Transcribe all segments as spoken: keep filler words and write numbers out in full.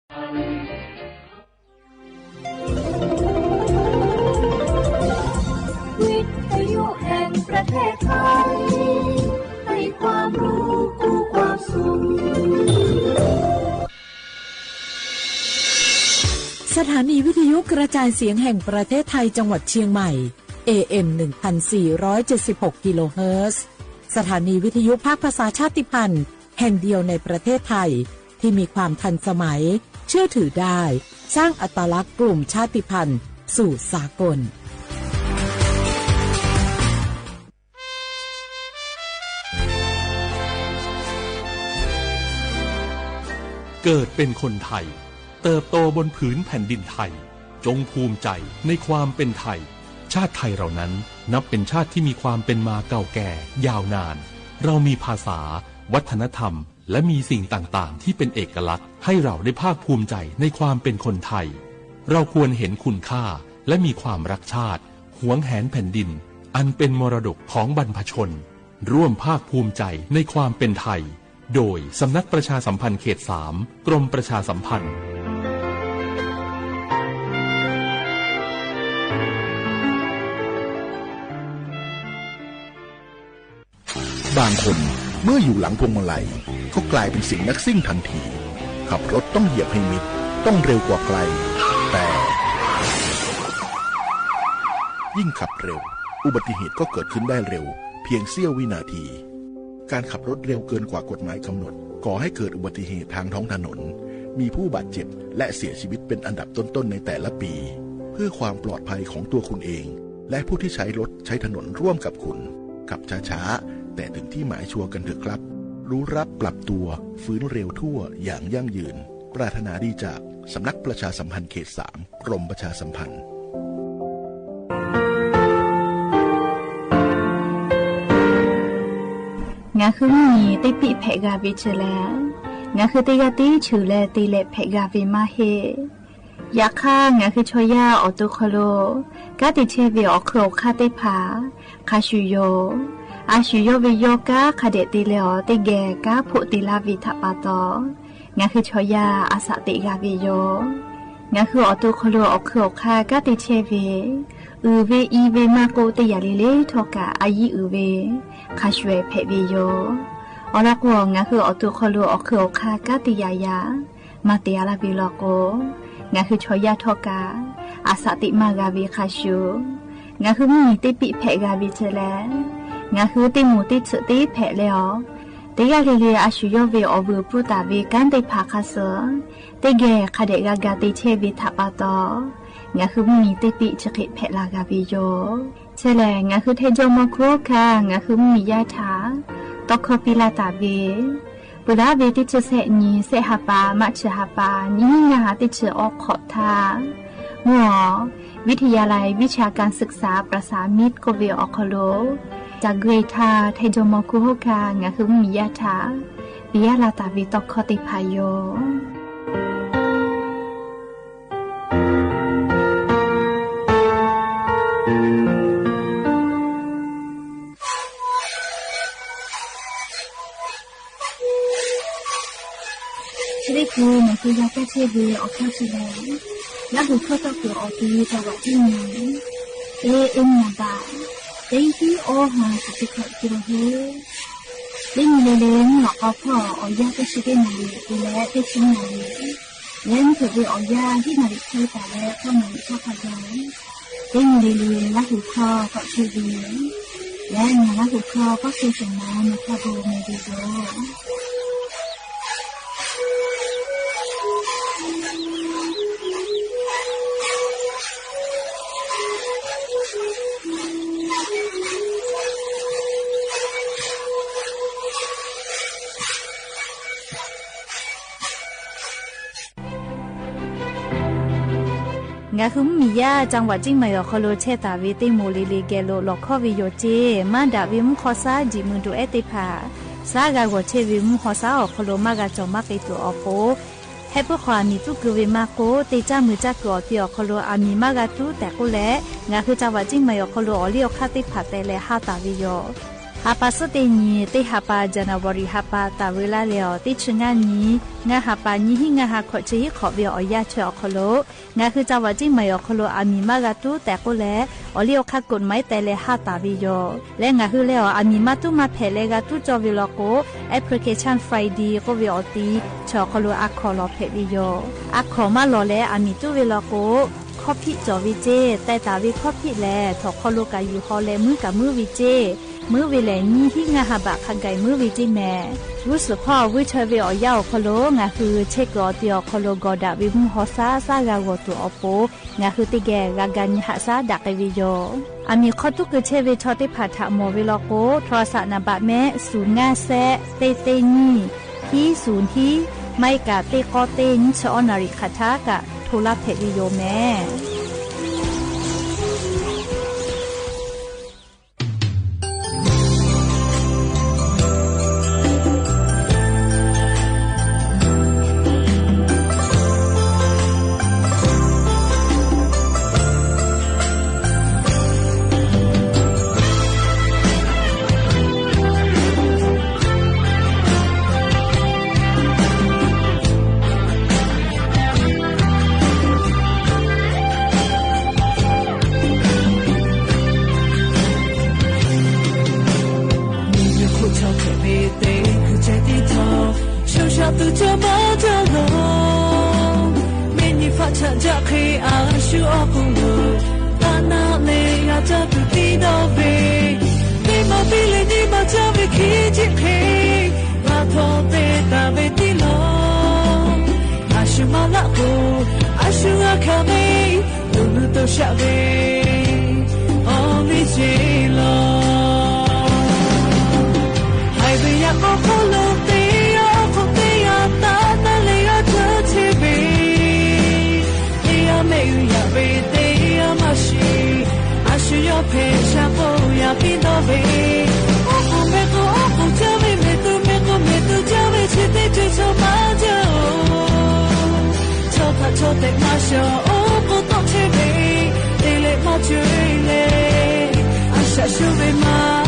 วิทยุแห่งประเทศไทย ให้ความรู้กู้ความสุข สถานีวิทยุกระจายเสียงแห่งประเทศไทยจังหวัดเชียงใหม่ เอ เอ็ม หนึ่งพันสี่ร้อยเจ็ดสิบหก กิโลเฮิรตซ์ สถานีวิทยุภาคภาษาชาติพันธุ์แห่งเดียวในประเทศไทย ที่มีความทันสมัย เชื่อถือได้ สร้างอัตลักษณ์กลุ่มชาติพันธุ์สู่สากล เกิดเป็นคนไทย เติบโตบนผืนแผ่นดินไทย จงภูมิใจในความเป็นไทย ชาติไทยเรานั้นนับเป็นชาติที่มีความเป็นมาเก่าแก่ยาวนาน เรามีภาษา วัฒนธรรม และมีสิ่งต่างๆ ที่เป็นเอกลักษณ์ให้เราได้ภาคภูมิใจในความเป็นคนไทย เราควรเห็นคุณค่าและมีความรักชาติ หวงแหนแผ่นดิน อันเป็นมรดกของบรรพชน ร่วมภาคภูมิใจในความเป็นไทย โดยสำนักประชาสัมพันธ์เขตสาม กรมประชาสัมพันธ์ บางคนเมื่ออยู่หลังพวงมาลัยก็กลายเป็นสิ่งนักซิ่งทันที ขับรถต้องเหยียบให้มิด ต้องเร็วกว่าใคร แต่ ยิ่งขับเร็ว อุบัติเหตุก็เกิดขึ้นได้เร็ว เพียงเสี้ยววินาที การขับรถเร็วเกินกว่ากฎหมายกำหนด ก่อให้เกิดอุบัติเหตุทางท้องถนน มีผู้บาดเจ็บและเสียชีวิตเป็นอันดับต้นๆ ในแต่ละปี เพื่อความปลอดภัยของตัวคุณเอง และผู้ที่ใช้รถใช้ถนนร่วมกับคุณ ขับช้าๆ แต่ถึงที่หมายชัวร์กันเถอะครับ รู้รักปรับตัว ฟื้นเร็วทั่วอย่างยั่งยืน ปรารถนาดีจากสำนักประชาสัมพันธ์เขตสาม กรมประชาสัมพันธ์ ငါဃုမီၢ်နံၤ တ့ပံၣ်ဖဲးဂၤဝ့ၤဆၢလဲၣ်, ငါဃုတ့ဂၤတ့ဆၢလဲၣ် တ့လဲးဖဲးဂၤဝ့ၤမးဟ့ၣ် ယခါ ငါဃုဆီယါ အီၣ်တိခီလိာ် ကါတ့ထဲဝ့ၤ အီၣ်ခုၣ်အီၣ်ခါသ့ၣ်တဖၣ် ခါဆူၣ်ယိာ်, အါဆူၣ်ယိာ်ဝ့ၤယီၤ ကါခးဒဲးတ့လဲအီၤ တ့ဂဲၤကါဖိးတ့လါဝ့ၤထးပာ်တီၤ, ငါဃုဆီယါအသးတ့ဂၤဝ့ၤယိာ်, ငါဃုအီၣ်တိခီလိာ် အီၣ်ခုၣ်အီၣ်ခါ ကါတ့ထဲဝ့ၤ အုၣ်ဝ့ၤအံၤဝ့ၤမးကိး တ့ယၤလံလံထီၣ်ကး အယံၤအုၣ်ဝ့ၤ ခါဆူၣ်ဖဲးဝ့ၤယိာ်, အီၤလီၤကိး ငါဃုအီၣ်တိခီလိာ် အီၣ်ခုၣ်အီၣ်ခါ ကါတ့ယၤယၤ မၤတ့အါလၢဝ့ၤလီၤကိး, ငါဃုဆီယါထီၣ်ကး အသးတ့မၤဂၤဝ့ၤခါဆူၣ်, ငါဃုမီၢ်နံၤ တ့ပံၣ်ဖဲးဂၤဝ့ၤဆၢလဲၣ်, ငါဃုတ့မိၣ်တ့ဆၢးတ့ဖဲးလဲအီၤ, တ့ဂၤလံလံ အါဆူၣ်ယိာ်ဝ့ၤ အီၣ်ဝုၢ်ပူၤတၢ်ဝ့ၤ ကါသ့ၣ်တဖၣ်ခါဆၢ တ့ဂဲၤခးဒဲးဂၤဂၤ တ့ထဲဝ့ၤထးပာ်တီၤ, ငါဃုမီၢ်နံၤ တ့ပံၣ်ဆၢဃ့ဖဲးလၢဂၤဝ့ၤယိာ်, ဆဲလဲၣ် ငါဃုထဲကၠီမီၤခူဟီၣ်ခါ ငါဃုမီၢ်ယါထး တီခီပံလၢတၢ်ဝ့ၤ ပှၤလၢဝ့ၤတ့ဆၢ စဲးနံၤ စဲးဟးပာ် မးဆၢဟးပာ် နံၣ်နံၣ်နၢဟး တ့ဆၢအီခီၣ်ထါ မုၢ်အီၤ วิทยาลัยวิชาการศึกษาประสานมิตร ကိးဝ့ၤအီၣ်ခီလိာ် တၢ်ဂ့ၢ်ထါ ထဲကၠီမီၤခူဟီၣ်ခါ ငါဃုမီၢ်ယါထး ပံယါလၢတၢ်ဝ့ၤတီခီသ့ၣ်တဖၣ်ယိာ် ချ့လၢပူၤ မ့ၢ်ဃုယၤကဲထဲဝ့ၤ အီၣ်ခီဆူၣ်လဲၣ်, လၢဟူၣ်ခီတီၢ်ကၢၣ်အီၤ တံၤ จังหวัดเชียงใหม่ เอ เอ็ม หนึ่ง บาท เต็งตี้ โอ ห้าสิบเจ็ด กิโลเฮิรตซ์ เต็งหนึ่ง เลยเลย นี่หรอก เอาพ่อ ออกยาก เต้นสิบเอ็ด นาที ไปแล้ว เต้นสิบนาที လၢမ့ၢ်တၢ်ဝ့ၤအီၣ်ယၢ် ဟံၣ်နၣ်ရံၣ်ခွံတၢ်လၢ သီနၣ်ရံၣ်သီခါယီၤ, တ့မုၢ်လံၤလံၤ လါဟူၣ်ခီ ကီးဆၢဝ့ၤ, လၢနၤလါဟူၣ်ခီ ကီးဆၢၡၢၣ်မး နခီဘိမ့ၢ်ဂ့ၤဂီၤ ငါဃုမီၢ်ယါ จังหวัดเชียงใหม่ အီၣ်ခီလိာ် ထဲတၢ်ဝ့ၤ တ့မိၢ်လံၤလံၤ ကဲလိာ်လီၢ်ခီဝ့ၤယိာ်စ့ၢ်, မၤဒၣ်ဝ့ၤမူၣ်ဃီစါ ဒံၣ်မုၢ်ဒိၣ်အဲၣ်သ့ၣ်တဖၣ်, စါဂၤဂီၢ်ထဲဝ့ၤမူၣ်ဃီစါအီၣ်ခီလိာ် မၤဂၤကၠီၣ်မၤက့ၤတူာ်အီၤဖိ ဟဲပၢၤဃီၤအမံၤသူၣ်ကုၢ်ဝ့ၤမးကိး တ့ကၠါမုၢ်ကၠါကုၢ်အီၤသ့အီၣ်ခီလိာ် အမံၤမၤဂၤသူၣ်တဲာ်ကိးလဲၣ်, ငါဃု จังหวัดเชียงใหม่ အီၣ်ခီလိာ် အီၣ်လံအီၣ်ခါသ့ၣ်တဖၣ်တဲလဲၣ် ဟါတၢ်ဝ့ၤယိာ် ဟါပာ်စူၣ်တ့ၢ်နံၤ တ့ၢ်ဟါပာ် January ဟါပာ် တၢ်ဝဲလၢ်လႄႈ အီၤ တ့ၢ်ဆူညါနံၤ ငါးဟါပာ် နံၣ်ဟံၣ်ငါးဟါခွံ ဆၢဟံၣ်ခွံ ဝီၢ်အီၤယၢ်ထွဲ အီၤခီလိာ် ငါဟုး ကၠၢဝးကၠံၣ်မၢၣ် အီၤခီလိာ် အမံၤမးဂၤတူၢ်တဲာ်ကိးလဲၣ် အီၤလံ အိၣ်ခါ กฎหมาย တဲလဲၣ် ဟးတၢ်ဝဲယီၤ လၢငါဟုးလၢ်အီၤ အမံၤမးတူၢ်မးဖျဲးလၢဂၤတူၢ်ကၠီဝဲလီၤကိး application Friday ကိးဝဲအီၤတံၢ် ဆၢအီၤခီလိာ် အါခီၣ်လီၤဖျဲးဝဲယီၤ အါခီၣ်မးလီၤလၢ အမံၤတူၢ်ဝဲလီၤကိး ခီၣ်ဖံးကၠီဝဲကၠ့ တဲတၢ်ဝဲခီၣ်ဖံးလဲၣ် ထီၣ်ခီလိာ် ကယူၢ်ဟီၣ်လဲၣ် မုၢ်ကမုၢ်ဝဲကၠ့ မုၢ်ဝဲလဲၣ် နံၣ်ဟံၣ်ငါးဟါဘး ခါဂၤမုၢ်ဝဲကၠ့မဲာ် ဝုၣ်စူၣ်ဖီၣ် ဝုၣ်ထွဲဝဲအီၤယၢ် အီၤခီလိာ် ငါဟုး ဆဲးကျိးအီၤတံၢ် အီၤခီလိာ် ကီၢ်ဒၣ်ဝဲမုၢ်ဟီၣ် စါစါဂၤဂီၢ်တူာ်အီၤဖိ ငါဟုးတ့ၢ်ကဲ ဂၤဂၤနံၤဟးစါဒၣ်ကဲဝဲယီၤ အမံၤခီတူၢ်ကၢၢ်ဆၢဝဲ ဆီၣ်တ့ၢ်ဖးထးမီၢ်ဝဲလီၤကိး ထရီစးနံပါတ် မ့ၢ် ศูนย์ ห้า แซด เต้เต้ หนึ่ง ที่ ศูนย์ ที่ ไม่ก็ เต้เก้า เต้ ยี่สิบสอง นาฬิกา ค่ะ ถ้าก็โทรรับแทนวิดีโอแม่ မ့ၢ်ယခိၣ် ဆီၣ်ဖဲးမ့ၢ်သ့ ခုၣ်ကၠဲၣ်တံထီၣ် ဆိၣ်ရှၢၣ်သူၣ်ကၠီမၤကၠီလီၤ မ့ၢ်နံၣ်ဖးဆး ကၠၢ်ခ့အါ ဆူအီၣ်ကူၣ်လိာ် တၢ်နာ်လၢယွၤ ကၠီသူၣ်တံဒီဘ့ၣ် မ့ၢ်မၤဘ့ၣ်လၢ နံၣ်မၤကၠီဝဲခံဆံခံ ဘၣ်ထီၣ်တဲတၢ်ဝဲတံၢ်လီၤ အၡူမၤလၢ်ကိး အၡူအါခါမ့ၢ် တိၢ်နုၢ်တိၢ်ဆှးဝဲ အီၤမ့ၢ်ကၠ့လီၤ ဟဲဝဲယၤ အီၣ်ခိၣ်လိာ်သ့ အီၣ်ခိၣ်သ့ယၤ တၢ်နာ်လၢယွၤ ကၠီဆံးဝဲ သ့ယၤမ့ၢ်အုယၤဝဲ သ့ယၤမၤဆံး အၡူယီၢ်ဖဲးဆှးကိးယၤ တံဒီဘ့ၣ် အီၣ်ကိၣ်မ့ၢ်ကိၣ် အီၣ်ကိၣ်ကၠီဝဲ မ့ၢ်သူမ့ၢ်ကိၣ် မ့ၢ်သူကၠီဝဲ ဆံးသ့ကၠ့ၣ်ဆိမၤကၠီ ဆီၣ်ထးဆီၣ်တဲာ်မၤစၢၤ အိၣ်ကိးတီၢ်ဆံးဝဲ သ့လဲၣ်မၤကၠ့လဲၣ် အၡးဆူဝဲမး မ့ၢ်ယ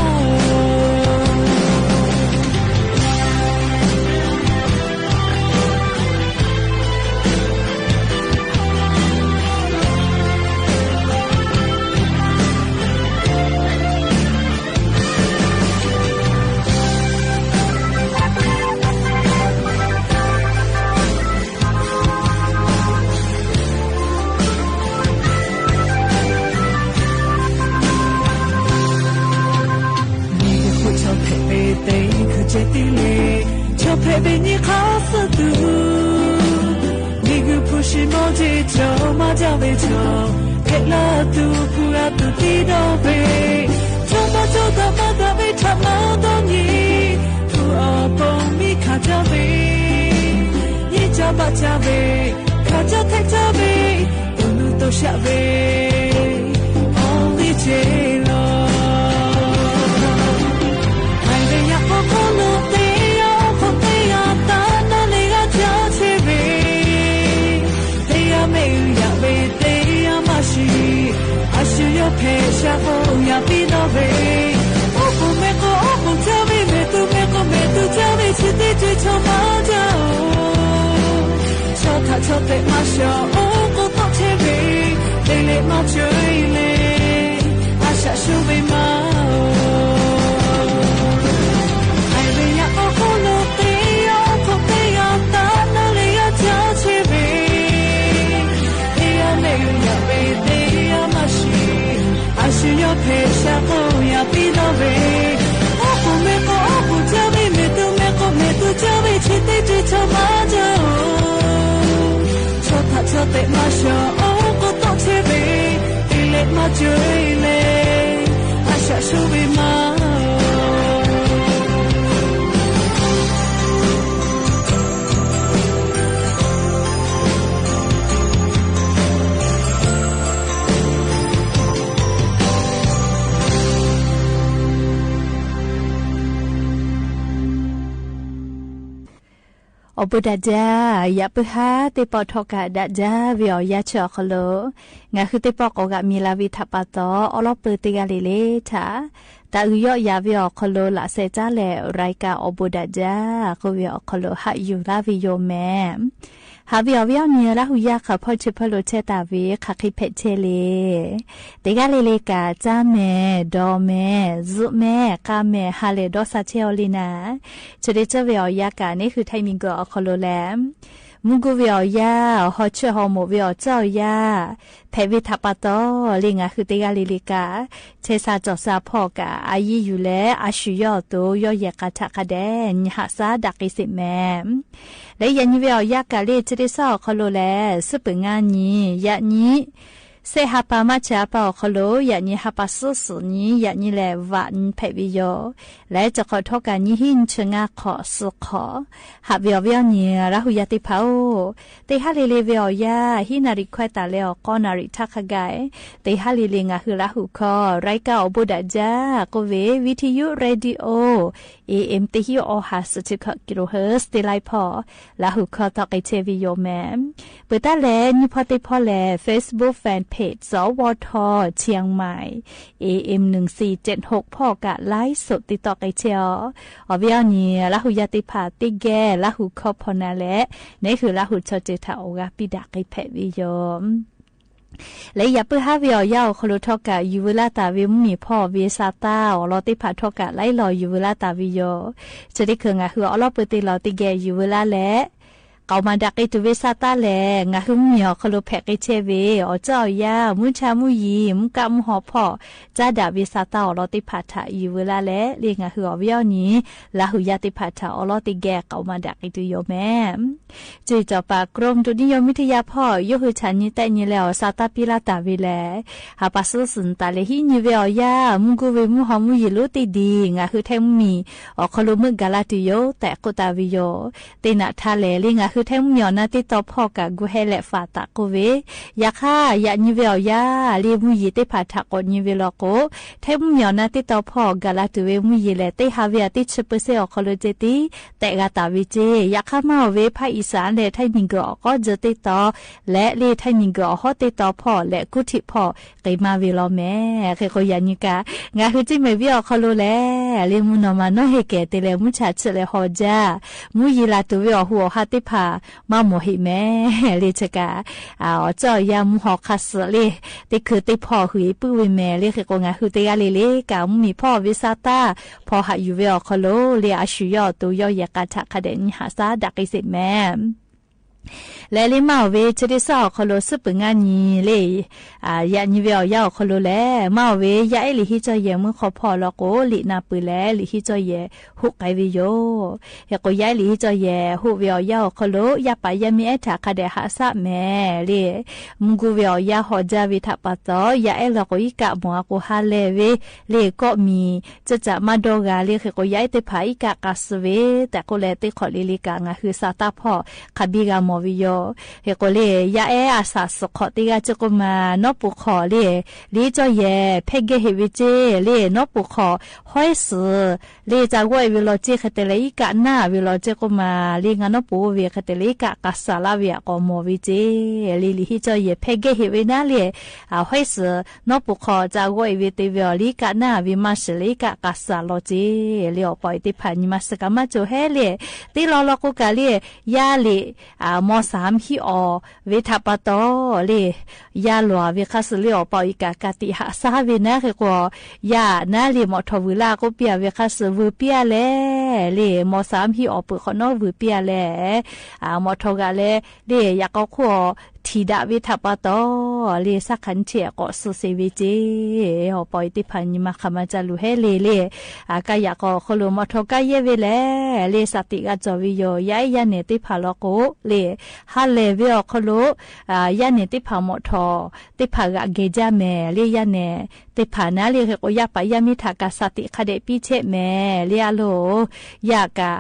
ခိၣ် ဆီၣ်ဖဲးမ့ၢ်သ့ ခုၣ်ကၠဲၣ်တံလ့ ဆီၣ်ဖဲးမ့ၢ်နံၣ်ခါသၢတုၤ မ့ၢ်ဂုၢ်ဖှိၣ် ဆ့မိၣ်ကၠ့ၣ်ကၠီ မၤကၠီဝဲကၠီ ဖဲးလၢသူၣ်ဖုအသူၣ် တံဒီဘ့ၣ် ကၠီမၤကၠီတၢ် မၤတၢ်ဝဲ ထးမၤဒီနံၤ ဖုအီၣ်ပိာ်မုၣ် ခးကၠီဝဲ ယံာ်ကၠီဘၣ်ကၠီဝဲ ခးကၠီထဲးကၠီဝဲ တိၢ်နုၢ်တိၢ်ဆှးဝဲ အီၤမ့ၢ်ကၠ့လီၤ ဟဲဝဲယၤ အီၣ်ခိၣ်လိာ်သ့ အီၣ်ခိၣ်သ့ယၤ တၢ်နာ်လၢယွၤ ကၠီဆံးဝဲ သ့ယၤမ့ၢ်အုယၤဝဲ သ့ယၤမၤဆံး အၡူယီၢ်ဖဲးဆှးကိးယၤ တံဒီဘ့ၣ် အီၣ်ကိၣ်မ့ၢ်ကိၣ် အီၣ်ကိၣ်ကၠီဝဲ မ့ၢ်သူမ့ၢ်ကိၣ် မ့ၢ်သူကၠီဝဲ ဆံးသ့ကၠ့ၣ်ဆိမၤကၠီ ဆီၣ်ထးဆီၣ်တဲာ်မၤစၢၤ အိၣ်ကိးတီၢ်ဆံးဝဲ သ့လဲၣ်မၤကၠ့လဲၣ် အၡးဆူဝဲမး ဟဲဝဲယၤ အီၣ်ခိၣ်လိာ်သ့ အီၣ်ခိၣ်သ့ယၤ တၢ်နာ်လၢယွၤ ကၠီဆံးဝဲ သ့ယၤမ့ၢ်အုယၤဝဲ သ့ယၤမၤဆံး အၡူယီၢ်ဖဲးဆှးကိးယၤ တံဒီဘ့ၣ် အီၣ်ကိၣ်မ့ၢ်ကိၣ် အီၣ်ကိၣ်ကၠီဝဲ မ့ၢ်သူမ့ၢ်ကိၣ် မ့ၢ်သူကၠီဝဲ ဆံးသ့ကၠ့ၣ်ဆိမၤကၠီ ဆီၣ်ထးဆီၣ်တဲာ်မၤစၢၤ အိၣ်ကိးတီၢ်ဆံးဝဲ သ့လဲၣ်မၤကၠ့လဲၣ် အၡးဆူဝဲမး အ အိၣ်ဘူးဒၣ်ဒၢ, ယၢပ်ၢၢ်ဟါ သ့ၣ်ပီၣ်ထီၣ်ကၣ်ဒၣ်ဒၢ ဝ့ၢ်အီၣ်ယၢ်ဆၢၣ်အီၣ်ခီလိာ်, ငါဟုသ့ၣ်ပီၣ်ကိးဂၤမံၤလၢဝ့ၢ်ထးပာ်တီၤ အလီၢ်ပၢၢ်တဂၤလၢ်လၢ်ထၣ်, တၢ်အုၣ်ယီၣ်ယၤဝ့ၢ်အီၣ်ခီလိာ် လၢ်ဆဲးတၢ်လဲၣ် ရၢၢ်ကၣ်အိၣ်ဘူးဒၣ်ဒၢ, ကိးဝ့ၢ်အီၣ်ခီလိာ် ဟးယူၢ်လၢ်ဝ့ၢ်ယိာ်မဲာ် ဟးဝ့ၢ်အီၣ်ဝ့ၢ်အီနံၤ လၢဟူးယၢ်ဃာ်ဖီၣ်ဆၢဖီၣ်လိာ်ဆဲးတၢ်ဝ့ၢ် ခးဃ့ဖဲးဆဲးလ့ၣ်, တဂၤလၢ်လၢ်ကၣ် တၢ်မဲာ် ဒီးမဲာ် စုမဲာ် ကၣ်မဲာ် ဟးလဲၢ်ဒီးစးဆဲးအီၤလံနၤ, ဆၢဒ့ဆၢဝ့ၢ်အီၣ်ယၢ်ကၣ်န့ၣ် ဃုထၢမံၤကၢၢ်အီၣ်ခီလိာ်လဲၣ်, မူကူဝ့ၢ်အီၣ်ယၢ် ဟီၣ်ဆၢၣ်ဟီၣ်မိၣ်ဝ့ၢ်အီၣ်ကၠီၣ်အီၣ်ယၢ် ဖဲးဝ့ၢ်ထးပာ်တီၤလၢ ငါဟုတဂၤလၢ်လၢ်ကၣ် ဆဲးစးကၠီၣ်စးဖီၣ်ကၣ် အယံာ်ယူၢ်လၢ အဆူၣ်ယီၣ်အသိး ယီၣ်ယဲၢ်ကၣ်ထးခါဒဲး နံၣ်ဟးစးဒၣ်က့ၤစ့ၢ်မဲာ် လၢယဲၢ်နံၤဝ့ၢ်အီၣ်ယၢ်ကၣ်လၢ ဆၢဒ့ဆၢအီၣ်ခီလိာ်လဲၣ် စူးပၢၢ်ငါနံၤ ယဲၢ်နံၤ စဲးဟးပာ်မၤဆဲးဟးပာ်အီၣ်ခီလိာ် ယဲၢ်နံၤဟးပာ်စုစူၣ်နံၤ ယဲၢ်နံၤလဲၣ် ဝးနံၤဖဲးဝ့ၢ်ယိာ် လၢတခီၣ်ထီၣ်ကၣ်နံၤဟံၣ်ဆၢငါခီၣ် စုခီၣ် ဟးဝ့ၢ်အီၣ်ဝ့ၢ်အီနံၤ လၢဟူးယၢ်သ့ၣ်တဖၣ်အိၣ် တဟါလၢ်လၢ်ဝ့ၢ်အီၣ်ယၢ် ဟံးနၣ်ရံၣ်ခွဲးတၢ်လၢအီၤ ဃိးနၣ်ရံၣ်ထးခါဂၤ တဟါလၢ်လၢ် ငါဟုလၢဟူးခီၣ် ရၢၢ်ကၣ်အိၣ်ဘူးဒၣ်ဒၢ ကိးဝ့ၢ် ဝံထံယူ ရေၣ်ဒံၣ်အိၣ် ဢေဢဵမ် တဟံးအီၣ်ဟး စူးဆူၣ်ခီၣ် ကံၣ်လိၣ်ဟၢၣ် စတ့လၢ်ဖီၣ် လၢဟူးခီၣ် ထီၣ်က့ၤဆဲးဝ့ၢ်ယိာ်မဲာ် ပၢၢ်တၢ်လဲၣ် နံၣ်ဖီသ့ၣ်ဖီလဲၣ် Facebook Fan Page စဝထ เชียงใหม่ เอเอ็ม หนึ่งสี่เจ็ดหก ဖီၣ်ကၣ် ไลฟ์สด တံၤတီၣ်က့ၤဆဲးအီၤ အီၣ်ဝ့ၢ်အီနံၤ လၢဟူးယၢ်သ့ၣ်တဖၣ် တကဲ လၢဟူးခီၣ်ဖီၣ်နၤလဲၣ် န့ၣ်ဃုလၢဟူးဆီၣ်တ့ၢ်ထးအီၣ်ဂၤ ပံဒၣ်က့ၤဖဲးဝ့ၢ်ယိာ် လၢယၢ်ပၢၢ်ဟါဝ့ၢ်အီၣ်ယၢ်အီၣ်ခီလိာ်ထီၣ်ကၣ် ယူၢ်ဝဲလၢတၢ်ဝ့ၢ်မုၢ်မံၣ်ဖီၣ် ဝ့ၢ်စးတၢ်အီၣ်လီၤသ့ၣ်တဖၣ်ထီၣ်ကၣ် လၢအလီၢ်ယူၢ်ဝဲလၢတၢ်ဝ့ၢ်ယိာ် ဆၢဒ့ဆၢ ငါဟုအလီၢ်ပၢၢ်တ့ၢ်လီၤ တကဲ ယူၢ်ဝဲလၢလဲၣ် ကမၤဒၣ်က့ၤတုၤဝ့ၢ်စးတၢ်လဲၣ် ငါဟုမုၢ်မံၣ်အီၣ်ခီလိာ် ဖဲးက့ၤဆဲးဝ့ၢ် အီၣ်ကၠီၣ်အီၣ်ယၢ် မူဆါမူယံၤ မူကၣ်မူဟီၣ်ဖီၣ် ကၢ်ဒၣ်ဝ့ၢ်စးတၢ်အီၣ်လီၤသ့ၣ်တဖၣ်ထၣ် ယူၢ်ဝဲလၢလဲၣ် လၢငါဟုအီၣ်ဝ့ၢ်အီနံၤ လၢဟူးယၢ်သ့ၣ်တဖၣ်ထၣ် အလီၢ်တကဲ ကမၤဒၣ်က့ၤတုၤယိာ်မဲာ် ကၠီၣ်ပၢၢ် กรมอุตุนิยมวิทยา ဖီၣ် ယိၤဟုၣ်ဆၣ်နံၤတဲာ်နံၤလၢ အီၣ်စးတၢ်ပံလၢတၢ်ဝ့ၢ်လဲၣ် ဟးပာ်စုစူၣ်တၢ်လၢဟံၣ်နံၤဝ့ၢ်အီၣ်ယၢ် မူကူဝ့ၢ်မူဟီၣ်မူယံၤလိၤတ့ၢ်ဒံး ငါဟုထဲမုၢ်မံၣ်အီၣ်ခီလိာ် မုၢ်ကၢ်လၢတုၤယိာ် တၢ်အဲၣ်ကိးတၢ်ဝ့ၢ်ယိာ် တ့ၢ်နးထါလဲၣ် လၢငါဟုထဲမုၢ်မံၣ်အီၣ်နၤသ့ၣ်တီဖီၣ်ကၣ် ကူၣ်ဟဲလဲး ဖးတၢ်ကိးဝ့ၢ် ယခါ ယၢ်နံၤဝ့ၢ်အီၣ်ယၢ် လၢမူယံၤသ့ၣ်တဖၣ်ထၣ်ကိးနံၤဝ့ၢ်လီၤကိး ထဲမုၢ်မံၣ်အီၣ်နၤသ့ၣ်တီဖီၣ် ကၢ်လၢတုၤဝ့ၢ်မူယံၤလဲၣ် တ့ၢ်ဟးဝ့ၢ်အသ့ၣ်ဆၢပၢၢ်စ့ၢ်အီၣ်ခီလိာ်က့ၤတံၢ် တၢ်အဲၣ်ဂၤတၢ်ဝ့ၢ်က့ၤ ယခါမၤအီၣ်ဝ့ၢ် ဖးအံၣ်စၣ်လဲၣ် ထဲမုၢ်မံၣ်ဂီၤအီၣ်ကီၢ်စၢၤသ့ၣ်တီ လဲၣ် လၢထဲမုၢ်မံၣ်ဂီၤအီၣ်ဟီၣ်သ့ၣ်တီဖီၣ် လဲၣ်ကူၣ်ထံၣ်ဖီၣ် က့ၤမၤဝ့ၢ်လီၤမဲာ် ဃ့ကိးယၢ်နံၤကၣ် ငါဟုတ့ၢ်မ့ၢ်ဝ့ၢ်အီၣ်ခီလိာ်လဲၣ် လၢမုၢ်နီၢ်မၤနီၢ်ဟ့ၣ်ကဲၤ တ့ၢ်လၢမူဆၣ်ဆၢၣ်လဲၣ်ဟီၣ်ကၠၢ် မူယံၤလၢတုၤဝ့ၢ်အီၣ်ဟူးအီၣ်ဟးသ့ၣ်တဖၣ် မၤမိၢ်ဟ့ၣ်မဲာ် လၢဆၢကၣ် အီၣ်ကၠီၣ်အီၣ်ယၢ် မူဟီၣ်ခါစၢၣ်လၢ သ့ၣ်ခုးသ့ၣ်ဖီၣ်ဟုၣ်အံၤပုၢ်ဝ့ၢ်မဲာ် လၢဃ့ကိးငါဟုတဂၤလၢ်လၢ်ကၣ် မုၢ်မံၣ်ဖီၣ်ဝ့ၢ်စးတၢ် ဖီၣ်ဟးယူၢ်ဝ့ၢ်အီၣ်ခီလိာ် လၢအဆူၣ်ယီၣ်အသိး ယီၣ်ယဲၢ်ကၣ်ထးခါဒဲး နံၣ်ဟးစးဒၣ်က့ၤစ့ၢ်မဲာ် လဲၣ် လၢမၤအီၣ်ဝ့ၢ် ဆၢဒ့ဆၢအီၣ်ခီလိာ် စူးပၢၢ်ငါနံၤလၢ ယၢ်နံၤဝ့ၢ်အီၣ်ယၢ်အီၣ်ခီလိာ်လဲၣ် မၤအီၣ်ဝ့ၢ် ယၢ်အဲၣ်လံာ်ဟံးကၠီၣ်ယဲၢ် မုၢ်ခီၣ်ဖီၣ်လီၤကိး လံာ်နၢ်ပၢၢ်လဲၣ် လံာ်ဟံးကၠီၣ်ယဲၢ် ဟူးကဲၤဝ့ၢ်ယိာ် ဃ့ကိးယၢ်အဲၣ်လံာ်ဟံးကၠီၣ်ယဲၢ် ဟူးဝ့ၢ်အီၣ်ယၢ်အီၣ်ခီလိာ် ယၢ်ပာ်ယၢ်မ့ၢ်အဲၣ်ထးခါဒဲး ဟးစးမဲာ်လၢ မူကူဝ့ၢ်အီၣ်ယၢ်ဟီၣ်ကၠၢ်ဝ့ၢ်ထးပာ်တီၤ ယၢ်အဲၣ်လီၤကိးအံၤကၣ်မီၢ်အကိးဟါလဲၢ်ဝ့ၢ် လၢကိးမံၤ ကၠၢ်ကၠၢ်မၤဒီဂၤလၢဃ့ကိးယၢ်အဲၣ်သ့ၣ်တဖၣ် အံၤကၣ်ကးစၢၤဝ့ၢ် တၢ်ကိးလဲၣ်သ့ၣ်ခီၣ်လံၤလံၤကၣ် ငါဟုစးတၢ်ဖီၣ် ခးဘံဂၤမီၢ်ဝ့ၢ်ယိာ် ဃ့ကိးလၢ ယၢ်အဲၣ်အစးစူးခီၣ်သ့ၣ်ဂၤကၠိကိးမး နီၢ်ပူၤခီၣ်လၢ လံာ်ဟံးကၠီၣ်ယဲၢ် ဖဲကဲဟ့ၣ်ဝ့ၢ်ကၠ့ လၢနီၢ်ပူၤခီၣ် ဟီၣ်စူၤ လၢတၢ်ဂီၢ်အံၤဝ့ၢ်လီၤကၠ့ ဃဲတဲလၢအံၤကၣ်နၢ်ဝ့ၢ်လီၤကၠ့ကိးမး လၢငါနီၢ်ပူၤဝ့ၢ် ဃဲတဲလၢအံၤကၣ်ကးစၢ်လၢဝ့ၢ်အကိးမီၢ်ဝ့ၢ်ကၠ့ လံာ်လံာ်ဟံးကၠီၣ်ယဲၢ် ဖဲကဲဟ့ၣ်ဝ့ၢ်နၢ်လၢ ဟီၣ်စူၤ နီၢ်ပူၤခီၣ် တၢ်ဂီၢ်အံၤဝ့ၢ်တ့ၢ်ဝ့ၢ်အီၤ လံာ်ကၣ်နၢ်ဝ့ၢ်မၤစၢၤလၢအံၤကၣ်ကးစၢ်လီၤကၠ့ လံာ်အီၣ်ပီၣ်အံၤသ့ၣ်တဖၣ် နံၤမၤစၢၤကမၣ်ကၠိဟဲလံ သ့လီၤလီၤကိးကၣ်လံ ယၢ်လံာ် မီၢ်စၢ်ဟံၣ်အီၣ် ဝ့ၢ်ထးပာ်တီၤလံ ယၢ်လီၤဝ့ၢ်ခါစၢ်လၢအီၣ်ပီၣ်အံၤကၣ် ကၣ်တံာ်ဟးစးဝ့ၢ်နၢ်ဃ့ကိး ယၢ်နၢ်လံာ်မီၣ်ထီၣ်ဝုၤလၢအကိးပျၢ်ဝ့ၢ်ခါစၢ်ဝုၤပျၢ်လဲၣ် လံာ်မီၢ်စၢ်ဟံၣ်အီၣ်ပၢၢ်ခီၣ်နီၣ်ဝုၤပျၢ်လဲၣ် မီၣ်ထီၣ်ဂၤလဲၣ် လံာ်ယၤကီၢ်ခိၣ်အီၤ ထံၣ်ဒၣ်ဝ့ၢ်ထးပာ်တီၤ လံာ်စးခၣ်ထံၣ်အကိးစူၤစ့ၢ်ဝ့ၢ်ကၠ့ အီၣ်ပီၣ်အံၤသ့ၣ်တဖၣ် နံၤမၤကမၣ်ကၠိလူၤဟဲလံလံ ကၣ်ယၤကီၢ်ခီလိာ် မီၣ်ထီၣ်ကၣ်ယဲၢ်ဝ့ၢ်လဲၣ် လံာ်စးတံာ်ဂၤကၠီၣ်ဝ့ၢ်ယိာ် ယၢ်အဲၣ်ယၢ်နဲၣ်သ့ၣ်တဖၣ်လီၤကိးလံာ် ဟါလဲၢ်ဝ့ၢ်အီၣ်ခီလိာ် ယၢ်နဲၣ်သ့ၣ်တဖၣ်မီၣ်ထီၣ် သ့ၣ်တဖၣ်ဂၤကဲၤဒ်မဲာ် လံာ်ယၢ်နဲၣ်သ့ၣ်တဖၣ်နၢ်လံာ်ဃ့ကိး ယၢ်ပာ်ယၢ်မ့ၢ်ထးကးစးတံာ်ခါဒဲးပံဆဲးမဲာ် လံာ်အလိၤ ယၢ်ကး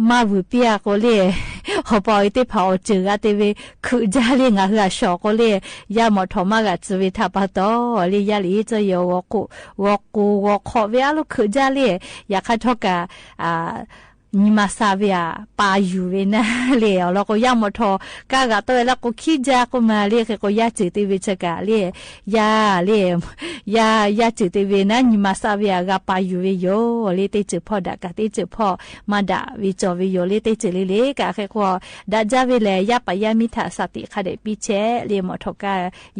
မၤဝုၤပျၢ်ကိးလံာ် အီၣ်ပီၣ်အံၤသ့ၣ်တဖၣ်အီၣ်စၢၤဂၤတ့ၢ်ဝ့ၢ် ခုးဒ်လံာ် ငါဟုအဆှီၣ်ကိးလံာ် ယၢ်မီၣ်ထီၣ်မၤဂၤစၢၤဝ့ၢ်ထးပာ်တီၤ လံာ်ယၢ်လံာ်ဟံးကၠီၣ်ယဲၢ် ဂီၤကိၢ်ဂီၤခိးဝ့ၢ်အလိၤခုးဒ်လံာ် ယၤခါထီၣ်ကး ညီမစႃဝေး ပာ်ယူႇဝေးနၢ်လၢ် လီၤ ကိယၢ်မီၣ်ထိၣ် ကါဂၤတဝဲလၢကိခံကၠၢ်ကိမးလၢ် ဃဲကိယၢ်စၢၤတ့ၢ်ဝေးဆၢကၣ်လၢ် ယၢ်လၢ် ယၢ် ယၢ်စၢၤတ့ၢ်ဝေးနၢ် ညီမစႃဝေး ဂၤပာ်ယူၣ်ဝေးယိာ် လၢ်တ့စၢၤဖီၣ်ဒၣ် ကးတ့စၢၤဖီၣ် မၤဒၣ်ဝံၤကၠီၣ်ဝေးယိာ် လၢ်တ့စၢၤလၢ်လၢ် ကးဃဲဃီ ဒၣ်ကၠၢ်ဝေးလၢ် ယၢ်ပာ်ယၢ်မံထၣ် စၢ်တံၣ်ခါဒဲးပံဆဲး လၢ်မီၣ်ထိၣ်ကါ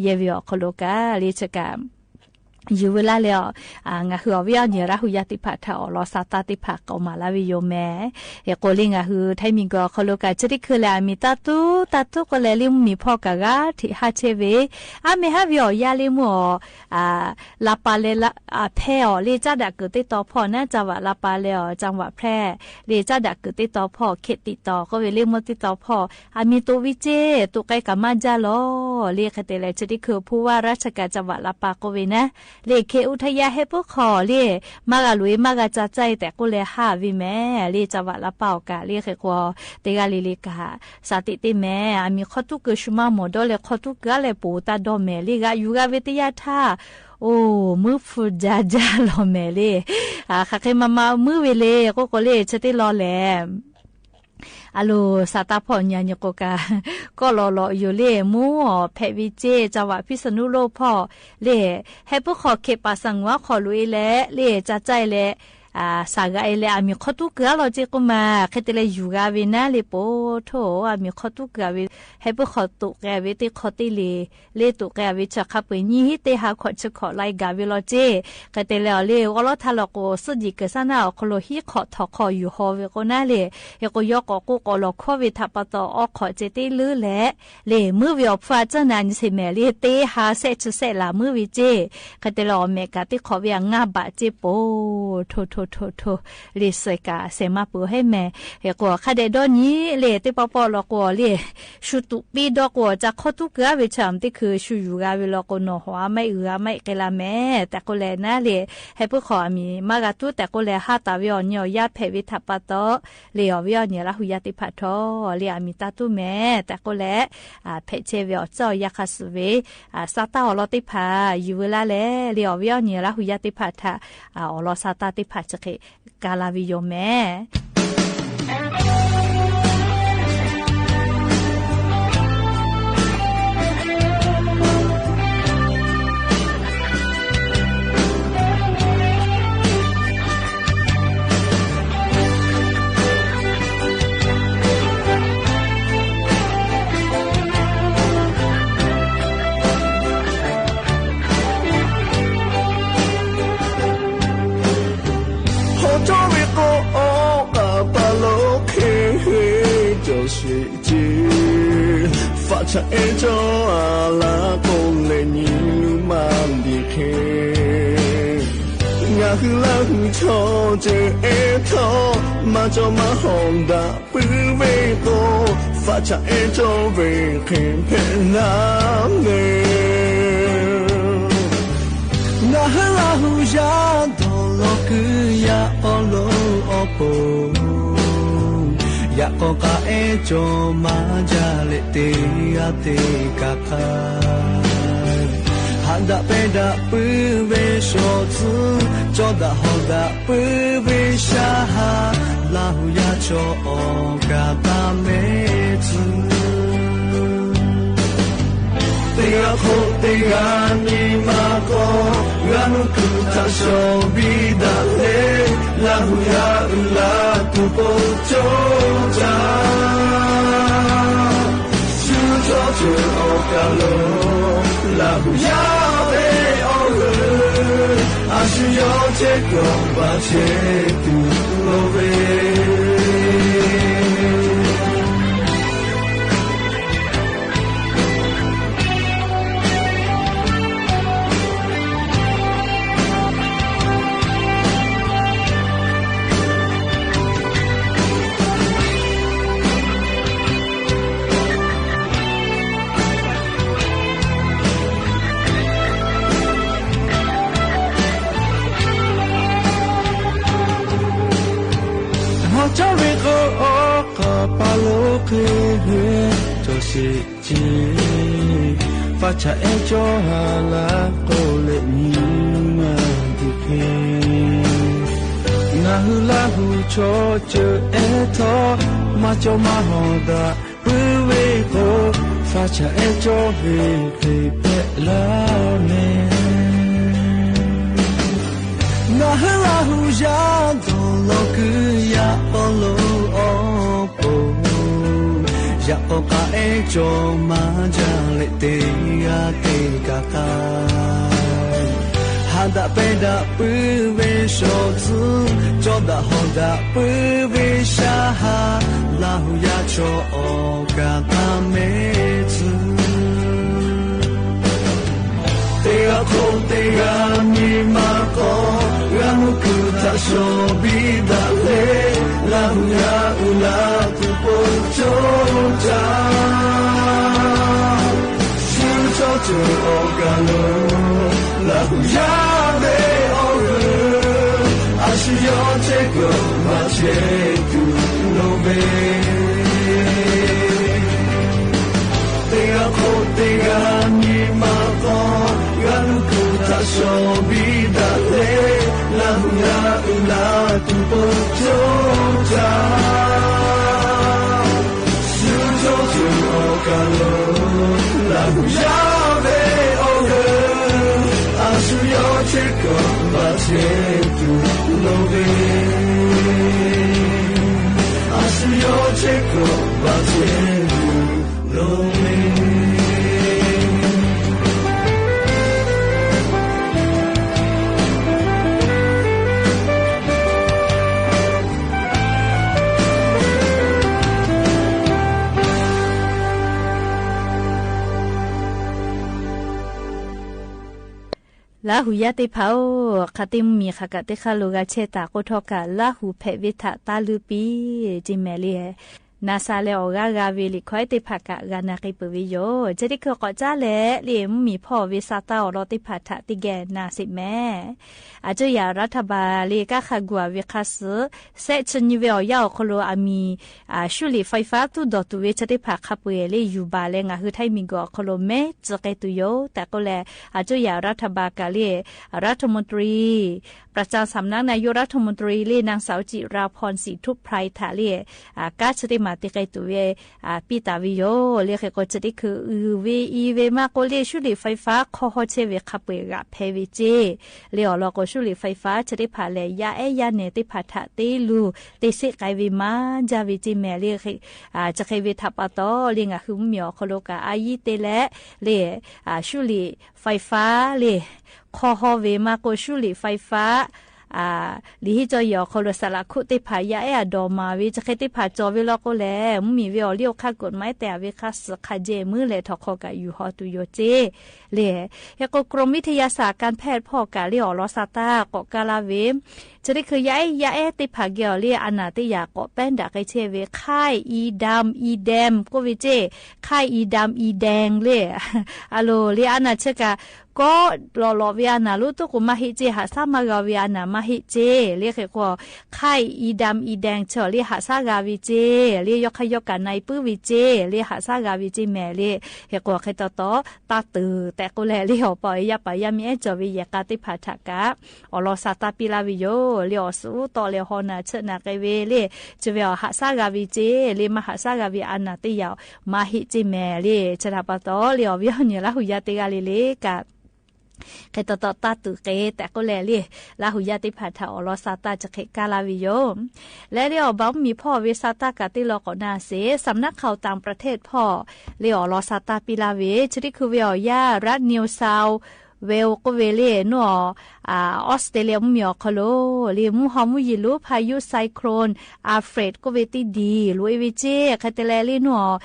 ယဲၢ်ဝေးအီၤခီလိာ်ကါ လၢ်ဆၢကၣ် ယုၢ်ဝဲလၢ်လၢ်အီၤ အငါဟုၣ်အီၤဝံၤအီၤ ညီရၣ်ဟူယၢ်သ့ၣ်တဖၣ်ထၢၣ် အီၣ်လီၤစၢ်တၢ်သ့ၣ်တဖၣ် ကိးမးလၢ်ဝံၤယိာ်မဲၣ် ဟဲကိးလၢ် ငါဟုၣ်ထဲမံၤကီးခီလိာ်ကါ ဆၢထံၣ်ခုလၢ် အမံၤတၢ်သူတၢ်သူကိးလၢ် လၢ်မုၢ်မံၤဖီၣ်ကါဂၤ ထံးဟးဆဲးဝေး အါမ့ၢ်ဟးဝံၤအီၤ ယၢ်လၢ်မုၢ်အီၤ လၢ်ပၢ်လဲၤလၢ် ဖဲအီၤ လၢ်ကၠၢ်ဒၣ်ကုာ်သ့ၣ်တီဖီၣ်နၢ် ကၠၢ်ဝၣ်လၢ်ပၢ်လဲၤအီၤ ကၠၢ်ဝၣ်ဖဲ လၢ်ကၠၢ်ဒၣ်ကုာ်သ့ၣ်တီဖီၣ် ခဲးတံးတီၤ ကိးဝဲလၢ်မုၢ်သ့ၣ်တီဖီၣ် အမံၤတူၣ်ဝံၤစ့ၢ် တူၣ်ကဲကမၣ်ကၠၢ်လီၤ လၢ်ဃဲတဲလဲၣ် ဆၢထံၣ်ခု ဖူဝါရၢ်ဆၢကၣ် ကၠၢ်ဝၣ်လၢ်ပၢ်ကိးဝဲနၢ် လၢ်ခဲအူထယါဟဲပၢၢ်ခီၣ်လၢ် မၤဂၤလူၤအ့ မၤဂၤကၠၢ်ကၠၢ်အံၤ တဲာ်ကိးလဲၤဟးဝံၤမဲၣ် လၢ်ကၠၢ်ဝၣ်လၢ်ပၢ်အီၤကါ လၢ်ဃဲဃီ တဂၤလၢ်လၢ်ကါ စၢ်တံၣ်တ့ၢ်မဲၣ် အမံၤခီတူၢ်ကၢၤ ဆူမၤမိၢ်ဒီးလဲၤခီတူၢ်ကၢၤလၢ် ပူၤတၢ်ဒီးမဲၣ် လၢ်ဂၤယူၤဂၤဝဲတယၢ်ထၣ် အိၣ် မုၢ်ဖုးကၠၢ်ကၠၢ်လီၤမဲၣ်လၢ် ဃးဃ့မၤမၤမုၢ်ဝဲလၢ် ကိးကိးလၢ် ဆၢတ့ၢ်လီၤလဲၣ် အလိၤ စၢ်တၢ်ဖီၣ်ညါ ညီကိးကါ ကီၢ်လီၤလီၤယိာ်လၢ် မူအီၤဖဲးဝံၤစ့ၢ် ကၠၢ်ဝၣ်ဖံးစနူလိၣ်ဖီၣ် လၢ် ဟဲပၢၢ်ခီၣ်ခဲးပာ်စၢ်ငွါခီၣ်လူၤအ့လဲၣ် လၢ်ကၠၢ်ကၠၢ်အ့လဲၣ် စၢ်ဂၤအ့လဲၣ် အမံၤခီတူၢ်ကၢၤလီၤစ့ၢ်ကိးမး ဃဲတဲလဲၣ်ယူၤဂၤဝဲနၢ်လၢ် ပိာ်ထိၣ် အမံၤခီတူၢ်ကၢၤဝဲ ဟဲပၢၢ်ခီၣ်တူၣ်ကဲဝဲတ့ၢ်ခီၣ်တ့ၢ်လၢ် လၢ်တူၣ်ကဲဝဲဆၢခါပှဲၤနံၣ် ဟံၣ်တ့ၢ်ဟးခီၣ်ဆၢခီၣ်လၢ် ဂၤဝဲလီၤစ့ၢ် ဃဲတဲလဲၣ်အီၤလၢ် ဂီၤလီၤထါလီၤကိး စ့ၢ်ကီးကစၢ်နၢ်အီၤခီလိာ် ဟံၣ်ခီၣ်ထီၣ်ခီၣ်ယူၤဟီၣ်ဝဲကိးနၢ်လၢ် ဟဲကိးယီၢ်ကိးကိးကိးလီၤခီၣ်ဝဲထးပာ်တီၢ် အီၣ်ခီၣ်စ့တ့ၢ်လၢ်လဲၣ် လၢ်မုၢ်ဝံၤအီၤဖုအစၢၢ်နၤ နဆဲးမဲာ်လၢ် တ့ၢ်ဟးဆဲးဆူဆဲးလၢ်မုၢ်ဝံၤစ့ၢ် ဃဲတဲလဲၣ်အီၤမဲာ်ကးတ့ၢ်ခီၣ်ဝဲအငါးဘးစ့ၢ် ပိာ်ထိၣ်ထိၣ်ထိၣ်ထိၣ် လၢ်စဲးကး စဲးမၤပှဲၤဟဲမဲာ် ဟဲကိးခါဒဲးဒီနံၤလၢ် တ့ၢ်ပီၣ်ပီၣ်လီၤကိးအီၤလၢ် ဆူတူၣ်ပ့ဒီးကိးအီၤ ကၠၢ်ခီတူၢ်ကၢၤဝဲဆၢ မ့ၢ်တခီဆူယူၤဂၤဝဲလီၤကိးနီၢ်ဟီၣ် အမါအုၣ်ဂၤမါအ့ၣ်ကဲလၢ်မဲာ် တဲာ်ကိးလဲၣ်နၢ်လၢ် ဟဲပၢၢ်ခီၣ်အမံၤ မၤဂၤတူၢ်တဲာ်ကိးလဲၣ် ဟးတၢ်ဝဲအီၤ ညီအီၤယၢ်ဖဲးဝဲထးပာ်တီၢ် လၢ်အီၤဝဲအီၤညီလၢဟူယၢ်သ့ၣ်တဖၣ်ထီၣ် လၢ်အမံၤတၢ်တူၢ်မဲာ် တဲာ်ကိးလဲၣ် ဖဲးဆဲးဝဲအီၤ ကၠၢ်အီၤယၢ်ခါဆူၣ်ဝဲ စၢ်တၢ်အီၣ်လီၤသ့ၣ်တဖၣ် ယူၤဝဲလၢ်လဲၣ် လၢ်အီၤဝဲအီၤညီလၢဟူယၢ်သ့ၣ်တဖၣ်ထၣ် အီၣ်လီၤစၢ်တၢ်သ့ၣ်တဖၣ်ဆၢဃ့ ကါလၢ်ဝံၤယိာ်မဲာ် ဟီၣ်ကၠီၣ်ဝဲကိးအီၣ် ပာ်ပာ်လီၤခဲ ကၠီၣ်စ့ၣ်က့ ဖးဆါအဲၣ်ကၠီၣ်အလါ ကိးလဲၣ်နံၤလူမၤဒံးခဲ ငါဟုၣ်လၢ်ဟုၣ်ဆီၣ် ကၠီၣ်အဲၣ်ထီၣ် မၤကၠီၣ်မၤဟီၣ်ဒၣ် ပုၢ်ဝဲၢ်ကိး ဖးဆါအဲၣ်ကၠီၣ်ဝဲခဲဖဲလၢ်မဲာ် နၢ်ဟၢလၢ်ဟူယၢ်ဒီးလီၤကုယၤအီၣ်လီၤအီၣ်ပိာ် ယၤကိးကးအဲၣ်ကၠီၣ်မၤယၤလဲၣ် တ့ၢ်ဂၤတ့ၢ်ကးခါ ဟးဒၣ်ပဲဒၣ်ပုၢ်ဝဲၢ်စီၤစုၤ ကၠီၣ်ဒၣ်ဟီၣ်ဒၣ်ပုၢ်ဝဲၢ်စၢ်ဟါ လၢ်ဟူယၢ်ဆီၣ်အီၣ်ကးတၢ်မဲာ်စုၤ တ့ၢ်ဂၤခိၣ်တ့ၢ်ဂၤနံၤမၤကီၢ် ဂၤမုၢ်ကုၢ်ထးဆှီဘံဒၣ်လဲၣ် လၢ်ဟူယၢ်အုၣ်လၢ်တူၢ်ပိာ်ကၠီၣ်ကၠၢ် ဆူထီၣ်ကၠီၣ်အီၣ်ကးလီၤ လၢ်ဟူယၢ်အီၣ်လၢအီၣ်လၢ အဆူယီၢ်ဆဲးကျိးဘၣ်ဆဲးတူၢ်လိာ်ဝဲဟီၣ်ကၠီၣ်ဝဲကိးအီၣ် ကပာ်လိာ်ခဲ ကၠီၣ်စ့ၣ် က့ ဖးဆါအဲၣ်ကၠီၣ်ဟါလၢ် ကိးလဲၣ်နံၤမၤဒံးခဲ အဟုလၢ်ဟူ ချောချၢအဲထော မၤကၠီမၤဟီၣ်ဒၣ် ပုၢ်ဝဲၢ်ကိး ဖးဆၣ်အဲကၠီ ဂ့ၤဂ့ၤဖဲလၢ်န့ၣ် နၢ်ဟူလၢ်ဟူ ယၤဒိၣ်လီၤ ကုယၤပီၣ်လိအီၤ ပူၤ ယၤပီၣ်ဃာ်အဲကၠီ မၤဒ်လဲၣ် တ့ၢ်ဂၤတ့ၢ်ကၤဃာ် ဟးဒၣ်ပဲဒၣ် ပုၢ်ဝဲၢ်စီၤစု ကၠီဒၣ်ဟီၣ်ဒၣ် ပုၢ်ဝဲၢ်စှၤဟး လၢ်ဟူယၤ ဆိၣ်အီၣ်ကၤ တၢ်မဲာ်စု တ့ၢ်ဂၤခိၣ် တ့ၢ်ဂၤနံၤမၤကီၢ် ဂၤမူကူၣ်ထး ဆိၣ်ဘံဒၣ်လဲၣ် လၢ်ဟူယၤ အုလၢ်သူၣ်ပိာ် ကၠီကၠၢ ဆူကၠီ ဆိၣ်အီၣ်ကၤလိၤ လၢ်ဟူယၤ ဘဲအီၤဂၢၢ် အဆူယီၤ ဆဲးကျိးဘၣ်ဆဲးတူၢ်လိာ်ဝဲ တ့ၢ်ဂၤခိၣ် တ့ၢ်ဂၤနံၤမၤကီၢ် ဂၤမူကူၣ်ထး ဆိၣ်ဘံဒၣ်လဲၣ် လၢ်ဟူယၤ အုလၢ်သူၣ်ပိာ် ကၠီကၠၢ ဆူကၠီ ဆိၣ်အီၣ်ကၤလိၤ လၢ်ဟူယၤ ဘဲအီၤဂၢၢ် အဆူယီၤ ဆဲးကျိးဘၣ်ဆဲးတူၢ်လိာ်ဝဲ အဆူယီၤ ဆဲးကျိးဘၣ်ဆဲးတူၢ်လိာ်ဝဲ လၢ်ဟူယၤသ့ၣ်တဖၣ်ဧၢ, ခါတ့ၢ်မုၢ်မံၤခါကး တခါလိာ်ဂၤဆဲးတၢ် ကိးထီၣ်ကး လၢ်ဟူဖဲးဝ့ၢ်ထး တၢ်လုၢ်ပံၤ ကၠ့မဲာ်လံ. နၤစၤလဲၤအီၣ်ဂၤဂၤဝံၤ လံာ်ခီသ့ၣ်တဖၣ်ကး ဂၤနၢ်က့ၤပၢၢ်ဝံၤယိာ်, ကၠ့တံခိၣ်ကိးကၠၢ်လဲၣ်လံ, မုၢ်မံၤဖီၣ်ဝံၤ စးတၢ်အီၣ်လီၤသ့ၣ်တဖၣ်ထး တကဲနၤစ့ၢ်ကီးမဲာ်. အစိယၤရးထဘၢၣ်လံ ကါဃာ်ကွံာ်ဝံၤခါဆူ ဆဲးဆှံဝဲအီၤ ယၢ်အီၤခီလိာ် အမံၤ အရှုလ့ၣ် ไฟฟ้า သူၣ်ဒီတူၣ်ဝဲ ကၠ့တံဖၣ်ခါပှဲၤလံ ယူၤဘၣ်လၢ ငါဟုထၢၣ်မံၤကီၢ်အီၤခီလိာ် မဲာ်စ့ၢ်ကီးတုၤယိာ် တၢ်ကိးလဲၣ်. အစိယၤရးထဘၢၣ်ကးလံ รัฐมนตรี ประจำสำนักนายกรัฐมนตรี လံ นางสาวจิราพร ศรีทุพไพร ထးလံ ကါဆၢတ့ၢ်မးတကဲတုၤဝဲ ပံတၢ်ဝံၤယိာ်လံ. ဃ့ၢ်ကီး ကၠ့တံခိၣ်အုၣ်ဝံၤအံၤဝံၤမးကိးလံ ရှုလ့ၣ် ไฟฟ้า ခီဟီဆဲးဝဲခါပှဲၤဂၤဖဲဝဲကၠ့ လံအီၤလီၤကိး ရှုလ့ၣ် ไฟฟ้า ကၠ့တံဖၣ်လဲၣ် ယၣ်အဲၣ်ယၣ်နဲၣ်သ့ၣ်တဖၣ်ထး တ့လူၤ တ့စ့းကဲဝံၤမး ကၠၢ်ဝဲကၠ့မဲာ်လံ. ကၠ့ဃ့ဝံၤထးပာ်တီလံ ငါဟုမုၢ်မံၤအီၤခီလိာ်ကး အယံၤတ့လဲၣ်လံ ရှုလ့ၣ် ไฟฟ้า လံ ခီဟီဝဲမးကိး ရှုလ့ၣ် ไฟฟ้า လံဟံးကၠီယီၤခီလိာ် စလးခိၣ်သ့ၣ်တဖၣ် ယၣ်အဲၣ်အဒိၣ်မးဝံၤ ကၠ့ဃ့သ့ၣ်တဖၣ်ကၠီဝဲလီၤကိးလဲၣ် မုၢ်မံၤဝဲအီၤလံအိၣ်ခါကိးမး တဲအဝဲခါဆူးခါယဲၢ် မုၢ်လဲၤထီၣ်ခီကး ယူၤဟီတုၤယိာ်ကၠ့ လံ. ဃ့ၢ်ကီး กรมวิทยาศาสตร์การแพทย์ ဖီၣ်ကးလံ အီၣ်လီၤစးတၢ် ကိးကါလၢ်ဝဲ ကၠ့တံခိၣ် ယၣ်အဲၣ်ယၣ်အဲၣ်သ့ၣ်တဖၣ်ကဲအီၤလံ အနၢ်တယာ်ကိး ပဲၣ်ဒၣ်ကဲဆဲးဝဲ ไข้ อี ดำ อี แดง ကိးဝဲကၠ့ ไข้ อี ดำ อี แดง လံ အလိၤလံ အနၢ်ဆၢကး ကိးလီၤလီၤဝဲအနၢ် လူတူၢ်ကိးမးဟ့ၣ်ကၠ့ ဟးဆါမၤဂီၤဝဲအနၢ် မၤဟ့ၣ်ကၠ့ လံ. ဃ့ၢ်ကီး ไข้ อี ดำ อี แดง ဆၢအီၤလံ ဟးဆါဂၤဝဲကၠ့ လံ ရောဂါ ရောဂါ နာအံၤပုၢ်ဝဲကၠ့ လံ ဟးဆါဂၤဝဲကၠ့မဲာ်လံ. ဃ့ၢ်ကီး ဃ့ၢ်တီတီ တၢ်တုၤ တဲကိးလဲၣ်လံ ဟီၣ်ပီၣ်ယၢ်ပၢ်ယၢ်မ့ၢ်အဲၣ်ကၠီဝဲ ယဲၢ်ကါသ့ၣ်တဖၣ်ထးကး အီၣ်လီၤစးတၢ်ပံလၢ်ဝဲယိာ်လံ အီၣ်ဆူတီလဲၤဟီၣ်နၢ်ဆၢနၢ်ကဲဝဲလံ ကၠ့ဝဲအီၤ ဟးဆါဂၤဝဲကၠ့ လံ မၤဟးဆါဂၤဝဲအနၢ် တယာ် မၤဟ့ၣ်ကၠ့မဲာ်လံ. ဆၢတၢ်ပာ်တီလံ အီၣ်ဝံၤအီၣ်ညၣ် လၢဟူယၤတ့ဂၤလံလံကး ဃ့ၢ်တီတီ တၢ်တုၤဃ့ တဲကိးလဲၣ်လံ လၢဟူယၤသ့ၣ်တဖၣ်ထး အီၣ်လီၤစးတၢ် ကၠ့ဃ့ကါလၢ်ဝဲယိာ် လၢလံအီၤဘၣ် မုၢ်မံၤဖီၣ်ဝဲစးတၢ်ကးတ့လီၤကိးနၢ်စ့ၢ် สำนักข่าวต่างประเทศ ဖီၣ်လံ အီၣ်လီၤစးတၢ်ပံလၢ်ဝဲ ကၠ့တံခိၣ်ဝဲအီၤယၣ် รัฐ New South Wales ကိးဝဲလံ နအိၣ် အီစထြ့လယါ မုၢ်မံၤအီၤခီလိာ်လံ မူဟီၣ်မူယံာ်လိၤ พายุไซโคลน Alfred ကိးဝဲသ့ၣ်ဒံး လိၤအ့ၣ်ဝဲကၠ့ ဃဲတလဲလံနအိၣ်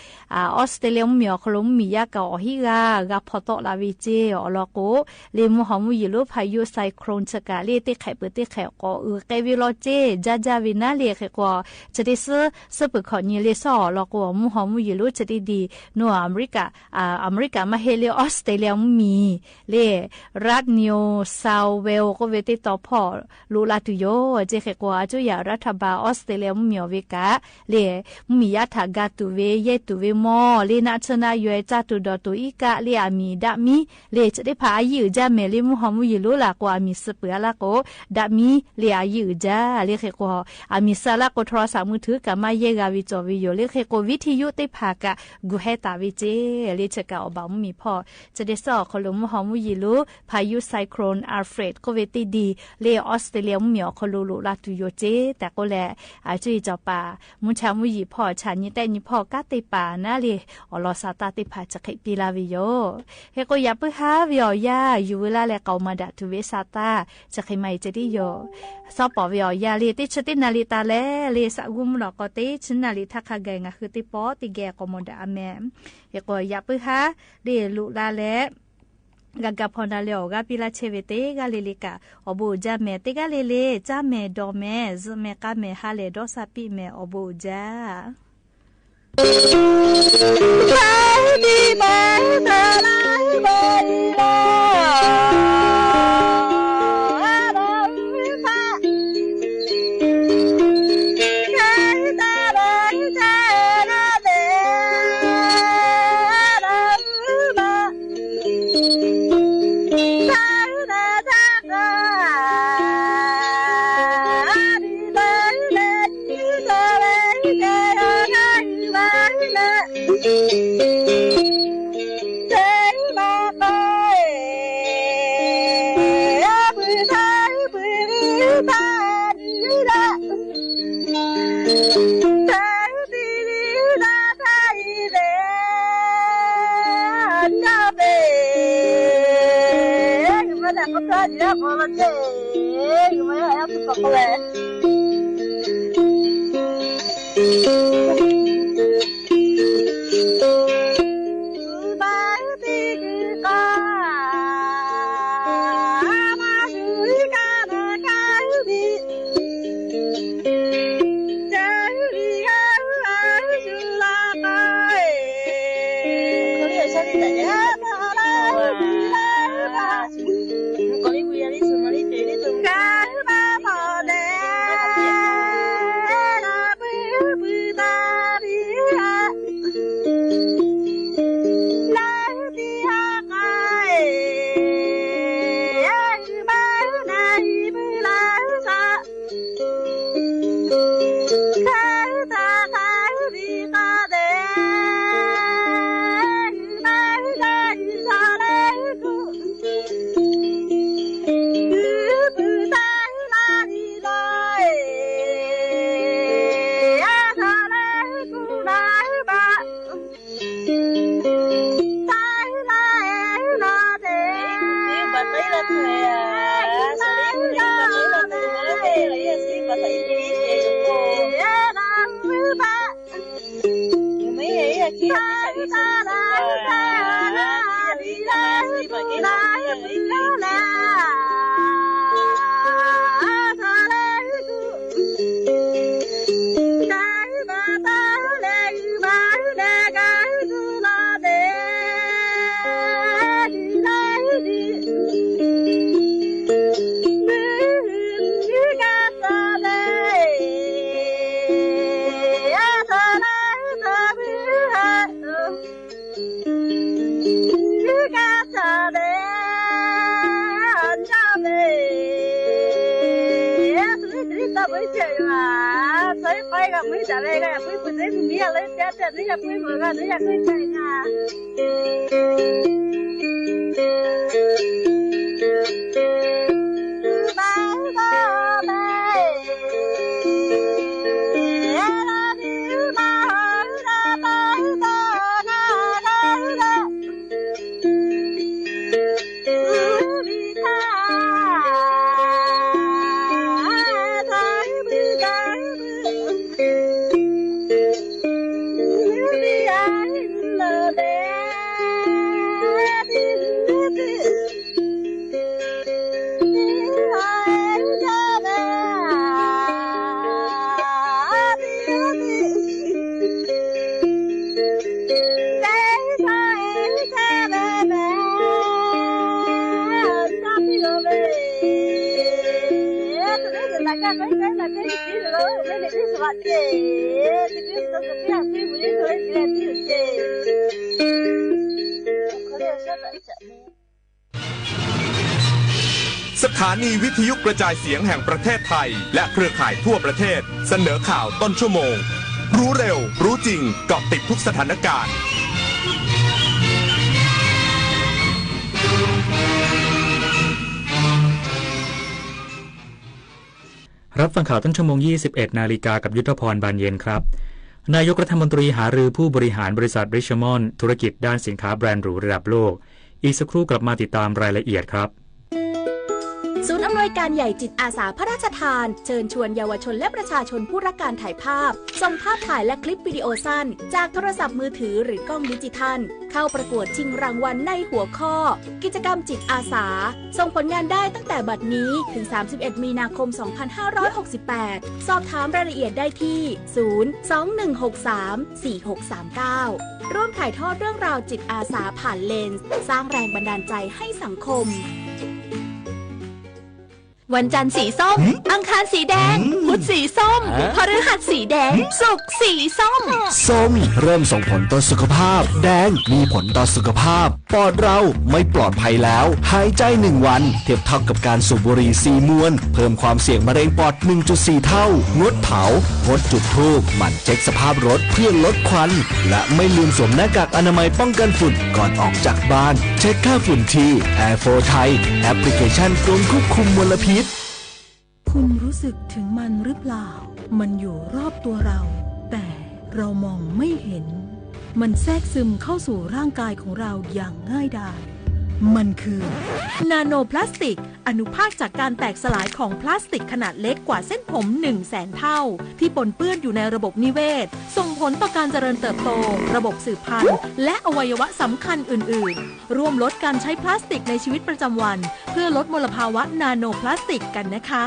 အီစထြ့လယါ မုၢ်မံၤအီၤခီလိာ် မုၢ်မံၤယါကးအီၣ်ဟံးဂၤ ဂၤဖီၣ်တီၣ်လၢ်ဝဲကၠ့ အီၣ်လီၤကိးလံ မူဟီၣ်မူယံာ်လိၤ พายุไซโคลน ဆၢကးလံ သ့ၣ်ခဲးပၢၢ်သ့ၣ်ခဲး ကိးအုးကဲဝဲလီၤကၠ့ ကၠၢ်ကၠၢ်ဝဲနၤလံ. ဃ့ၢ်ကီး ကၠ့တံဆၢ ဆၢဖုၣ်ခီၣ်ညံၤလံ ဆၢအီၣ်လီၤကိး မူဟီၣ်မူယံာ်လိၤ ကၠ့တံဒံး နအိၣ် အမဲရကၤ အမဲရကၤမးဟ့ၣ်လံ အီစထြ့လယါ မုၢ်မံၤလံ ရတ်ႉ New South Wales ကီၢ်ဝ့ၢ်တဵတ်းတီၤဖီၣ် လူလါတုၤယိာ် စ့ၢ်ကီး အစိယၤ ရတ်ႉထဘၢၣ် အီစထြ့လယါ မူမီၣ်အီၤဝ့ၢ်ကး လၢ မူမီၣ်ယါထၣ်ဂၤတူၺ်ဝ့ ယဲၢ်တူၺ်ဝ့မီၢ် လၢနးဆၢနးယွဲၢ် စၢ်တူၺ်ဒီးတူၺ်အီၣ်ကး လၢအမံၤဒၣ်မံ လၢဆၢၣ်တ့ၢ်ဖၣ်အယုၢ်အစၢ်မဲာ် လၢမုၢ်ဟီၣ်မူယံာ်လိၤလၢ်ကိး အမံၤစၢၢ်ပၢၢ်အလၢ်ကိး ဒၣ်မံ လၢအယုၢ်အစၢ် လၢဃ့ၢ်ကိး အမံၤစၢၢ်လၢ်ကိး ထရၣ်သၣ်မူထု ကမၣ်ယဲၢ်ဂၤဝံၤ ကၠီၣ်ဝံၤယိာ် လၢဃ့ၢ်ကိး ဝံထယုၣ်တ့ၢ်ဖၣ်ကး ကူၣ်ဟဲတၢ်ဝံၤစ့ၢ် လၢဆၢၣ်ကးအီၣ်ဘၣ်မူမီၣ်ဖီၣ် စ့ၢ်ကီး ခီဖျိမုၢ်ဟီၣ်မူယံာ်လိၤ พายุไซโคลนอัลเฟรด ကီၢ်ဝ့ၢ်တၢ်ဒံၣ် လၢအီစထြ့လယါ မူမီၣ်အီၤခီဖျိ လူလါတုၤယိာ်စ့ၢ် တၢ်ကီလၢ အစိယၤ စီၤပၤ မူဆါမူယံာ်ဖီၣ် ဆၣ်ညံတဲာ်ညံဖီၣ် ကါတ့ၢ်ပာ်နၤလၢ အီၣ်လီၤစးတၢ်တ့ၢ်ဖၣ် စ့ၢ်ကီးပံလၢ်ဝံၤယိာ် ဃ့ၢ်ကိး ယၣ်ပုၢ်ဟါဝံၤအီၣ်ယၤ ယူၢ်ဝံၤလၢ်လၢ် ကိးမၤဒၣ်တုၤဝ့စးတၢ် စ့ၢ်ကီးမၤအံၤစ့ၢ်ကီးယိာ် စီၤပီၣ်ဝံၤအီၣ်ယၤလၢ တ့ဆၢတ့နၣ်ရံၣ်တၢ်လဲၣ် လၢစးဂူမူလီၤကီး တ့ဆၢနၣ်ရံၣ် ထါခါဂၤ ငါဃုတ့ၢ်ပီၣ်တ့ၢ်ဂဲၤ ကိးမၤဒၣ်အမဲာ် ဃ့ၢ်ကိး ယၣ်ပုၢ်ဟါ လၢလူလါလၢ ဂၤဂၤဖီၣ်နၤလၢအီၣ်ဂၤပံလၢ်ဆဲးဝဲ တ့ဂၤလၢ်လၢ်ကး အီၣ်ဘိးအီၣ်စၢ်မဲာ် တ့ဂၤလၢ်လၢ် စၢ်မဲာ်ဒီးမဲာ် စၢ်မဲာ်ကါမဲာ် ဟါလၢာ်ဒီးစၢ်ပံမဲာ် အီၣ်ဘိးအီၣ်စၢ် สถานีวิทยุกระจายเสียงแห่งประเทศไทย และเครือข่ายทั่วประเทศ เสนอข่าวต้นชั่วโมง รู้เร็ว รู้จริง เกาะติดทุกสถานการณ์ รับฟังข่าวต้นชั่วโมง ยี่สิบเอ็ดนาฬิกา กับยุทธพร บานเย็นครับ นายกรัฐมนตรีหารือผู้บริหารบริษัท Richemont ธุรกิจด้านสินค้าแบรนด์หรูระดับโลก อีกสักครู่กลับมาติดตามรายละเอียดครับ ศูนย์อำนวยการใหญ่จิตอาสาพระราชทาน เชิญชวนเยาวชนและประชาชนผู้รักการถ่ายภาพ ส่งภาพถ่ายและคลิปวิดีโอสั้น จากโทรศัพท์มือถือหรือกล้องดิจิทัล เข้าประกวดชิงรางวัลในหัวข้อ กิจกรรมจิตอาสา ส่งผลงานได้ตั้งแต่บัดนี้ถึง สามสิบเอ็ดมีนาคม สองพันห้าร้อยหกสิบแปด สอบถามรายละเอียดได้ที่ ศูนย์ สอง หนึ่ง หก สาม สี่ หก สาม เก้า ร่วมถ่ายทอดเรื่องราวจิตอาสาผ่านเลนส์ สร้างแรงบันดาลใจให้สังคม วันจันทร์สีส้ม หืม อังคารสีแดง หืม พุธสีส้ม ฮะ พฤหัสสีแดง หืม ศุกร์สีส้ม ส้มเริ่มส่งผลต่อสุขภาพ แดงมีผลต่อสุขภาพ ปอดเราไม่ปลอดภัยแล้ว หายใจหนึ่งวัน เทียบเท่ากับการสูบบุหรี่สี่มวน เพิ่มความเสี่ยงมะเร็งปอด หนึ่งจุดสี่ เท่า งดเผา งดจุดธูป หมั่นเช็คสภาพรถเพื่อลดควัน และไม่ลืมสวมหน้ากากอนามัยป้องกันฝุ่นก่อนออกจากบ้าน เช็คค่าฝุ่นที่ Air four Thai แอปพลิเคชันกรมควบคุมมลพิษ คุณรู้สึกถึงมันหรือเปล่า มันอยู่รอบตัวเรา แต่เรามองไม่เห็น มันแทรกซึมเข้าสู่ร่างกายของเราอย่างง่ายดาย มันคือ นาโนพลาสติก อนุภาคจากการแตกสลายของพลาสติกขนาดเล็กกว่าเส้นผมหนึ่งแสนเท่า ที่ปนเปื้อนอยู่ในระบบนิเวศ ส่งผลต่อการเจริญเติบโต ระบบสืบพันธุ์ และอวัยวะสำคัญอื่นๆ ร่วมลดการใช้พลาสติกในชีวิตประจำวัน เพื่อลดมลภาวะนาโนพลาสติกกันนะคะ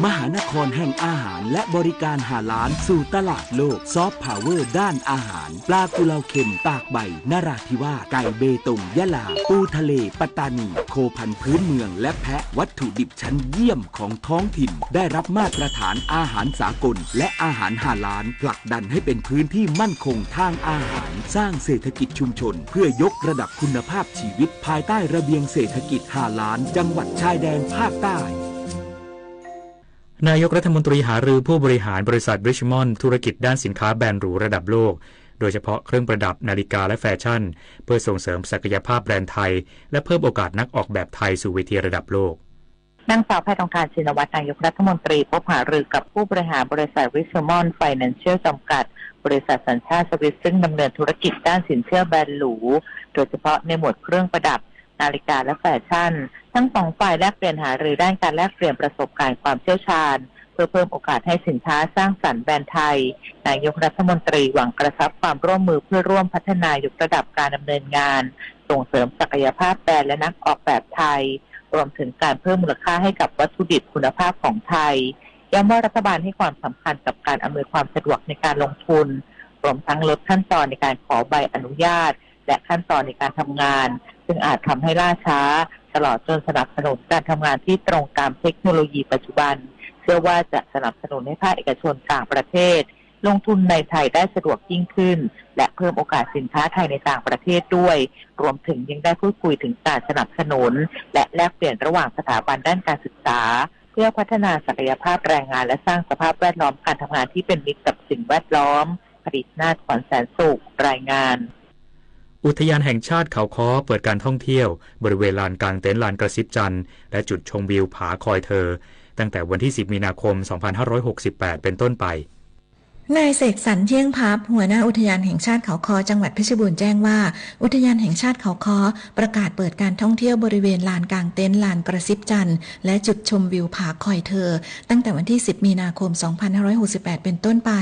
มหานครแห่งอาหารและบริการฮาลาลสู่ตลาดโลก ซอฟต์พาวเวอร์ด้านอาหาร ปลากุเลาเค็มตากใบนราธิวาส ไก่เบตงยะลา ปูทะเลปัตตานี โคพันธุ์พื้นเมืองและแพะ วัตถุดิบชั้นเยี่ยมของท้องถิ่น ได้รับมาตรฐานอาหารสากล และอาหารฮาลาล ผลักดันให้เป็นพื้นที่มั่นคงทางอาหาร สร้างเศรษฐกิจชุมชน เพื่อยกระดับคุณภาพชีวิต ภายใต้ระเบียงเศรษฐกิจฮาลาล จังหวัดชายแดนภาคใต้ นายกรัฐมนตรีหารือผู้บริหารบริษัท Richemont ธุรกิจด้านสินค้าแบรนด์หรูระดับโลก โดยเฉพาะเครื่องประดับ นาฬิกา และแฟชั่น เพื่อส่งเสริมศักยภาพแบรนด์ไทย และเพิ่มโอกาสนักออกแบบไทยสู่เวทีระดับโลก นางสาวแพทองธาร ชินวัตร นายกรัฐมนตรี พบหารือกับผู้บริหารบริษัท Richemont Financial จำกัด บริษัทสัญชาติสวิส ซึ่งดำเนินธุรกิจด้านสินเชื่อแบรนด์หรู โดยเฉพาะในหมวดเครื่องประดับ นาฬิกา และแฟชั่น ทั้งสองฝ่ายแลกเปลี่ยนหารือด้านการแลกเปลี่ยนประสบการณ์ความเชี่ยวชาญ เพื่อเพิ่มโอกาสให้สินค้าสร้างสรรค์แบรนด์ไทย นายกรัฐมนตรีหวังกระชับความร่วมมือเพื่อร่วมพัฒนายกระดับการดำเนินงาน ส่งเสริมศักยภาพแบรนด์และนักออกแบบไทย รวมถึงการเพิ่มมูลค่าให้กับวัตถุดิบคุณภาพของไทย ย้ำว่ารัฐบาลให้ความสำคัญกับการอำนวยความสะดวกในการลงทุน รวมทั้งลดขั้นตอนในการขอใบอนุญาต และขั้นตอนในการทำงาน ซึ่งอาจทำให้ล่าช้า ตลอดจนสนับสนุนการทำงานที่ตรงตามเทคโนโลยีปัจจุบัน เชื่อว่าจะสนับสนุนให้ภาคเอกชนต่างประเทศ ลงทุนในไทยได้สะดวกยิ่งขึ้น และเพิ่มโอกาสสินค้าไทยในต่างประเทศด้วย รวมถึงยังได้พูดคุยถึงการสนับสนุน และแลกเปลี่ยนระหว่างสถาบันด้านการศึกษา เพื่อพัฒนาศักยภาพแรงงาน และสร้างสภาพแวดล้อมการทำงานที่เป็นมิตรกับสิ่งแวดล้อม ผลิตนาถ ขวัญแสนสุข รายงาน อุทยานแห่งชาติเขาค้อเปิดการท่องเที่ยวบริเวณลานกางเต็นท์ลานกระซิบจันทร์ และจุดชมวิวผาคอยเทอ ตั้งแต่วันที่ สิบ มีนาคม สองพันห้าร้อยหกสิบแปด เป็นต้นไป นายเสกสรร เที่ยงพับ หัวหน้าอุทยานแห่งชาติเขาค้อ จังหวัดเพชรบูรณ์แจ้งว่า อุทยานแห่งชาติเขาค้อประกาศเปิดการท่องเที่ยวบริเวณลานกางเต็นท์ลานกระซิบจันทร์ และจุดชมวิวผาคอยเทอ ตั้งแต่วันที่ สิบ มีนาคม สองพันห้าร้อยหกสิบแปด เป็นต้นไป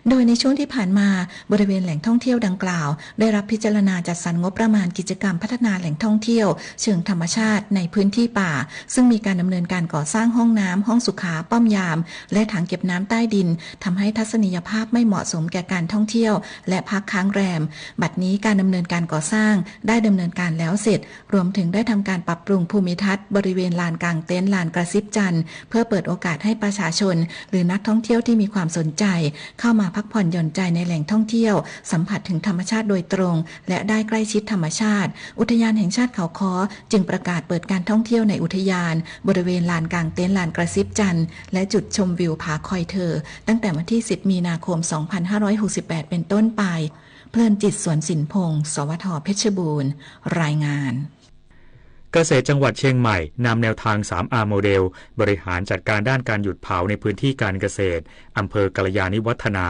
โดยในช่วงที่ผ่านมา บริเวณแหล่งท่องเที่ยวดังกล่าว ได้รับพิจารณาจัดสรรงบประมาณกิจกรรมพัฒนาแหล่งท่องเที่ยวเชิงธรรมชาติในพื้นที่ป่า ซึ่งมีการดำเนินการก่อสร้างห้องน้ำ ห้องสุขา ป้อมยาม และถังเก็บน้ำใต้ดิน ทำให้ทัศนียภาพ ภาพไม่เหมาะสมแก่การท่องเที่ยว และพักค้างแรม บัดนี้การดำเนินการก่อสร้างได้ดำเนินการแล้วเสร็จ รวมถึงได้ทำการปรับปรุงภูมิทัศน์บริเวณลานกางเต็นท์ ลานกระซิบจันทร์ เพื่อเปิดโอกาสให้ประชาชน หรือนักท่องเที่ยวที่มีความสนใจ เข้ามาพักผ่อนหย่อนใจในแหล่งท่องเที่ยว สัมผัสถึงธรรมชาติโดยตรง และได้ใกล้ชิดธรรมชาติ อุทยานแห่งชาติเขาค้อจึงประกาศเปิดการท่องเที่ยวในอุทยาน บริเวณลานกางเต็นท์ ลานกระซิบจันทร์ และจุดชมวิวผาคอยเทอร์ ตั้งแต่วันที่ สิบ มีนาคม สองพันห้าร้อยหกสิบแปด เป็นต้นไป เพลินจิต สวนสินพงษ์ สวท เพชรบูรณ์ รายงาน เกษตรจังหวัดเชียงใหม่นำแนวทาง สาม อาร์ โมเดล บริหารจัดการด้านการหยุดเผาในพื้นที่การเกษตร อำเภอกัลยาณิวัฒนา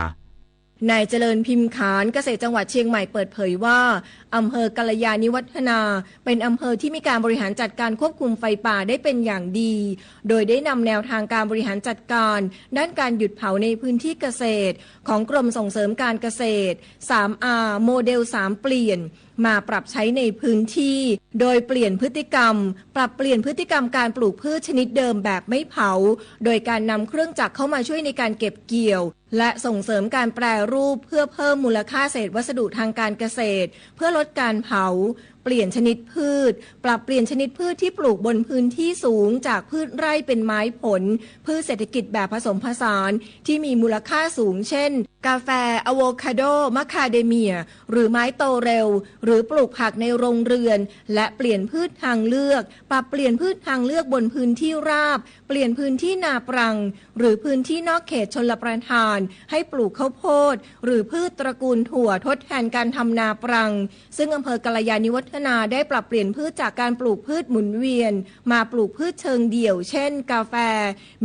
นายเจริญพิมพ์ขาน เกษตรจังหวัดเชียงใหม่เปิดเผยว่า อำเภอกัลยาณิวัฒนา เป็นอำเภอที่มีการบริหารจัดการควบคุมไฟป่าได้เป็นอย่างดี โดยได้นำแนวทางการบริหารจัดการด้านการหยุดเผาในพื้นที่เกษตร ของกรมส่งเสริมการเกษตร สาม อาร์ โมเดล สาม เปลี่ยน มาปรับใช้ในพื้นที่ โดยเปลี่ยนพฤติกรรม ปรับเปลี่ยนพฤติกรรมการปลูกพืชชนิดเดิมแบบไม่เผา โดยการนำเครื่องจักรเข้ามาช่วยในการเก็บเกี่ยว และส่งเสริมการแปรรูปเพื่อเพิ่มมูลค่าเศษวัสดุทางการเกษตร เพื่อลดการเผา เปลี่ยนชนิดพืช ปรับเปลี่ยนชนิดพืชที่ปลูกบนพื้นที่สูงจากพืชไร่เป็นไม้ผล พืชเศรษฐกิจแบบผสมผสานที่มีมูลค่าสูง เช่น กาแฟ อะโวคาโด มะคาเดเมีย หรือไม้โตเร็ว หรือปลูกผักในโรงเรือน และเปลี่ยนพืชทางเลือก ปรับเปลี่ยนพืชทางเลือกบนพื้นที่ราบ เปลี่ยนพื้นที่นาปรัง หรือพื้นที่นอกเขตชลประทาน ให้ปลูกข้าวโพด หรือพืชตระกูลถั่วทดแทนการทำนาปรัง ซึ่งอำเภอกัลยาณิวัฒนาได้ปรับเปลี่ยนพืชจากการปลูกพืชหมุนเวียน มาปลูกพืชเชิงเดี่ยว เช่น กาแฟ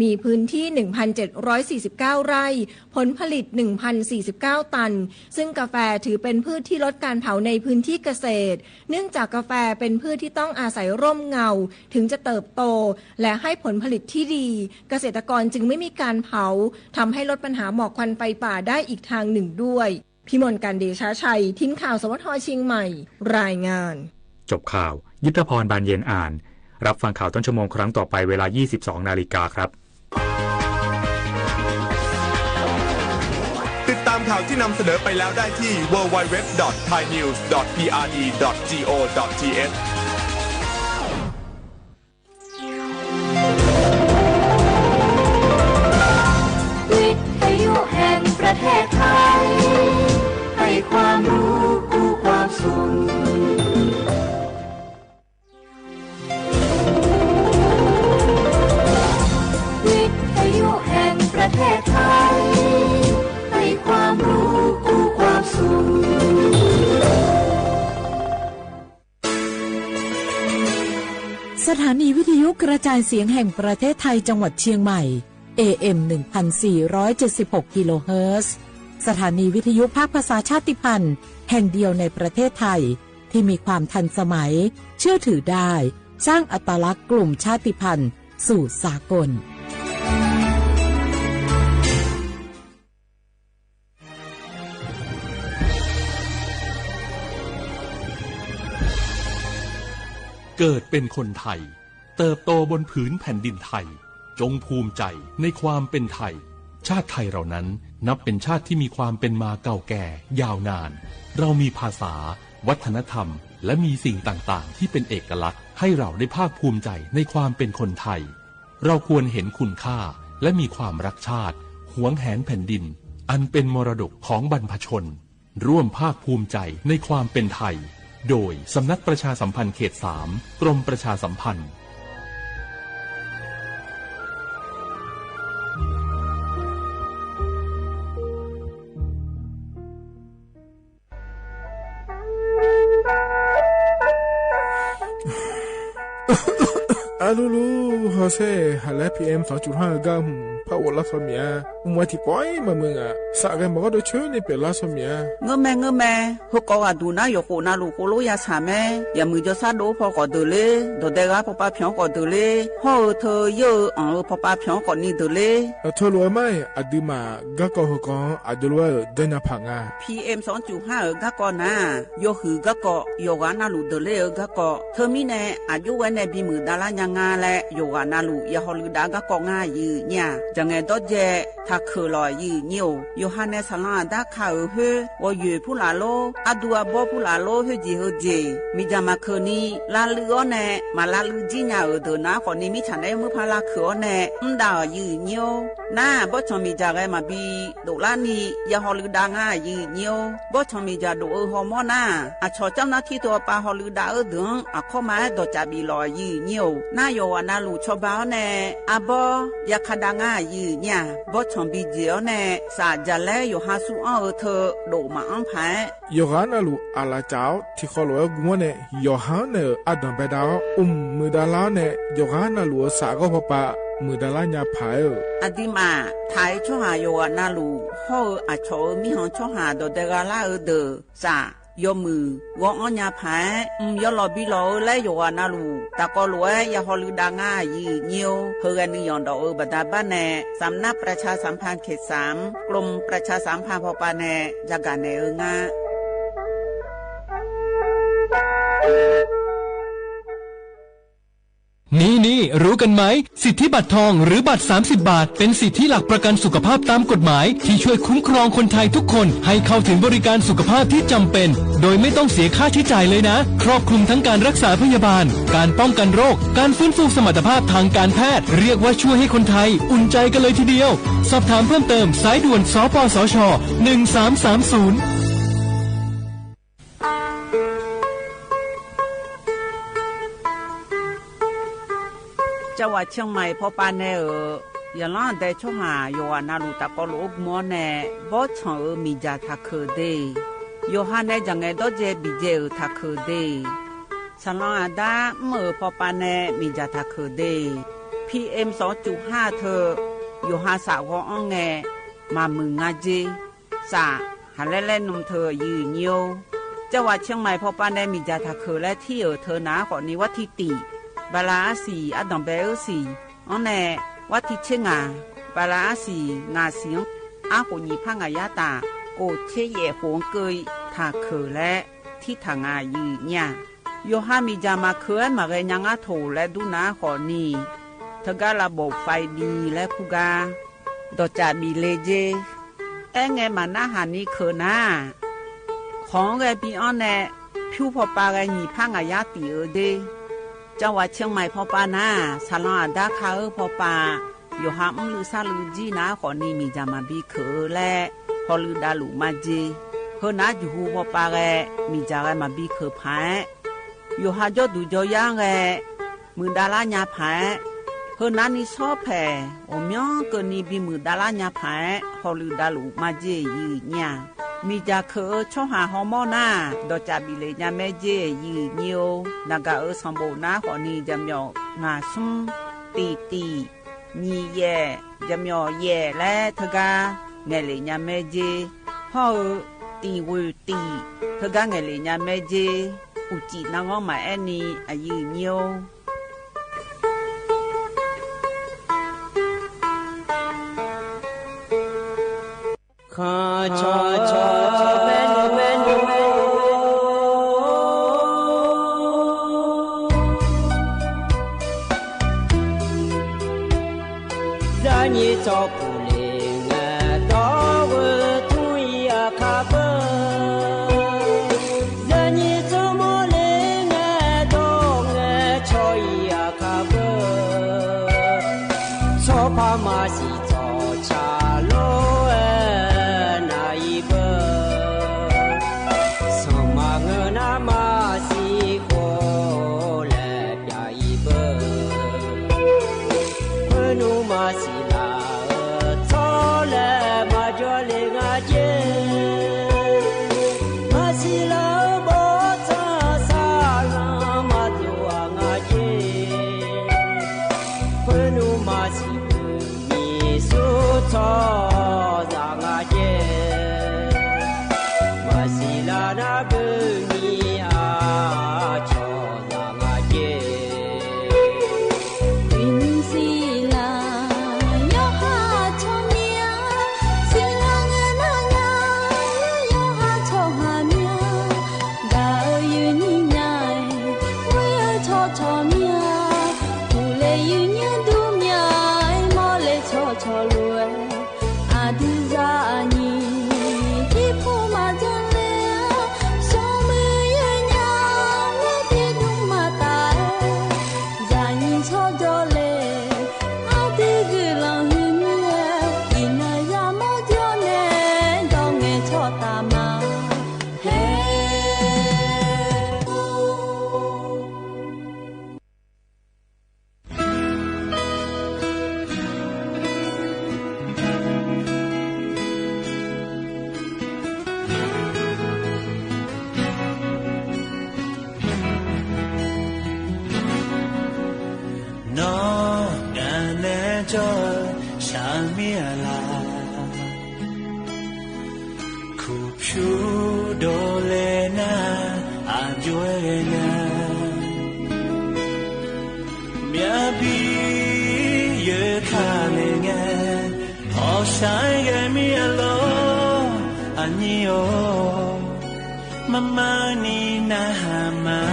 มีพื้นที่ หนึ่งพันเจ็ดร้อยสี่สิบเก้า ไร่ ผลผลิต หนึ่งพันสี่สิบเก้า ตัน ซึ่งกาแฟถือเป็นพืชที่ลดการเผาในพื้นที่เกษตร เนื่องจากกาแฟเป็นพืชที่ต้องอาศัยร่มเงาถึงจะเติบโต และให้ผลผลิตที่ดี เกษตรกรจึงไม่มีการเผา ทำให้ลดปัญหาหมอกควันไฟป่าได้อีกทางหนึ่งด้วย พิมลกาญเดชาชัย ทีมข่าว สวท เชียงใหม่ รายงาน จบข่าว ยุทธพร บานเย็นอ่าน รับฟังข่าวต้นชั่วโมงครั้งต่อไปเวลา ยี่สิบสอง นาฬิกาครับ ติดตามข่าวที่นำเสนอไปแล้วได้ที่ ดับเบิลยู ดับเบิลยู ดับเบิลยู ดอท ไทยนิวส์ ดอท พีอาร์ดี ดอท จีโอ ดอท ทีเอช วิทยุแห่งประเทศไทย ให้ความรู้คู่ความสุข วิทยุแห่งประเทศไทย ให้ความรู้คู่ความสุข สถานีวิทยุกระจายเสียงแห่งประเทศไทยจังหวัดเชียงใหม่ เอเอ็ม หนึ่งพันสี่ร้อยเจ็ดสิบหก กิโลเฮิรตซ์ สถานีวิทยุภาคภาษาชาติพันธุ์แห่งเดียวในประเทศไทย ที่มีความทันสมัย เชื่อถือได้ สร้างอัตลักษณ์กลุ่มชาติพันธุ์สู่สากล เกิดเป็นคนไทย เติบโตบนผืนแผ่นดินไทย จงภูมิใจในความเป็นไทย ชาติไทยเรานั้นนับเป็นชาติที่มีความเป็นมาเก่าแก่ยาวนาน เรามีภาษา วัฒนธรรม และมีสิ่งต่างๆ ที่เป็นเอกลักษณ์ ให้เราได้ภาคภูมิใจในความเป็นคนไทย เราควรเห็นคุณค่า และมีความรักชาติ หวงแหนแผ่นดิน อันเป็นมรดกของบรรพชน ร่วมภาคภูมิใจในความเป็นไทย โดยสำนักประชาสัมพันธ์เขตสาม กรมประชาสัมพันธ์ อะลูลู ฮอเซ่ หันแล้ว พีเอ็ม สองจุดห้า เก้า หืม ผ้าอบรัดฟันเมีย มึงว่าตี้ปอยมามึงอะ สระแกมบอกว่าโดยเชิญนี่เปลี่ยนรัดฟันเมีย เงอะแม่ เงอะแม่ เฮากอดอะดูนะ อย่าโกรธนะลูก โกรธแล้วอย่าสาแม่ อย่ามือจะซาโดพอกอดเดินเลย ดอกแดงร้ายปอปาเพียงกอดเดินเลย พ่อเออ เธอเยอะเออ อ่างเออ ปอปาเพียงกอดนี่เดินเลย เออ เธอรวยไหม อะดืมอะ กะกอเฮากอ อะดูรวยเออ เดินยาผังอะ พีเอ็ม สองจุดห้า เออ กะกอนะ ยอหือกะกอ ยอหวานนะลูก เดินเลยเออ กะกอ เธอมีแน่ อายุไว้แน่ บีหมื่นดารายัง ငါလႄႈ ယိုဝ်းဂၤနလူး ယဟော်လိုဒၣ်ဂၤကီး ငါယိုဝ်းညါ တၢ်ငဲးဒီးယဲ တၢ်ခုးလီၤယိုဝ်းညိုဝ်း ယိုဝ်းဟၣ်နဲ ဆၣ်လီၤအဒၣ်ခါအုးဟို ဝီယွဲၢ်ဖုလၢ်လိ အဒူအဘီဖုလၢ်လိ ဟိုကၠီႇဟိုကၠီႇ မ့ၢ်ယၤမၤခုးနံၤ လၢလုအီၤနဲ မၤလၢလုကၠီညါအုးဒီး နၤဃီးနံၤ မ့ၢ်ဆၣ်နဲ မုၢ်ဖးလၢ်ခုးအီၤနဲ မ့ၢ်ဒၣ်ယိုဝ်းညိုဝ်း နၤ ဘီၣ်ဆီၣ်မ့ၢ်ယၤဂဲၤမၤဘံ ဒိၣ်လၢနံၤ ယဟော်လိုဒၣ်ငါယိုဝ်းညိုဝ်း ဘီၣ်ဆီၣ်မ့ၢ်ယၤဒိၣ်အုးဟီၣ်မီၢ်နၤ အဆီၣ်ကၠီၣ်နၢ်ထံတိအပၢ်ဟော်လိုဒၣ်အုးဒီး အခီၣ်မၤအဲၣ်ဒီးကၠးဘံလီၤယိုဝ်းညိုဝ်း နၤ ယိုဝ်းဂၤနလူး ဆီၣ်ဘၣ်အီၤနဲ အဘီ ယခးဒၣ်ငါယိုဝ်းညိုဝ်း ဘီၣ်ဆီၣ်ဘံယဲၢ်အီၤနဲ စၢ်ယၤလဲၣ် ယိုဝ်းဟၣ်ဆူအီၣ်အုးထၢ ဒိၣ်မးအီၣ်ဖး ယိုဝ်းဂၤနလူး အလၢ်ကၠၢ်အီၤ ထံၣ်ဃီလိာ်ဝဲဂုၢ်ဝဲန့ၣ် ယိုဝ်းဟၣ်နဲၣ်အဒၢၣ်ဘဲဒၣ်အီၤ အိၣ်မုာ်ဒၣ်လၢအီၤနဲၣ် ယိုဝ်းဂၤနလူး အသးဂီၢ်ဖီပာ် မုာ်ဒၣ်လၢညါဖးဧၢ အဒံးမး ထါအံၤဆီၣ်ဟၣ်ယိုဝ်းဂၤနလူး ဟီၣ်အုးအဆီၣ်အုး မံဟီၣ်ဆီၣ်ဟၣ်ဒီးဒဲးဂၤလၢအုးဒီး စၢ် ယီၢ်မုၢ် ဂီၤအီၣ်ညါဖး အုမ် ယီၢ်လီၤဘံလီၤအုးလၢယိုဝ်းဂၤနလူး တၢ်ကီလိာ်ဝဲ ယဟော်လိုဒၣ်ငါယိုဝ်းညိုဝ်း ဟိုဂဲၤနုာ်ယီၣ်ဒီးအုးဘၣ်တၢ်ဘၣ်နဲၣ် သမ်နၢ်ပြၢၢ်ဆါသၢၣ်ဖၢၣ် ခေတ်သမ် กรมประชาสัมพันธ์ ဖီပာ်နဲၣ် ယၤကၣ်နဲၣ်အုးငါ นี่ๆ รู้กันไหม สิทธิบัตรทองหรือบัตร สามสิบ บาท เป็นสิทธิหลักประกันสุขภาพตามกฎหมาย ที่ช่วยคุ้มครองคนไทยทุกคนให้เข้าถึงบริการสุขภาพที่จำเป็น โดยไม่ต้องเสียค่าใช้จ่ายเลยนะ ครอบคลุมทั้งการรักษาพยาบาล การป้องกันโรค การฟื้นฟูสมรรถภาพทางการแพทย์ เรียกว่าช่วยให้คนไทยอุ่นใจกันเลยทีเดียว สอบถามเพิ่มเติม สายด่วน สปสช. หนึ่งสามสามศูนย์ ကၠီဝး เชียงใหม่ ဖီပာ်နဲၣ်ဧၢ, ယလီၤဒဲးဆီၣ်ဟၣ် ယိုဝ်းဂၤနလူး တၢ်ကီလိာ်အိၣ်မီန့ၣ် ဘီၣ်ဆီၣ်အုး မ့ၢ်ယၤတၢ်ခုးဒ့, ယိုဝ်းဟၣ်နဲၣ် ယၤငဲးဒီးယဲ ဘံယဲၢ်အုးတၢ်ခုးဒ့, ဆၣ်လီၤအဒၣ် မုၢ်အုး ဖီပာ်နဲၣ် မ့ၢ်ယၤတၢ်ခုးဒ့, ဖံဢ့မ် သွင်จุดห้า ထၢ ယိုဝ်းဟၣ်သးဂီၤအီၣ်နဲၣ် မၤမုာ်ငါကၠီ စၢ် ဟးလဲလဲနုာ်ထၢ ယိုဝ်းညိုဝ်း, ကၠီဝး เชียงใหม่ ဖီပာ်နဲၣ် မ့ၢ်ယၤတၢ်ခုးလၢထံၣ်အုးထၢ နၤဃီးနံၤ วันที่ တစ် ဘၤလးအါဆံ အဒိၣ်ဘဲအုးဆံ အီၤနဲၣ် วันที่ ငါး ဘၤလးအါဆံ ငါးဆံ အါဃိးနံၣ်ဖးငါးယါတၢ် ကိၣ်ဆံယဲၢ်ဃိးကၢၢ် တၢ်ခုးလၢ ထံထၣ်ငါ ယိုဝ်းညိုဝ်း, ယိုဝ်းဟၣ် မ့ၢ်ယၤမၤခုး မၤဂဲၤညါ ငါထိၣ်လဲၤဒုး နၤဃီးနံၤ ထၢဂၤလၢ ဘိးဖဲဒံလၢခူဂၤ ဒီးကၠးဘံလ့ကၠီ အဲၣ်ငဲမၤနၢ်ဟးနံၤခုးနၤ ခီဂဲၤဘံအီၤနဲၣ် ဖဵၣ်ဖီပာ်ဂဲၤ နံၣ်ဖးငါးယါတံၢ်အုးဒ့, ကၠီဝး เชียงใหม่ ဖီပာ်နၤ ဆၣ်လီၤအဒၣ်ခါအုးဖီပာ် ယိုဝ်းဟၣ် မုၢ်လုၢ်သၣ်လုၢ်ကၠီ နၤဃီးနံၤ မ့ၢ်ယၤမၤဘံခုးလၢ ဟီၣ်လုၢ်ဒၣ်လုၢ်မၤကၠီ ဟၢနၤ ယိုဝ်းဟူဖီပာ်ဂဲၤ မ့ၢ်ယၤဂဲၤမၤဘံခုးဖး ယိုဝ်းဟၣ် ကၠီဒူကၠီယါဂဲၤ မုာ်ဒၣ်လၢညါဖး, ဟၢနၤနံၤဆီဖဲး အိၣ်မံကၢၢ်နံၤ ဘံမုာ်ဒၣ်လၢညါဖး, ဟီၣ်လုၢ်ဒၣ်လုၢ်မၤကၠီ ယိုဝ်းညိုဝ်း, မ့ၢ်ယၤခုးအုး ဆီၣ်ဟၣ်ဟီၣ်မီၢ်နၤ ဒီးကၠးဘံလ့ညါမဲကၠီ ယိုဝ်းညိုဝ်း, နဂၤအုး စီၤဘိး နၤဃီးနံၤ ယမၠီၣ် ငါးဆူ တစ်တစ် နှစ် ယဲၢ် ယမၠီၣ် ယဲၢ် လၢ ထၢဂၤ ငဲၤလ့ညါမဲကၠီ, ဟီၣ်အုး တစ် ဝွံ တစ် ထၢဂၤ ငဲၤလ့ညါမဲကၠီ, အိၣ်ကၠံၣ် နၢ်ဂီၢ်မးအဲၣ်နံၤ အယိုဝ်းညိုဝ်း ခီၣ် ချီၣ် ချီၣ် ဘဲနူ ဘဲနူ ဘဲနူ ဇာနံၣ် စီၤပူၤလ့ၣ် ငဲၤဒီးဝဲ ထူအံၤအခါဘၣ် ဇာနံၣ် စီၤမိၤလ့ၣ် ငဲၤဒီးငဲၤ ဆီအံၤအခါဘၣ် ဆီဖးမၤစံၣ် ဆီဆၣ်လီၤ နၤအံၤဘၣ် ဆီမၤငၢၢ် နၤမၤစံၣ်ဃိ လဲၤပၠးအံၤဘၣ် ဖုနူမၤစံၣ်လၢ ဆီလဲၤမၤကၠီလ့ငါကၠီ မၤစံၣ်လၢ ဘီၣ်ဆီၣ် ဆၣ်လီၤ မၤဒိၣ်အငါကၠီ ဖုနူမၤစံၣ် ဖုမံၤ ဒိးလဲနၤ အဒွဲၣ်နၤ မၠၣ်ဘံ ယဲၢ်ခါလဲၣ် ငါ အီၣ်ဆၣ်ဂဲၤမံအလီၢ် အညိၣ်ဧိၤ မမၤန့ၢ်နၤမး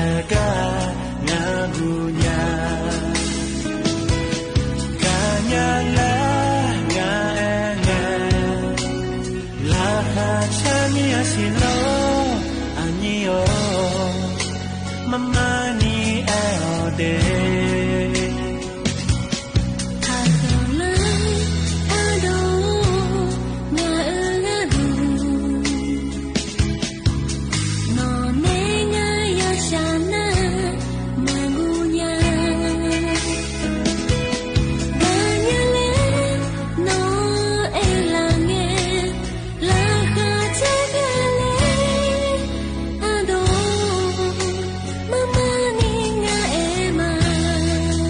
အိၣ်ကၠံၣ်ဖ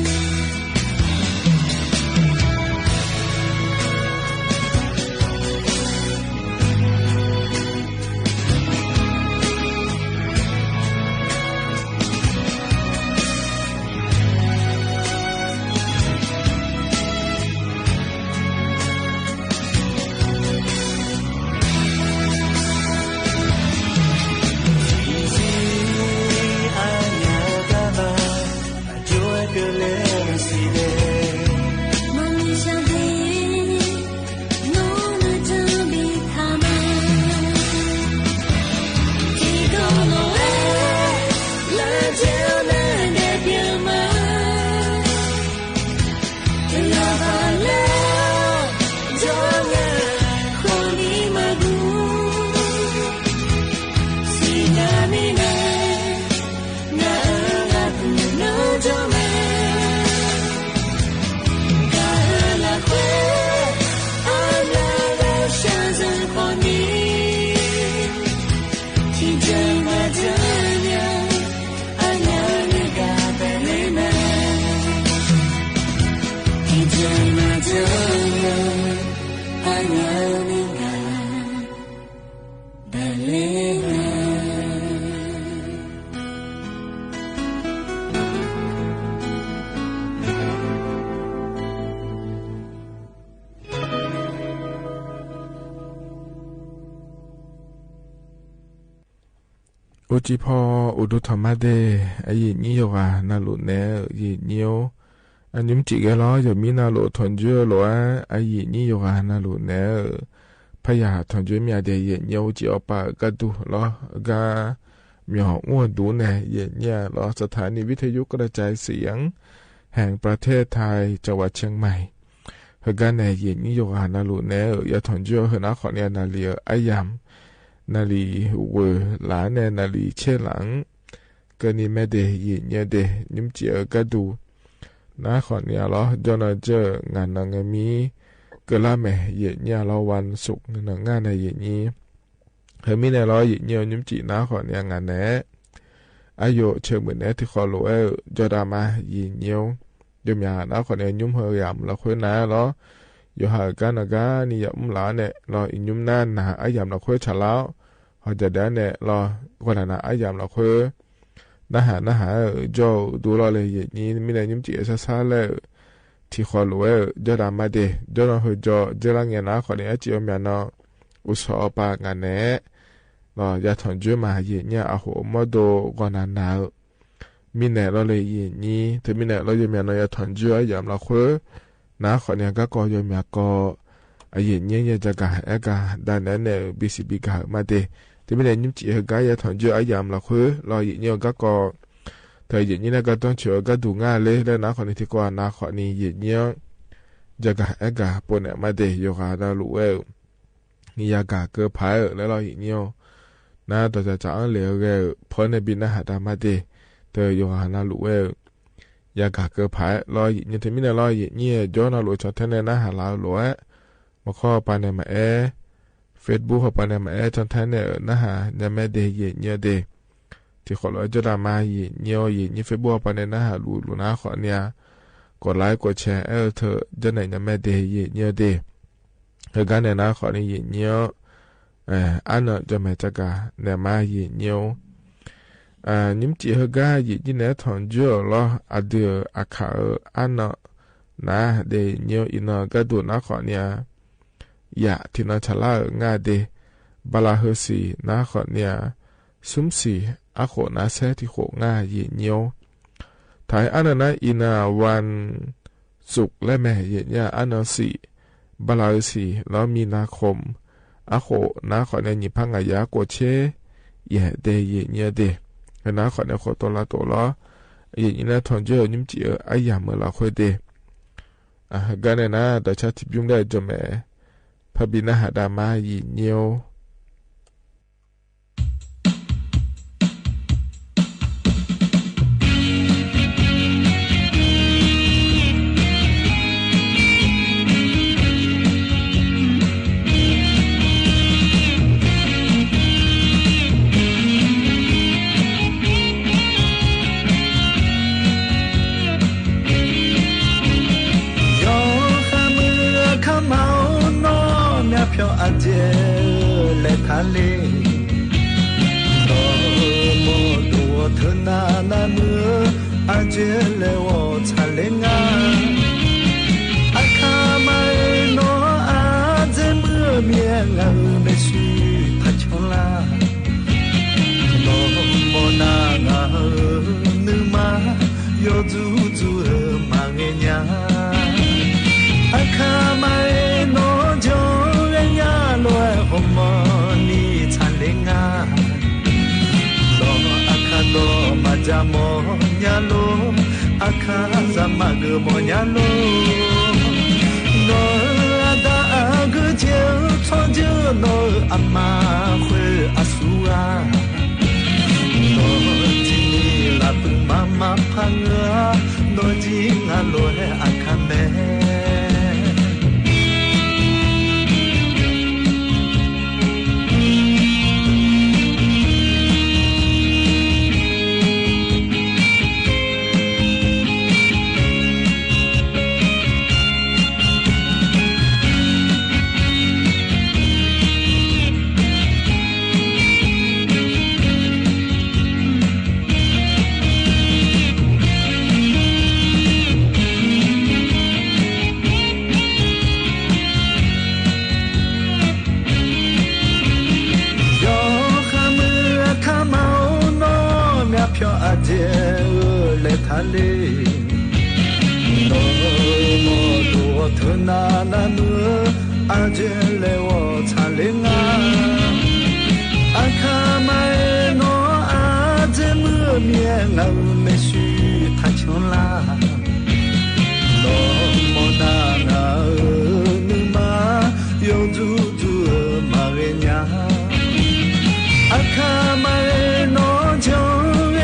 ီ အိၣ်ဒိၣ်ထီၣ်မးဒဲး အယိၣ်ညိယိုဂၤ နၤလိၣ်နဲဧၢ ယိၣ်ညိဧိၤ အနံၣ်မ့ၢ်တံၢ်ကဲလီၤ ယမံနၤလိၣ် ထီၣ်ကၠိလိာ်ဧါ အယိၣ်ညိယိုဂၤ နၤလိၣ်နဲဧၢ ဖယၢၣ် ထီၣ်ကၠိမ့ၢ်အဒဲး ယိၣ်ညိအိၣ်ကၠံၣ်အီၣ်ပာ်အကါဒူၣ်လီၤ အဂၤ မၠီၣ်အူအဒူၣ်နဲၣ် ယိၣ်ညိလီၤ สถานีวิทยุกระจายเสียงแห่งประเทศไทย จังหวัดเชียงใหม่ ဟ့ၣ်ဂံၢ်န့ၣ် ယိၣ်ညိယိုဂၤ နၤလိၣ်နဲဧၢ ယထီၣ်ကၠိဟ့ၣ်နၤခီန့ၣ် နၤလံၤဧၢ အယၢမ် နၤလံၤဝဲၢ်လၢ်န့ၣ် နၤလံၤဆဲးလၢ် ကနံၣ်မ့ၢ်ဒဲး ယိၣ်ညိဒဲး နံၣ်မ့ၢ်တံၢ်အကါဒူၣ် နါဃိးနံႈလီၤ ယိၼ်းနီၢ်ကၠိၼ်း ငၢၼ်းနီၢ်ငၢၼ်းမံ ကလႃးမဲာ် ယံာ်ညံလီၤ ဝၼ်းသုၵ်း နၢၼ်ႇငၢၼ်း ယံာ်ညံ ဟဲမံန့ၣ်လီၤ ယံာ်ညံ ယုမ်ၸံး နါဃိးနံႈ ငၢၼ်းနဲ အယိၼ်း ဆဵင်ႇမိူင်းနဲ ထံၣ်ဃီလူး အဲႃၸိူဝ်းတၢ်မၤ ယံာ်ညံ ယိၼ်းမၠႃႇ နါဃိးနံၣ် ယုမ်ၶႃႈ ယၢမ်ႇလီၤခွဲးနၤလီၤ ယိၼ်းဟး ကၢၼ်နီၼ်ၵၢၼ် ယၢမ်ႇလၢတ်ႈန့ၣ်လီၤ ယုမ်ၼၢၼ်း နၢၼ်း ယၢမ်ႇလီၤခွဲး ဆၢလီၤ ဟီၣ်ယၢၼ်ဒၢၼ်န့ၣ်လီၤ ဂီၼ်းနၢၼ်း ယၢမ်ႇလီၤခွဲး နၢၼ်းဟး နၢၼ်းဟး ၸိူဝ်းဒုးလီၤလႄႈ ယံာ်ညံ မံန့ၣ် ယုမ်ၸံး သၢသၢလၢ ထံၣ်ဃီလူး အဲႃၸိူဝ်းတၢ်မၤဒၣ် ယိၼ်းနီၢ် ဟဲၸိူဝ်း ၸိူဝ်းလၢငဲၢ် နါဃိးနံၣ် အၸီႇ ယိုၼ်းမၠႃႇနီၢ် ဢူးသေႃး ပၢ် ငၢၼ်းနဲ လီၤ ယႃႇထွမ်ႇၸွႆႈမႃး ယံာ်ညံ အႁူဝ်မူတ်းတူဝ် ဂီၼ်းနၢၼ်း မံန့ၣ်လီၤလႄႈ ယံာ်ညံ တမံန့ၣ်လီၤ ယိုၼ်းမၠႃႇနီၢ် ယႃႇထွမ်ႇၸွႆႈ ယၢမ်ႇလီၤခွဲး နါဃိးနံၣ် ကၢ်ကီၢ် ယိုၼ်းမၠႃႇကီၢ် အယံာ်ညံ ယၢၼ်ၸၢၵ်ႈ အဲၵ်ၵၢၼ် ဒၢၼ်နဲၼ်ႉ ဘီၸီႇပီႇ ၵၢၼ်မၤဒၣ် တမံန့ၣ် ယုမ်ၸံး ဟဲၵၢၼ် ယႃႇထွမ်ႇၸွႆႈ ယၢမ်ႇလီၤခွဲး လီၤ ယံာ်ညံ ကၢ်ကီၢ် တႄႉ ယံာ်ညံ နၢၼ်း ကၢ်တွၼ်ႈ ဆဵဝ်း ကၢ်ဒုးငၢၼ်းလႄႈ နါဃိးနံၣ် ထံၣ်ကွၢ် နါဃိးနံၣ် ယံာ်ညံ ယၢၼ်ၸၢၵ်ႈ အဲၵ်ၵၢၼ် ပိူၼ်ႈနဲၣ်မၤဒၣ် ယိၼ်းဟး နၢၼ်းလူး အဲႃၼႆႉ ယၢၼ်ၵၢၼ် ၵိူဝ်းၽၢႆၼႆႉလီၤ ယံာ်ညံ နၢၼ်း တေႃႇၸၢၵ်ႈ ၸၢၵ်ႈ ဢၼ်လဵဝ် ဂဲၢ် ပိူၼ်ႈနဲၣ် ဘီၼၢၼ်း ဟးတၢ်မၤဒၣ် တႄႉ ယိုၼ်းဟး နၢၼ်းလူး အဲႃ ယၢၼ်ၵၢၼ် ၵိူဝ်းၽၢႆလီၤ ယံာ်ညံ တမံန့ၣ်လီၤ ယံာ်ညံ ယိုၼ်းနီၢ်လူး ၸၢၵ်ႈ ထဲၼႆႉ နၢၼ်းဟး လၢလူး အဲႃ မၢၵ်ႇၶီႈ ပၼ်န့ၢ်မႃး အဲႃ Facebook ပၼ်န့ၢ်မႃး အဲႃ ၸၢၵ်ႈ ထဲၼႆႉ နၢၼ်းဟး ယၢမ်ႇမႄးဒၣ် ယံာ်ညံဒၣ် ထံၣ်ဃီလူး အဲႃၸိူဝ်းတၢ်မၤ ယံာ်ညံ ယံာ်ညံ Facebook ပၼ်န့ၢ် နၢၼ်းဟး လူးလူး နါဃိးနံၣ် ၵူတ်းလၢႆႉ ၵူတ်းသျႄး အဲႃ ထႃႈ ၸိူဝ်းၼႆႉ ယၢမ်ႇမႄးဒၣ် ယံာ်ညံဒၣ် ဟဲၵၢၼ် နၢၼ်းဃိးနံၣ် ယံာ်ညံ ဢႃႇ ဢၼ်ၼၼ်ႉ ၸၢၵ်ႈ မဲၢ်ၸၢၵ်ႈ ၼႆႉမႃး ယံာ်ညံ ဢႃႇ ယုမ်ၸံး ဟဲၵၢၼ် ယံာ်ညံ ယိုၼ်းထွမ်ႇၸွႆႈလီၤ ဢၼ်ဒုး ဢၶႃႇ ဢၼ်ၼၼ်ႉ နၢၼ်း ဒၣ်ယံာ်ညံ ဢီႇၼေႃႈ ၵၢၼ်ဒုး နၢၼ်းဃိးနံၣ် ယႃႇ ထံၼ်ၼၼ်ႉ သလႃႇ ငၢႆးဒၣ် ပလႃႇႁိူဝ်းသီႇ နၢၼ်းဃိးနံၣ် သုမ်းသီႇ ဢၶူဝ်ႇၼႃႈသႄႇ ထံၶူဝ်ငၢႆး ယံာ်ညံ ထၢႆႇ ဢၼ်ၼၼ်ႉ ဢီႇၼႃႇ ဝၼ်းသုၵ်းလႄႈ မႄး ယံာ်ညံ ဢၼ်ၼၼ်ႉသီႇ ပလႃႇႁိူဝ်းသီႇ လႄႈ မီႇၼႃႇၶူမ်း ဢၶူဝ်ႇၼႃႈ ၶိုၼ်ႈၼႆႉ ယိပ်းၽၢင်ႉဢယႃႇ ၵူတ်းသျႄး ယႃႇ တႄႉ ယံာ်ညံဒၣ် ၼၢၼ်းဃိးနံၣ် ၶူဝ်တူဝ်လႃႈတူဝ်လီၤ ယံာ်ညံ ယိုၼ်းထွမ်ႇၸွႆႈ ယုမ်ၸံး ဢႃႇ ယၢမ်ႇမိူဝ်းလႃႈ ၶိုၼ်းတႄႉ ဢႃႇ ၵၢၼ်ၼႆႉၼႃႇ တေႃႇၸၢၵ်ႈ ထီႇပျုမ်ႇလႄႈ ၸွမ်းမႄး ၽႃႈပီႈၼၢင်းႁႃတႃမႃး ယံာ်ညံ ယွၼ်းၶႃႈ မိူဝ်ႈၶႃႈမႃးၼေႃႈ မျၢတ်ႈၽႅဝ်ဢၸႄႇလႄႈထႃႈလႄႈ တေႃႇမေႃတူဝ်ထႃႈၼႃႈၼႃႈမိူဝ်ႈ ဢၸႄႇလႄႈဝေႃႈသႃႇလႄႈငႃး ဢၶႃႈမႃးၼေႃႈ ဢၸႄႇမိူဝ်ႈမႄႈငႃး မႄႈသုၼ်ႇထႃႈၶျွင်းလႃႈ ၼေႃႈ မေႃၼႃႇငႃႇဢိူဝ်ႈ ၼိုင်ႈမႃး ယေႃးၸူးၸူးဢိူဝ်ႈ မႃးငႄႈၺႃး ဢၶႃႈမႃးၼေႃႈ ၸွင်ႇငႄႈၺႃးလူၺ်ႈ ႁူမ်ႈမေႃၼီႈသၢၼ်လႄႈငႃး ၼေႃႈ ဢၶႃႈၼေႃႈ မႃးၸႃႉမေႃၺႃးလူၺ်ႈ ဢၶႃႈၸႃႉမႃးၵိူဝ်မေႃၺႃးလူၺ်ႈ ၼေႃႈ ဢတႃႇဢၵိူဝ်ႇၸဵဝ်း ၸွင်ႇၸိူဝ်းၼေႃႈ ဢမႃးၶိူဝ်းဢသူႇရႃႇ ၼေႃႈ ၸိုဝ်ႈလႃႈ ပိုင်ႈမႃး မႃးၽၢင်ႁႃ ၼေႃႈ ၸိုဝ်ႈငႃးလူၺ်ႈ ဢၶႃႈမႄႈ။ ယွၼ်းၶႃႈ မိူဝ်ႈၶႃႈမႃးၼေႃႈ မျၢတ်ႈၽႅဝ်ဢၸႄႇလႄႈထႃႈလႄႈ ၼေႃႈ မေႃတူဝ်ထႃႈၼႃႈၼႃႈမိူဝ်ႈ ဢၸႄႇလႄႈဝေႃႈသၢၼ်လႄႈငႃး ဢၶႃႈမႃးၼေႃႈ ဢၸႄႇမိူဝ်ႈမႄႈငႃး မႄႈသုၼ်ႇထႃႈၶျွင်းလႃႈ ၼေႃႈ မေႃၼႃႇငႃႇဢိူဝ်ႈ ၼိုင်ႈမႃး ယေႃးၸူးၸူးဢိူဝ်ႈ မႃးငႄႈၺႃး ဢၶႃႈမႃးၼေႃႈ ၸွင်ႇငႄႈၺႃးလူ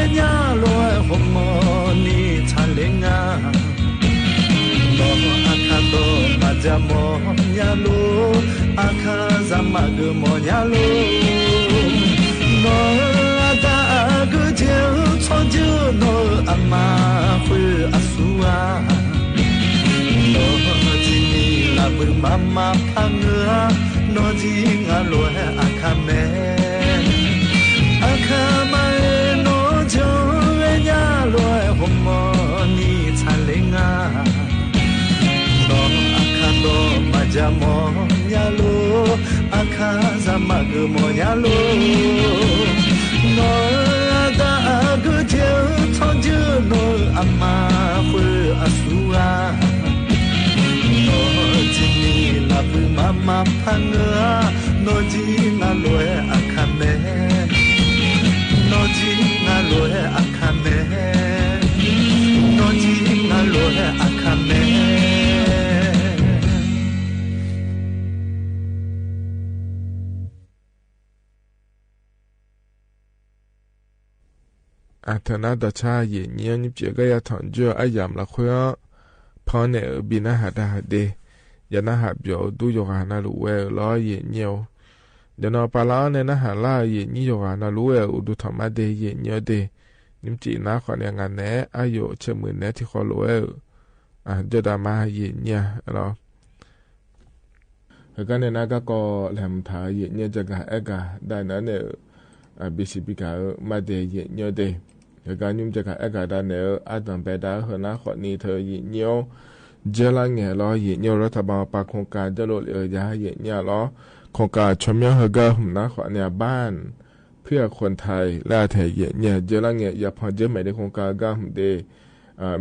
ၺ်ႈ ႁူမ်ႈမေႃၼီႈသၢၼ်လႄႈငႃး မၤဂ့ၤမီၢ်ညါလိၤ, နီၢ်အတၢ်အကတဵၢ် ဆီၣ်ယုၢ်နီၢ်အမါဃုအစူၢ်ဧါ, နီၢ်ဒ်န့ၣ်လၢပုၢ်မါမၤဖးငၢၢ်ဧါ, နီၢ်ဒ်ငါလိၤဟဲအခါမဲ အခါမး နီၢ်ကၠီဝဲညါလိၤ ဟိမိၢ်နံၤဆါလ့ငါ, နီၢ်အခါဒီးမၤယါမီၢ်ညါလိၤ, အခါစၢ်မၤဂ့ၤမီၢ်ညါလိၤ, နီၢ်အတၢ်အကတဵၢ် ဆီၣ်ယုၢ်နီၢ်အမါဃုအစူၢ်ဧါ, နီၢ်ဒ်န့ၣ်လၢပုၢ်မါမၤဖးငၢၢ်ဧါ, နီၢ်ဒ်ငါလိၤဟဲအခါမဲ နီၢ်ဒ်ငါလိၤဟဲအခါမဲ, နီၢ်ဒ်ငါလိၤဟဲအခါမဲ. အတၢ်နါဒိၣ်ဆါယ့ၣ်ညိ နံၣ်ပစံးကယၤထီၣ်ကၠိအယၢၢ်လီၤဃုဧါ, ဖီန့ၣ်အဘံနါဟးတၢ်ဟးဒ့, ယနါဟးပျီၣ်အူဒူ ယိၤဂၤနၢ်လူဝဲလီၤယ့ၣ်ညိဧိၤ, ယနီၢ်ပၢ်လၢအီၤန့ၣ် နါဟးလၢယ့ၣ်ညိ ယိၤဂၤနၢ်လူဝဲ အူဒူထီၣ်မါဒ့ ယ့ၣ်ညိဒ့, နံၣ်ပစံးနါဃိးနံၣ်အဂၤနဲၣ် အယိၣ်ဆဲးမုၢ်နဲၣ်ထံဃီလိာ်ဝဲဧိၤ, အယိၣ်ဒၣ်မါယ့ၣ်ညိလီၤ. ဟဲကါန့ၣ် နါကၢ်ကီလဲၤမုၢ်ထါယ့ၣ်ညိ ကဲကၤအဲၣ်ကၤဒၣ်နဲၣ်န့ၣ်ဧိၤ, အဘံစံးဘံကၤဧိၤ မါဒ့ယ့ၣ်ညိဒ့, ဟဲကါနံၣ်ပစံးကၤအဲၣ်ကၤဒၣ်နဲၣ်ဧိၤ အတၢ်ဘဲဒၣ်ဟဲနါဃိးနံၣ် ထၢယ့ၣ်ညိဧိၤ, ယဲလါငဲၢ်လီၤယ့ၣ်ညိဧိၤ ရၤထၢၣ်ဘၣ်ပာ်ခိၣ်ကါ ယဲလိာ်လၢယၤယ့ၣ်ညိလီၤ, ခိၣ်ကါဆီၣ်မၠီဟဲကါမုၢ်နါဃိးနံၣ် အဘၣ် ဖုအခွန်ထၢၣ် လၢအထဲယ့ၣ်ညိ ယဲလါငဲၢ် ယဖီၣ်ယဲမဲာ်ဒ့ ခိၣ်ကါဂၤမုၢ်ဒ့,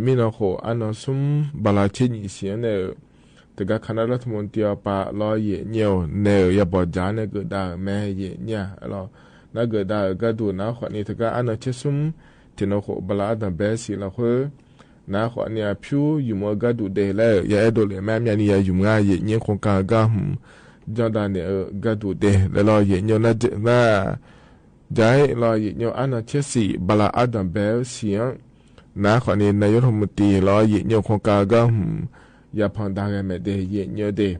မံနီၢ်ဃိၣ် အနီၢ်ဆူၣ် ဘၣ်လၢဆံနံၣ်ဆံးန့ၣ်ဧိၤ, တဂၤခးနၢလၢထမူတံအပၤလီၤယ့ၣ်ညိဧိၤ နဲၣ်ဧိၤ ယဘီၣ်ကၠၢ်န့ၣ် ဂ့ၤဒၣ်မဲာ်ယ့ၣ်ညိလီၤ, နဂ့ၤဒၣ်ဧိၤ ဂၤဒူၣ်နါဃိးနံၣ် တဂၤအနီၢ်ဆံးဆူၣ် ထံၣ်နီၢ်ဃိၣ် ဘၣ်လၢအတၢ်ဘဲစံးလီၤဃု နါဃိးနံၣ်အဖၠူ ယုၢ်မုာ်ဂၤဒူၣ်ဒ့လဲၣ်, ယအဲၣ်ဒိးလဲၣ် မ့ၢ်မနုၤယုၢ်မုာ်ဧါ ယ့ၣ်ညိ ခိၣ်ကါဂၤမုၢ်, ယဲဒၣ်နဲၣ်ဧိၤ ဂၤဒူၣ်ဒ့လဲၣ်လီၤ ယ့ၣ်ညိ န န ဒ်လီၤယ့ၣ်ညိ အနီၢ်ဆံးဆံး ဘၣ်လၢအတၢ်ဘဲစံးဧိၤ, နါဃိးနံၣ် နယိထမူတံလီၤယ့ၣ်ညိ ခိၣ်ကါဂၤမုၢ်, ယဖီၣ်ဒၣ်ဂၤမဲာ်ဒ့ ယ့ၣ်ညိဒ့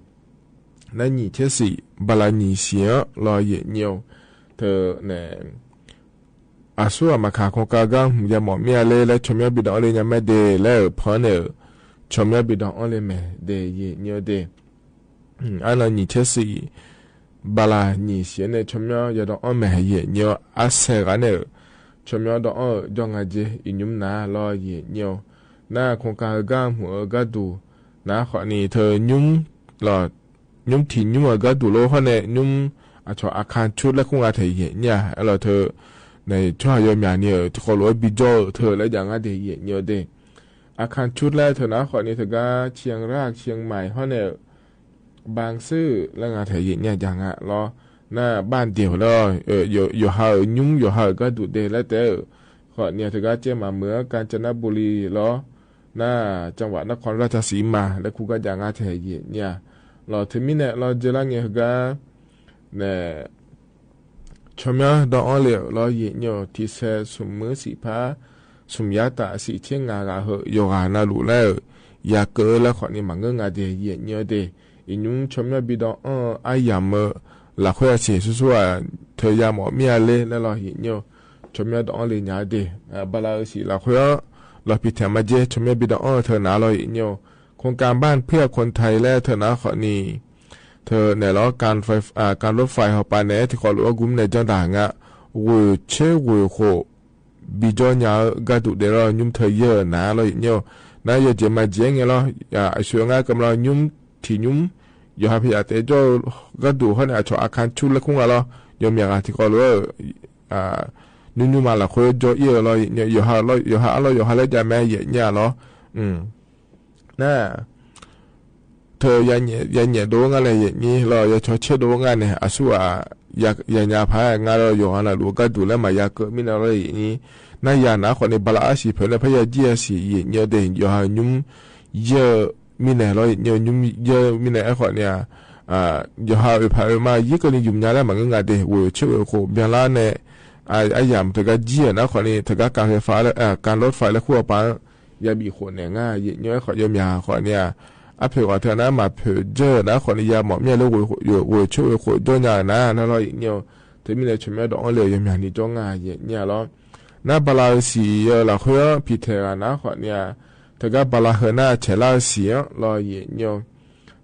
နနံၣ်ဆံးဆံး ဘၣ်လၢနံၣ်ဆံးဧိၤလီၤယ့ၣ်ညိဧိၤ, တၢ်နဲၣ် အဆူၣ်အမၤခး ခိၣ်ကါဂၤမုၢ် ယမီၢ်မ့ၢ်အလဲ လၢဆီၣ်မၠီဘံၣ်ဒီးအီလ့ညါမ့ၢ်ဒ့လဲၣ်ဧိၤ ဖီန့ၣ်ဧိၤ, ဆီၣ်မၠီဘံၣ်ဒီးအီလ့မဲာ်ဒ့ ယ့ၣ်ညိဒ့ အနီၢ်နံၣ်ဆံးဆံး ဘၣ်လၢနံၣ်ဆံးန့ၣ် ဆီၣ်မၠီယဒီးအီမဲာ်ယ့ၣ်ညိဧိၤ, အဆဲးဂၤန့ၣ်ဧိၤ ဆီၣ်မၠီဒီးအီဧိၤ ယီၤငါယ့ၣ် အံၤညုၣ်နၤလီၤယ့ၣ်ညိဧိၤ, နါခိၣ်ကါဂၤမုၢ်ဧိၤ ဂၤဒူၣ် နါဃိးနံၣ် ထၢညုၣ်လီၤ ညုၣ်ထံၣ်ညုၣ်ဧိၤ ဂၤဒူၣ်လီၤဃိန့ၣ် ညုၣ်အဆီၣ်အခါဆူၣ်လၢခူၣ်ငါထဲယ့ၣ်ညိဧိၤ လီၤထၢ နဆိယီၤမၠးနံၣ်ဧိၤ ထံဃီလိာ်ဝဲဘံၣ်ကၠီဧိၤ ထၢလၢယၤငါဒ့ ယ့ၣ်ညိဒ့ အခါဆူၣ်လၢထၢ နါဃိးနံၣ် တဂၤ เชียงราก เชียงใหม่ ဃိန့ၣ်ဧိၤ บางซื่อ လၢငါထဲယ့ၣ်ညိယၤငါလီၤ, နဘၣ်ဒ့ဧိၤလီၤ ယိၤဟၣ်ဧိၤ ညုၣ်ယိၤဟၣ်ဧိၤ ဂၤဒူၣ်ဒ့လဲၣ်တဲဧိၤ, ဃိးနံၣ်တဂၤ เชียงใหม่ เมืองกาญจนบุรี လီၤ, န จังหวัดนครราชสีมา လၢခူၣ်ဂၤယၤငါထဲယ့ၣ်ညိဧိၤ, လီၤထၢမံၤန့ၣ်လီၤ ယဲလါငဲၢ်ဟဲကါ နဲၣ် ဆီၣ်မၠီဒီးအီလ့လီၤယ့ၣ်ညိဧိၤ ထံဆဲး ဆူၣ်မုာ်စံးဖး ဆူၣ်ယါတၢ်စံးဆ့ငါဂၤဧိၤ ယိၤဂၤနၢ်လူၤလဲၣ်ဧိၤ ယၤကၢလၢဃိးနံၣ်မၤငၢၢ်ငါဒ့ ယ့ၣ်ညိဒ့ အံၤညုၣ်ဆီၣ်မၠီဘံၣ်ဒီးအီအယၤမၢ လၢခွဲးအဆံးဆူၣ်ဆူၣ်ဧါ ထၢယၤမီၢ်မ့ၢ်အလဲလဲၣ်လီၤယ့ၣ်ညိဧိၤ ဆီၣ်မၠီဒီးအီလ့ညါဒ့ ဘၣ်လၢအဆံးလၢခွဲးအီၤ လီၤပံၤထဲမၤကဲ ဆီၣ်မၠီဘံၣ်ဒီးအီထၢနၤလီၤယ့ၣ်ညိဧိၤ โครงการบ้านเพื่อคนไทย လၢထၢနၤဃိးနံၣ် ထၢနဲၣ်လီၤ การรถไฟ ဟီၣ်ပၤနဲၣ် ထံဃီလိာ်အဂုၤမုၢ်နဲၣ် ကၠီတၢ်ငါ ဂွေၢ်ဆ့ဂွေၢ်ဃိး ဘံၣ်ကၠီညါဧိၤ ဂၤဒူၣ်ဒ့လီၤ ညုၣ်ထၢယဲၢ်နၤလီၤယ့ၣ်ညိဧိၤ နယဲၢ်ကဲမၤကဲငဲလီၤ အဆိငါကမျီ ညုၣ်ထံၣ်ညုၣ် ယိၤဟၣ်ဖဲယတဲကၠီ ဂၤဒူၣ်ဃိန့ၣ် အဆီၣ်အခါဆူၣ်လၢခူၣ်ငါလီၤ ယီၤမၠးဂၤထံဃီလိာ် နုၢ်နုၢ်မၤလၢခွဲးယီၤအံၤလီၤ ယိၤဟၣ်လီၤ ယိၤဟၣ်အလီၢ် ယိၤဟၣ်လၢယၤမ့ၢ်ယ့ၣ်ညိဧိၤလီၤ န ထၢ ယညဲၣ်ဒိဝဲငါလဲၣ် ယ့ၣ်ညိလီၤ ယဆီၣ်ဆ့ဒိဝဲငါန့ၣ် အဆူၣ်ဧါ ယညါဖး ငါဒီးယိၤဟၣ်နၢ်လူၤ ဂၤဒူၣ်လၢမၤယၤကၢမံၤန့ၣ်လီၤ ယ့ၣ်ညိ နယၤနၤဃိးနံၣ် ဘၣ်လၢအဆံးဖဲန့ၣ် ဖဲယၤကံၢ်အဆံး ယ့ၣ်ညိဒ့ ယိၤဟၣ်ညုၣ်ယဲၢ်မံၤန့ၣ်လီၤ ယ့ၣ်ညိ ညုၣ်ယဲၢ်မံၤန့ၣ် အဃိန့ၣ် ယိၤဟၣ်အုၣ်ဖးအုၣ်မၤ ယံၤကလံၤယုၢ်ညါလၢမၤငၢၢ်ငါဒ့ ဝ့ၢ်ဆ့ဝ့ၢ်ခိၣ် ဘၣ်လၢန့ၣ် အယၤမတၤဂၤကံၢ် နဃိးနံၣ် တဂၤ การรถไฟ လၢ การรถไฟ လၢခူၣ်အပၤ ယဘံၣ်ဃိးနဲၣ်ငါ ယ့ၣ်ညိ အဃိ ယီၤမၠးဃိးန့ၣ် အဖျိးကွၢ်တၢ်နာ်မၤဖျိးယဲၢ် နာ်ဃိးနံၣ် ယၤမီၣ်မၠဲၣ်လၢဝ့ၢ် ဝ့ၢ်ဆိဝ့ၢ်ဃိး ဒိၣ်ညါနာ်လီၤ ယံာ်ညိၣ် တမံၤန့ၣ် ဆူမဲဒီးအီၤလၢယမၠးနံၤကၠီငါယဲၢ်ညါလီၤ. နဘၤလးစံယဲၢ်လီၤဃိ ဖံးထဲးဂၤနာ်ဃိးနံၣ် တဂၤဘၤလးဟၢနၤဆဲးလၢစံလီၤ ယံာ်ညိၣ်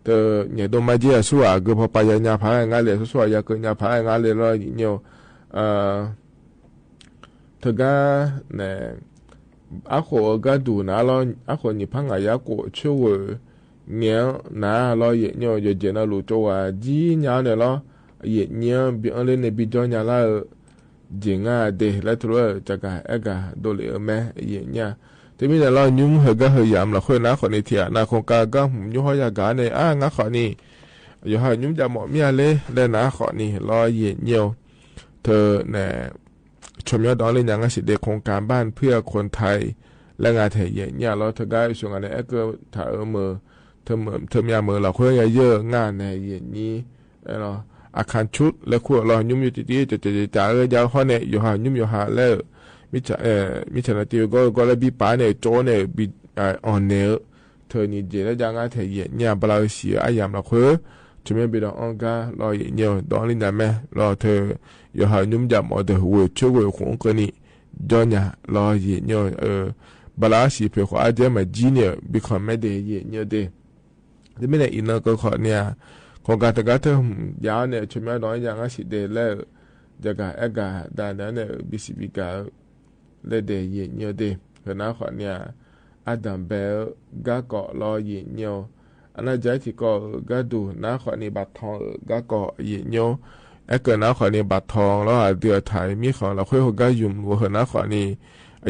တညဲၣ်ဒိၣ်မးကဲ အဆူၣ်အဂုၤဖီပာ်ယၤညါဖးဂၤလၢ ဆူၣ်ဆူၣ်ယၤကၢညါဖးဂၤလၢလီၤ ယံာ်ညိၣ် တဂၤန့ၣ် အဃိးအဂၤဒူၣ်နာ်လီၤ အဃိးနံၣ်ဖးငါယၤကိးဆိဝဲ ညဲၣ်နာ်လီၤ ယံာ်ညိၣ် ယဲၢ်နၤလူၤကၠိဝဲဒ်ညါန့ၣ်လီၤ ယံာ်ညိၣ် ဘံၣ်အီၤလၢနဘံၣ်ကၠီညါလၢ ယံာ်ငါဒဲး လၢထူလၢ ကဂၤအဲၣ်ဂၤဒိၣ်လံအမဲ ယံာ်ညိၣ် တမံၤန့ၣ်လီၤ ညွံဟဲဂၤဟဲယၢမ်ၣ်လီၤဃိ နာ်ဃိးနံၣ် ထံၣ်အနၢ် ခီကၤဂၤမုၣ်ကၠိဟီယၤဂၤန့ၣ် အါ နာ်ဃိးနံၣ် ယိၤဟၣ်ညွံယၤမီၣ်မၠဲၣ်လၢ လၢနာ်ဃိးနံၣ်လီၤ ယံာ်ညိၣ် တန့ၣ် ဆူမဲဒီးလၢညါ ငါစံးဒၣ် โครงการบ้านเพื่อคนไทย လၢငါထဲးယဲၢ်ညါလီၤ တဂၤအံၤဆူၣ်ဂၤန့ၣ် အဲၣ်ကၢထးအၢမုၢ် တမံၤမုၢ်လီၤဃိ ယဲၢ်ယဲၢ်ငါန့ၣ် ယဲၢ်ညိၣ် အခန်းชุด လၢခိၣ်လီၤ ညွံယိၤတံၢ်တံၢ် တကဲကဲကဲ အဂၤယၤဟီန့ၣ် ယိၤဟၣ်ညွံယိၤဟၣ်လၢ မ့ၢ် မ့ၢ်ဆဲးနၤတံၢ်ဂီၢ်ဂီၢ်လၢဘံၣ်ပာ်န့ၣ် ကၠိန့ၣ် ဘံၣ်အီၣ်န့ၣ် တနံၤယဲၢ်လၢယၤ ငါထဲးယဲၢ်ညါ ဘၤလးစံအါယၢမ်ၣ်လီၤဃိ ဆူမဲဘံၣ်ဒီးအီၤဂၤလီၤ ယံာ်ညိၣ် ဒီးလၢညါမဲလီၤ တယိၤဟၣ်ညွံယၤမီၣ်ဒီး ဝ့ၢ်ဆိဝ့ၢ်ဃိးကၢနံၣ် ကၠီညါလီၤ ယံာ်ညိၣ် ဘၤလးစံဖျိးဃိးအါကဲမးကၠံန့ၣ် ဘံၣ်ခီၣ်မဲဒဲး ယံာ်ညိၣ်ဒဲး တမံၤန့ၣ် အံၤနီၢ်ကီၢ်ဃိးနံၣ် ခီကၤတဂၤတၢ်မုၣ်ယါန့ၣ် ဆူမဲဒီးယၤ ငါစံးဒၣ်လၢ ကဂၤအဲၣ်ဂၤဒၣ်န့ၣ် ဘံၣ်စံးဘံၣ်ကၤ လၢဒဲး ယံာ်ညိၣ်ဒဲး ဟဲနာ်ဃိးနံၣ် အဒၣ်ဘဲဧၢ ဂၤကီးလီၤ ယံာ်ညိၣ် အနၢ်ယါထံကီၢ်ဧၢ ဂၤဒူၣ် နာ်ဃိးနံၣ် ဘၣ်ထီၣ်ဧၢ ဂၤကီး ယံာ်ညိၣ် အဲၣ်ကၢနာ်ဃိးနံၣ် ဘၣ်ထီၣ်လီၤ အဒုးအထၢၣ်မံဃီလီၤဃိ ဟဲဂၤယုၢ်မုၢ်ဟဲနာ်ဃိးနံၣ်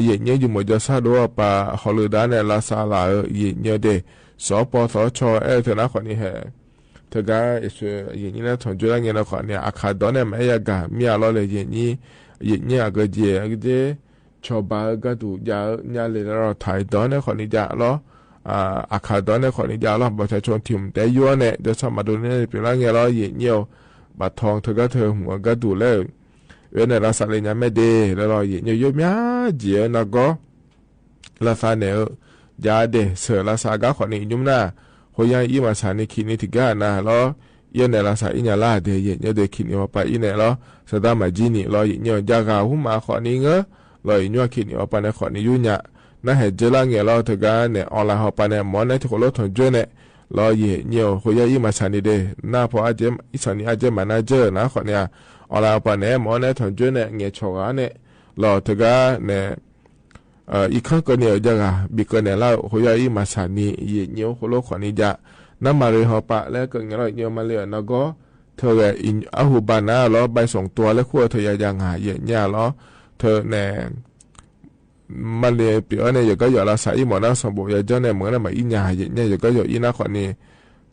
ယံာ်ညိၣ် ယုၢ်မုၢ်ကၠီဆၣ်ဒိၣ်အပၢ် ဟီၣ်လၢဒၣ်န့ၣ် လါစးလးဧၢ ယံာ်ညိၣ်ဒဲး စီၤပီစီၤဆီ အဲၣ်တၢ်နာ်ဃိးနံၣ်ဟဲ တဂၤ ယဲၢ်ညိၣ်န့ၣ် ထီၣ်ကၠိလၢငဲၤနီၢ်ဃိးနံၣ် အခးဒီးန့ၣ် မ့ၢ်အဲၣ်ယၤဂၤမ့ၢ်အလီၢ်လၢ ယံာ်ညိၣ် ယံာ်ညိၣ် အကဲကဲ အကဲ ဆီဘၣ်ဧၢ ဂၤဒူၣ်ယၤဧၢ ညါလဲၤလၢထီၣ်ထၢၣ်ဒီးန့ၣ်ဃိးနံၣ်ယၤလီၤ အခးဒီးန့ၣ်ဃိးနံၣ်ယၤလီၤ ဘၣ်ဆၣ်ဆိၣ်ထံၣ်မတၤယိန့ၣ် ကၠီဆၣ်မၤဒိၣ်န့ၣ် ပျဲလၢငဲၤလီၤ ယံာ်ညိၣ် ဘၣ်ထီၣ်တဂၤတၢ်မုၣ်ဂၤဒူၣ်လၢ အဝဲန့ၣ် လါစးလၢညါမဲဒဲးလၢလီၤ ယံာ်ညိၣ် ယိမၠါကၠံဧၢ နီၢ်ကီၢ် လါစးန့ၣ်ဧၢ ယၤဒဲး ဆၢလါစးဂၤဃိးနံၣ် ယုၢ်နၢ် ဟိယါအံၤမၤစၢ်နံၣ် ခံနံၣ်တဂၤနၤလီၤ ယဲၢ်န့ၣ် လါစးအံၤညါလၢဒဲး ယံာ်ညိၣ်ဒဲး ခံနံၣ်ဝဲပၢ်အံၤန့ၣ်လီၤ စဒါမၤကၠံနံၣ်လီၤ ယံာ်ညိၣ် ယၤဂၤဟူမးဃိးနံၣ်ဧၢ လီၤ ယံာ်ညိၣ် ခံနံၣ်ဝဲပၢ်န့ၣ် ဃိးနံၣ်ယုၢ်ညါ နၢ်ဟဲကၠိလၢငဲၤလီၤ တဂၤန့ၣ် online ဟီၣ်ပၢ်န့ၣ် မ့ၢ်နဲထံၣ်ဃိၣ်လိထီၣ်ကၠိန့ၣ် လီၤ ယံာ်ညိၣ် ဟိယါအံၤမၤစၢ်နံၣ်ဒဲး နၢ်ဖီအါကဲ အံၣ်စးနံၣ်အါကဲမးနၢ်ကၠိ နာ်ဃိးနံၣ် online ဟီၣ်ပၢ်န့ၣ် မ့ၢ်နဲထီၣ်ကၠိန့ၣ် ငဲၤဆီၣ်ဂၤန့ၣ် လီၤ တဂၤန့ၣ် အံၤခီကၢန့ၣ် ယၤဂၤ ဘံၣ်ကၢန့ၣ်လၢ ဟိယါအံၤမၤစၢ်နံၣ် ယံာ်ညိၣ် ဃိၣ်လိဃိးနံၣ်ယၤ နၢ်မၤရံဟီၣ်ပၢ်လၢကငဲၤလီၤ ယံာ်ညိၣ် မၤလၢအနီၢ်ကီၢ် ထၢဂဲၤ အဟူဘၣ်နၤလီၤ ဘၣ်စီၣ်တွၤလၢခိၣ်ထၢယၤယၤငါ ယံာ်ညိၣ်လီၤ ထၢန့ၣ် မၤလၢပျီန့ၣ် ယကယီၤလါစးအံၤမ့ၢ်နၢ်စီၤဘိးယၤကၠီန့ၣ် မ့ၢ်နၢ်မၤအံၤညါ ယံာ်ညိၣ် ယကယီၤအံၤနာ်ဃိးနံၣ်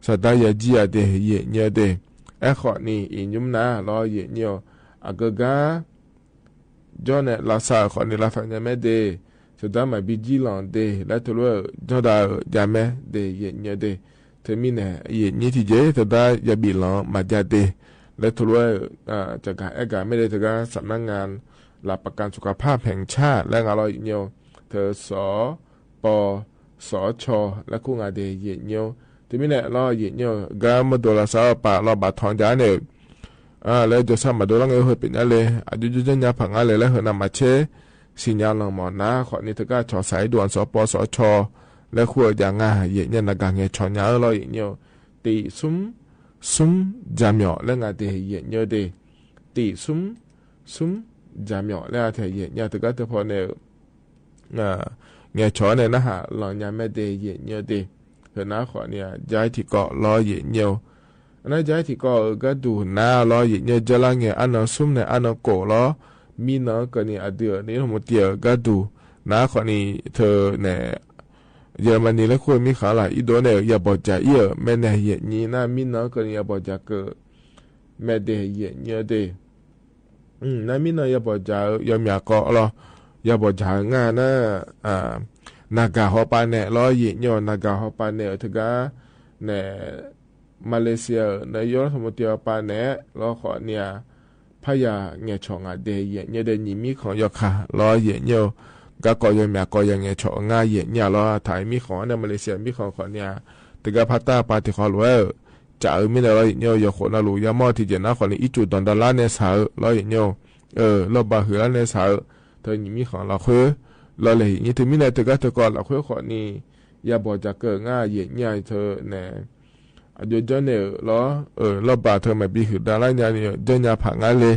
စဒါယၤကၠံအဒဲး ယံာ်ညိၣ်ဒဲး အဲၣ်ဃိးနံၣ် အံၤညုၢ်နၤလီၤ ယံာ်ညိၣ် အကဂၤ ကၠီန့ၣ် လါစးဃိးနံၣ် လါထီၣ်ညါမဲဒဲး စဒါမၤဘံၣ်ကၠံလီၤဒဲး လၢထူလၢ ကၠီဒၣ်ယၤမဲဒဲး ယံာ်ညိၣ်ဒဲး တမံၤန့ၣ် ယံာ်ညိၣ်ထံၣ်ကဲ စဒါယၤဘံၣ်လီၤမၤယၤဒဲး လၢထူလၢ ကဂၤအဲၣ်ဂၤမ့ၢ်ဒဲး တဂၤ สำนักงานหลักประกันสุขภาพแห่งชาติ လၢငါလီၤ ယံာ်ညိၣ် ထၢစီၤပီ စီၤဆီ လၢခိၣ်ငါဒဲး ယံာ်ညိၣ် တမံၤန့ၣ်လီၤ ယံာ်ညိၣ် ဂၤမၤဒိၣ်လါစးအပၢ်လီၤ ဘၣ်ထီၣ်ယၤန့ၣ် လၢကၠီဆၣ်မၤဒိၣ်လၢငဲၤဟဲပ့ၤညါလဲၣ် အဒိဒိညါဖးငါလဲၣ် လၢဟဲနၤမၤဆဲး စံၣ်ညါလီၤမ့ၢ်နၤ ဃိးနံၣ်တဂၤ ဆီၣ်စးအံၤဒိၣ် စီၤပီစီၤဆီ လၢခိၣ်ယၤငါ ယံာ်ညိၣ် နဂၤငဲၤဆီၣ်ညါလီၤ ယံာ်ညိၣ် တံၣ်သုမ်း သုမ်း ယၤမၠီၣ် လၢငါဒဲး ယံာ်ညိၣ်ဒဲး တံၣ်သုမ်း သုမ်း ယၤမၠီၣ် လၢအထဲ ယံာ်ညိၣ် တဂၤတဖီန့ၣ် ငဲၤဆီၣ်န့ၣ် နၢ်ဟးလီၤညါမဲဒဲး ယံာ်ညိၣ်ဒဲး ဟဲနာ်ဃိးနံၣ် ယါထံကီၢ်လီၤ ယံာ်ညိၣ် အနၢ်ယါထံကီၢ် ဂၤဒူၣ်နၤလီၤ ယံာ်ညိၣ် ကၠီလၢငဲၤ အါနီၢ်သုမ်းန့ၣ် အါနီၢ်ကိၣ်လီၤ မံနီၢ်ကၢန့ၣ် အဒုးန့ၣ် မူတံၢ် ဂၤဒူၣ် နာ်ဃိးနံၣ် ထၢန့ၣ် ယဲၢ်မနံၤလၢခိၣ်မံဃာ်လၢ အံၤဒိၣ်န့ၣ် ယၤဘီၣ်ယၤအံၤ မ့ၢ်နဲၣ် ယံာ်ညိၣ် နၤမံနီၢ်ကၢန့ၣ် ယၤဘီၣ်ယၤကၢ မဲဒဲး ယံာ်ညိၣ်ဒဲး နမံနီၢ်ယၤဘီၣ်ယၤဧၢ ယီၤမၠးကီးလီၤ ယၤဘီၣ်ယၤဧၢ ငါနၤ နဂၤဟီၣ်ပၢ်နဲၣ်လီၤ ယံာ်ညိၣ် နဂၤဟီၣ်ပၢ်နဲၣ်ဧၢ တဂၤ နဲၣ် မလေးရှားဧၢ နယီၤထီၣ်မူတံၢ်ဟီၣ်ပၢ်နဲၣ်လီၤ ဃိးနံၣ်ဧါ ဖးယၤငဲၤဆီၣ်ငါဒဲး ယံာ်ညိၣ်ဒဲး နံၣ်မံခီၣ်ယီၤခါလီၤ ယံာ်ညိၣ် ဂၤကီၢ်ယီၤမၠးကီး ယၤငဲၤဆီၣ်ငါ ယံာ်ညိၣ်လီၤ ထးမံခီၣ်န့ၣ် မလေးရှားမံခီၣ် ဃိးနံၣ်ဧါ တၢ်ဂၤဖးတၢ်ပာ်တံၢ်ဃီလိာ်ဝဲ ကၠးဧိၤမ့ၢ်နဲၣ်လီၤ ယံာ်ညိ ယိၤဃိးနၢ်လူၤ ယါမီၢ် ထံၣ်ကဲၣ်နါဃိးနံၣ် အီၣ်ကူးဒွၣ်ဒၣ်လါနဲဆးဧိၤလီၤ ယံာ်ညိ လီၢ်ဘၣ်ဟုၣ်လါနဲဆးဧိၤ တၢ်ယံာ်မံဃီလီၤဃိ လီၤလဲၣ် ယံာ်ညိ တမံၤနဲၣ် တၢ်ဂၤတၢ်ကီလီၤဃိဃိးနံၣ် ယါဘီၣ်ကၠးကၢၣ်ငါ ယံာ်ညိ တၢ်နဲၣ် အဒိးကၠီၣ်နဲၣ်ဧိၤလီၤ လီၢ်ဘၣ်တၢ်မၤဘံဟုၣ်ဒၣ်လါ ညါန့ၣ် ကၠီၣ်ညါဖးငါလၢ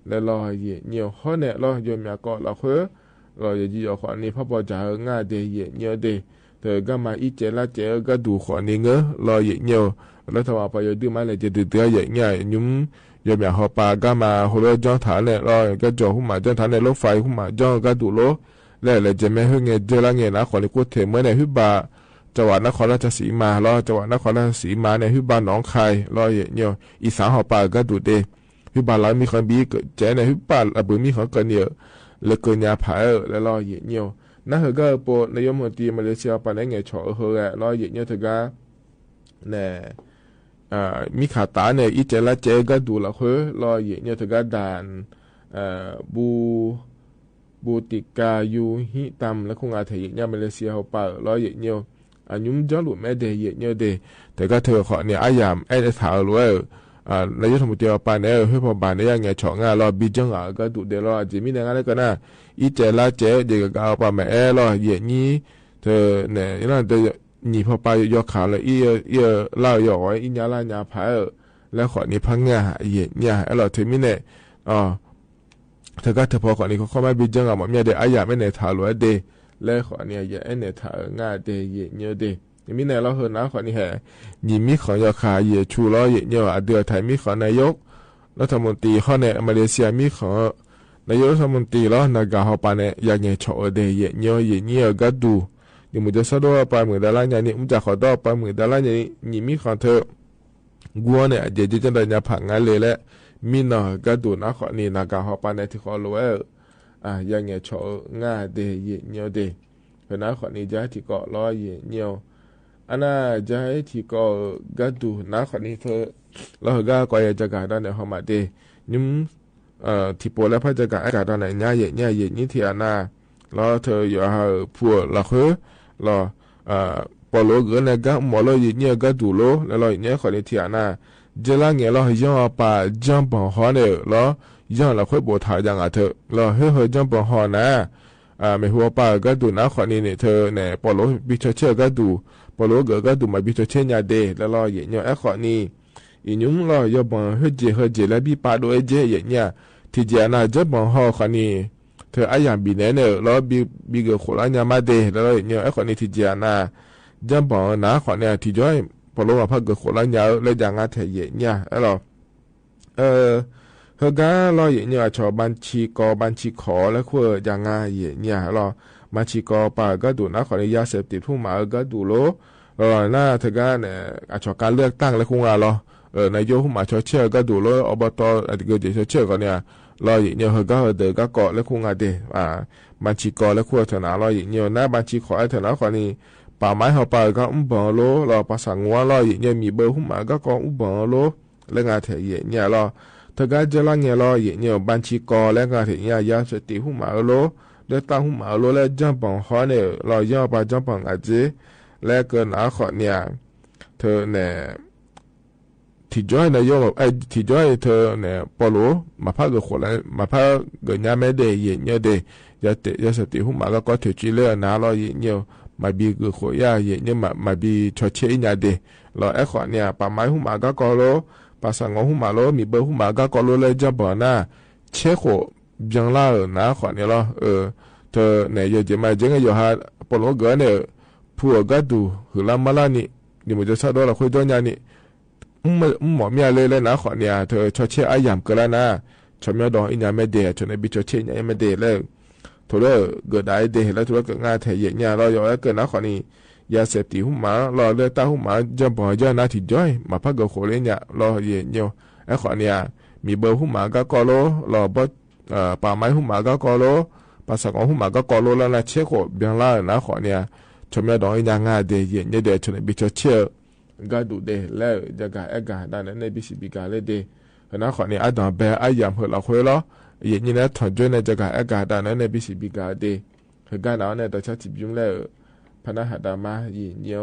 လၢလီၤ ယံာ်ညိ ဟီနဲၣ်လီၤ ယိၤမၠးကီးလီၤဃိ လီၤယံာ်ညိ ယိၤဃိးနံၣ် ဖးဘီၣ်ကၠးဧိၤ ငါဒဲး ယံာ်ညိဒဲး တၢ်ဂၤမၤအီၣ်ကၠဲလါကၠဲ ဂၤဒူၣ်ဃိးနံၣ် ငၢလီၤ ယံာ်ညိ လၢထီၣ်မၤပှၤယိၤဒုးမးလဲၣ် ကဲဒုးဒုး ယံာ်ညိ ယိၤမၠးဟီၣ်ပာ် ဂၤမၤဟူးလၢကၠီၣ်ထၣ်နဲၣ်လီၤ ကၠီၣ်ဟူးမးကၠီၣ်ထၣ်နဲၣ် လိၣ်ဖးဟူးမးကၠီၣ် ဂၤဒူၣ်လီၤ လၢလဲၤကဲမဲာ်ဟ့ၣ်ငဲၤ ဒၢလါငဲၤ နါဃိးနံၣ် ကိးထဲးမၢန့ၣ် ဟုၣ်ဘၣ် ကဝးနါခီလၢကၠၣ်စံမါလီၤ ကဝးနါခီလၢကၠၣ်စံမါန့ၣ် ဟုၣ်ဘၣ်နီၣ်ခၢၣ်လီၤ ယံာ်ညိ အီၣ်သၣ်ဟီၣ်ပာ် ဂၤဒူၣ်ဒဲး ဟုၣ်ဘၣ်လၢမံဃီဘံကၠဲန့ၣ် ဟုၣ်ဘၣ်လၢဘုးမံဃီကၠဲန့ၣ် လၢကၠီၣ်ညါဖးဧိၤ လၢလီၤ ယံာ်ညိ နၢ်ဟ့ၣ်ဂၤဧိၤ ပိာ်နယိၤမူးတံၤ မလေးရှီယာပၤန့ၣ် ငဲၤဆီၣ်ဧိၤဟ့ၣ်ဂၤလီၤ ယံာ်ညိ တၢ်ဂၤ နဲၣ် မံခးတၢ်န့ၣ် အီၣ်ကၠဲလါကၠဲ ဂၤဒူၣ်လီၤဃိလီၤ ယံာ်ညိ တၢ်ဂၤဒၣ် ဘူ ဘူတံၣ်ကၢယူဟံၣ်တၢမ် လၢခိၣ်ငါထဲး ယံာ်ညိ မလေးရှီယာဟီၣ်ပာ်ဧိၤလီၤ ယံာ်ညိ အညိ ကၠီၣ်လူၤမဲဒဲး ယံာ်ညိဒဲး တၢ်ဂၤတၢ်ဃိးနံၣ် အါယၢ်အဲၣ်ထၢၣ်လိာ်ဝဲ နယိၤမူးတံၤ ပၤန့ၣ် ဟ့ၣ်ဖီၣ်ဘၣ်န့ၣ် ယါငဲၤဆီၣ်ငါလီၤ ဘံကၠီၣ်ငါ ဂၤဒူၣ်ဒဲးလီၤ အကဲမံန့ၣ် ငါလၢကနၣ် အီၣ်ကၠဲလါကၠဲ ယဲၢ်ဂၤဂၤအီၤ ပၤမဲာ်အဲၣ်လီၤ ယံာ်ညိ တၢ်နဲၣ် ယံာ်ညိ တၢ်ယံာ်ဖီၣ်ပာ်ယီၤခးလၢ အီၣ်လါယီၤဝဲ အီၣ်ညါလါညါဖးဧိၤ လၢဃိးနံၣ်ဖးငါ ယံာ်ညိ အဲၣ်လီၤ တမံၤနဲၣ် တၢ်ဂၤတၢ်ဖီဃိးနံၣ် ခီခီမ့ၢ်ဘံကၠီၣ်ငါ မ့ၢ်မ့ၢ်ဒဲး အါယၢ်မ့ၢ်နဲၣ်ထၢၣ်လိာ်ဝဲဒဲး လၢဃိးနံၣ် ယဲၢ်အဲၣ်နဲၣ်ထၢၣ်ဧိၤ ငါဒဲး ယံာ်ညိဒဲး တမံၤနဲၣ်လီၤ ဟ့ၣ်နါဃိးနံၣ်ဟဲ ယံာ်မံဃီယီၤခး ယဲၢ်ဆူလီၤ ယံာ်ညိ အဒုးအထၢၣ်မံဃီ နယိၤ လၢထီၣ်မူးတံၤ ဟီန့ၣ် မလေးရှီယာမံဃီ နယိၤလၢထီၣ်မူးတံၤလီၤ နဂၤဟီၣ်ပာ်န့ၣ် ယါငဲၤဆီၣ်ဧိၤဒဲး ယံာ်ညိ ယံာ်ညိဧိၤ ဂၤဒူၣ် ယမူးကၠီၣ်ဆၣ်ဒိၣ်ပၤမုၢ်ဒၣ်လါညါန့ၣ် မူးကၠီၣ်ဃိးဒိၣ်ပၤမုၢ်ဒၣ်လါညါန့ၣ် ယံာ်မံဃီထၢၣ် ဂူန့ၣ် အဒဲး ကၠီၣ်ညါဖးငါလၢ လၢ မံနီၢ် ဂၤဒူၣ် နါဃိးနံၣ် နဂၤဟီၣ်ပာ်န့ၣ် ထံၣ်ဃီလိာ်ဝဲ ယါငဲၤဆီၣ်ဧိၤ ငါဒဲး ယံာ်ညိဒဲး ဟ့ၣ်နါဃိးနံၣ် ယါထံၣ်ကီးလီၤ ယံာ်ညိ အနၢ် ယါထံၣ်ကီး ဂၤဒူၣ် နါဃိးနံၣ်ထၢၣ် လီၤဟ့ၣ်ဂၤကီး ယါ တၢ်ဂၤဒၣ်နဲၣ် ဟီၣ်မးဒဲး ညိ ထံၣ်ပိာ်လၢဖးတၢ်ဂၤအဲၣ်ဂၤဒၣ်နဲၣ် ညါ ယံာ်ညိ ယံာ်ညိထံၣ်အနၢ် လီၤ ထၢၣ်ယွၤဟးဖှူလီၤဃိ လီၤ ပီၣ်လိၤဂ့ၤန့ၣ် ဂၤမီၣ်လၢ ယံာ်ညိ ဂၤဒူၣ်လီၤ လၢလီၤ ယံာ်ညိ ဃိးနံၣ်ထံၣ်အနၢ် ယဲလါငဲၤလီၤ ယီၣ်အီၤပာ် ကၠီၣ်ဘီၣ်ဟီန့ၣ်လီၤ ယီၣ်လီၤဃိ ဘိးထၢၣ်ယါငါထၢၣ် လီၤ ဟ့ၣ်ဟ့ၣ် ကၠီၣ်ဘီၣ်ဟီနၤ မ့ၢ်ဟ့ၣ်အီၤပာ် ဂၤဒူၣ် နါဃိးနံၣ်န့ၣ် ထၢၣ်နဲၣ် ပီၣ်လိၤဘံဆီၣ်ဆဲၣ် ဂၤဒူၣ် ပီၣ်လိၤဂ့ၤ ဂၤဒူၣ် မၤဘံဆီၣ်ဆဲၣ်ညါဒဲး လၢလီၤ ယံာ်ညိ အဲၣ်ဃိးနံၣ် အံၤညိလီၤ ယီၣ်ဘီၣ်ဟ့ၣ်ကၠ့ဟ့ၣ်ကၠ့လၢ ဘံပာ်ဒိၣ်အဲၣ်ကၠ့ ယံာ်ညိ ထံၣ်ကၠ့အနၢ် ကၠီၣ်ဘီၣ်ဟီ ဃိးနံၣ် ထၢၣ်အါယၢ်ဘံန့ၣ်န့ၣ်လီၤ ဘံဂ့ၤဃိးလါညါမးဒဲး လၢလီၤ ယံာ်ညိ အဲၣ်ဃိးနံၣ် ထံၣ်ကၠ့အနၢ် ကၠီၣ်ဘီၣ် နါဃိးနံၣ် ထံၣ်ကၠီၣ် ပီၣ်လိၤမၤဖးဂ့ၤဃိးလါညါ လၢယါငါထဲး ယံာ်ညိ အဲၣ်လီၤ ဟ့ၣ်ဂၤလီၤ ယံာ်ညိ အဆီၣ် ဘၣ်ဆံးကီး ဘၣ်ဆံးခီး လၢခိၣ်ယါငါ ယံာ်ညိလီၤ ဘၣ်ဆံးကီးပာ် ဂၤဒူၣ် နါဃိးနံၣ် ယါစဲးပတံး ဟူးမးဧိၤ ဂၤဒူၣ်လီၤ လီၤလီၤ နၢ် ထၢၣ်ဂၤနဲၣ် အဆီၣ်ကၤလၢၢ်တၢင် လၢခိၣ်ငါလီၤ နယိၤ ဟူးမးဆီၣ်ဆဲၣ် ဂၤဒူၣ်လီၤ အီဘီတီၣ် အတဂ့ၤကၠ့ဆီၣ်ဆဲၣ် ဃိးနံၣ် လီၤ ယံာ်ညိ ဟ့ၣ်ဂၤဟ့ၣ်ဒၢး ဂၤကီး လၢခိၣ်ငါဒဲး ဘၣ်ဆံးကီး လၢခိၣ်ထၢၣ်နၤ လီၤ ယံာ်ညိ နၢ် ဘၣ်ဆံးခီး အဲၣ်ထၢၣ်နၤ ဃိးနံၣ် ပာ်မါဟီၣ်ပာ် ဂၤအူဘီၣ်လီၤ လီၤ ပှၤဆၣ်ငိၤလီၤ ယံာ်ညိ မံၤဘၢဟူးမး ဂၤကီး အူဘီၣ်လီၤ လၢငါထဲး ယံာ်ညိလီၤ ထၢၣ်ဂၤ ယဲလါငဲၤလီၤ ယံာ်ညိ ဘၣ်ဆံးကီး လၢငါထဲး ယံာ်ညိ ယါစဲးပတံး ဟူးမးဧိၤလီၤ လၢတၢ် ဟူးမးဧိၤလီၤ လၢကၠီၣ်ဘီၣ်ဟီန့ၣ်လီၤ ယီၣ်ပာ် ကၠီၣ်ဘီၣ် ငါကၠ့ လၢကၢၢ် နါဃိးနံၣ် ထၢၣ်နဲၣ် ထံၣ်ကၠီၣ် နယိၤ အဲၣ် ထံၣ်ကၠီၣ် ထၢၣ်နဲၣ် ပီၣ်လိၤ မၤဖးဂ့ၤဃိးလါ မၤဖးဂ့ၤညါမဲဒဲး ယံာ်ညိဒဲး ယါစဲးပတံး ဟူးမး ဂၤကီး ထၢၣ်ကၠံလၢအနၢ်လီၤ ယံာ်ညိ မၤဘံဂ့ၤဃိးယါ ယံာ်ညိ မၤဘံဆီၣ်ဆဲၣ် အံၤညါဒဲး လီၤ အဲၣ်ဃိးနံၣ် ပာ်မါဟူးမး ဂၤကီးလီၤ ပှၤဆၣ်ငိၤ ဟူးမးလီၤ မံၤဘၢဟူးမး ဂၤကီးလီၤ လၢကၠီၣ်ဘီၣ်နၢ် ဆဲးဃိး ဘၣ်လၢအနၢ် ဃိးနံၣ်လီၤ ထၢၣ်နဲၣ် ယဲကၠ့မး ယဲကၠ့ ယိၤဟၣ် ပီၣ်လိၤဂ့ၤန့ၣ် ဖုအီၤ ဂၤဒူၣ် ဟုၣ်လါမါလါနံၣ် ဒ်မုၢ်ကၠီၣ်ဆၣ်ဒိၣ်လီၤ ဃိဒိၣ်ညါနံၣ် မ့ၢ်မီၣ်မ့ၢ်လၢ လၢနါဃိးနံၣ် ထၢၣ် ဆီၣ်ဆဲၣ် အါယၢ်မး ကလါနၢ် ဆီၣ်မံၤဒီး အံၤညါမဲဒဲး ဆီၣ်နဲၣ် ဘံဆီၣ်ဆဲၣ် ညါမဲဒဲး လၢ ထိၣ်လၢဂ့ၤဒၣ်အံၤဒဲး လၢထိၣ်လၢကၢၢ် ငါထဲး ယံာ်ညိလီၤ ယိၤ အဲၣ်ကၢၢ် နါဃိးနံၣ် ယါစဲးပတံး ဟူးမးလီၤ လၢတၢ် ဟူးမး ကၠီၣ်ဘီၣ် ယါနၢ် ထံၣ်ကၠီၣ် မၤဖးဂ့ၤဃိးလၢညါလီၤ ယံာ်ညိ အဲၣ်ဃိးနံၣ် မံၤဘၢဟူးမး ဂၤကီးလီၤ လီၤ ပှၤ ပာ်မါဟူးမး ဂၤကီးလီၤ ပှၤဆၣ်ငိၤ ဟူးမး ဂၤကီးလီၤ လၢနၢ် ဆဲးဃိး ဘၣ်လၢအနၢ် ဃိးနံၣ် ဆီၣ်မံၤဒီး အံၤညါ ငါဒဲး ယံာ်ညိဒဲး ဆီၣ်နဲၣ် ဘံဆီၣ်ဆဲၣ် ဂၤဒူၣ်ဒဲး လၢယဲကၢၢ် အဲၣ်ကၢၢ် ဒၣ်နဲၣ် နဲၣ် ဘံစံးဘံကၢၢ်လၢဒဲး နါဃိးနံၣ် အဒိၣ်ဘဲ အါယၢ်မး လီၤဃိလီၤ ယံာ်ညိ နထီၣ်ကၠိၣ် နဲၣ် ယဲကၢၢ် အဲၣ်ကၢၢ် ဒၣ်နဲၣ် နဲၣ် ဘံစံးဘံကၢၢ်ဒဲး ဟ့ၣ်ဂၤနၤ အီၤနဲၣ် ဒီးဆၣ်ထံၣ်ဘျုးလၢ ဖးနၢ်ဟးဒါမါ ယံာ်ညိ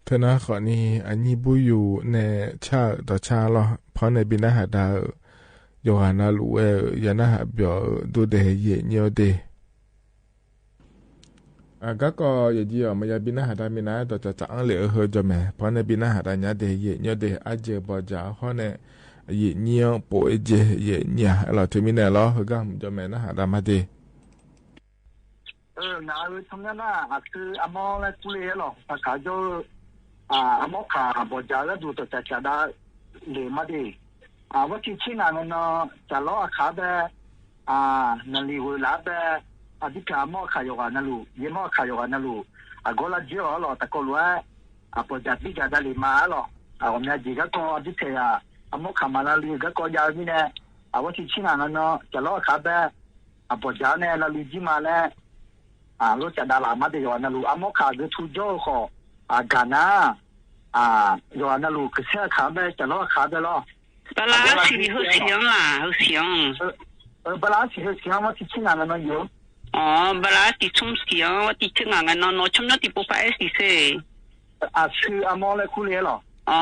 เทอนาขอนี้ อะ ยี่บู้อยู่ในชาติต่อชาติลอ พร้อมในบิณฑบาตเออ ยกหานาลูกเออ ยานาหาเบียวเออ ดูเดเหยะเยียวเด อะ ก็ ก็ เยอะเยียว มายาบิณฑบาตมีนา ต่อจะจะอังเหลือเฮอจอมแม่ พร้อมในบิณฑบาตยาเดเหยะเยียวเด อะเจอบ่จ๋า พร้อมใน เหยะเยียว โปะเอเจ เหยะเยียว อะหลอเทอมีแน่ลอ เฮอก็จอมแม่นะหาดามาเด เออ หนาเออ ทำนั้นน่ะ อะ คืออะหมอและกู้เลหลอ ภาษาเจ้า อะ อะหมอข่าบ่จ๋าแล้วดูต่อจ๋าจ๋าดาเหลมาเด อะ ว่าตี้เชงงาเงินเนาะ จ๋าล้ออะขาแบ อะ นาลีเวลาแบ อะ ตี้จ๋าอะหมอข่าหยอกอะนาลูก เยียะหมอข่าหยอกอะนาลูก อะ ก็ละเยียะอะหลอ แต่ก็ล้วน อะ บ่จ๋าตี้จ๋าดาเหลมาอะหลอ อะ ว่าแม่จีก็ก็ตี้จ๋าอะ อะหมอข่ามาละลีก็ก็ยาวนี่แหละ อะ ว่าตี้เชงงาเงินเนาะ จ๋าล้ออะขาแบ อะ บ่จ๋าเนี่ย ละลีจี้มาแล้ว อะ ล้อจ๋าดาหลามาเดหยอกอะนาลูก อะหมอข่าเกอทูเจ้าขอ อะ กานา อะ หยอกอะนาลูก เกษตรขาแบ จ๋าล้อขาแบลอ บาลาสีเฮอเสียงล่ะ เฮอเสียง เออ เออ บาลาสีเฮอเสียง ว่าตี้เชงงาเงินเนาะโย อ๋อ บาลาสีชุมเสียง ว่าตี้เชงงาเงินเนาะ เนาะ ชุมเนาะตี้ปูปาเอสสีเซ อะ คืออะหมอและกู้เลหลอ อ๋อ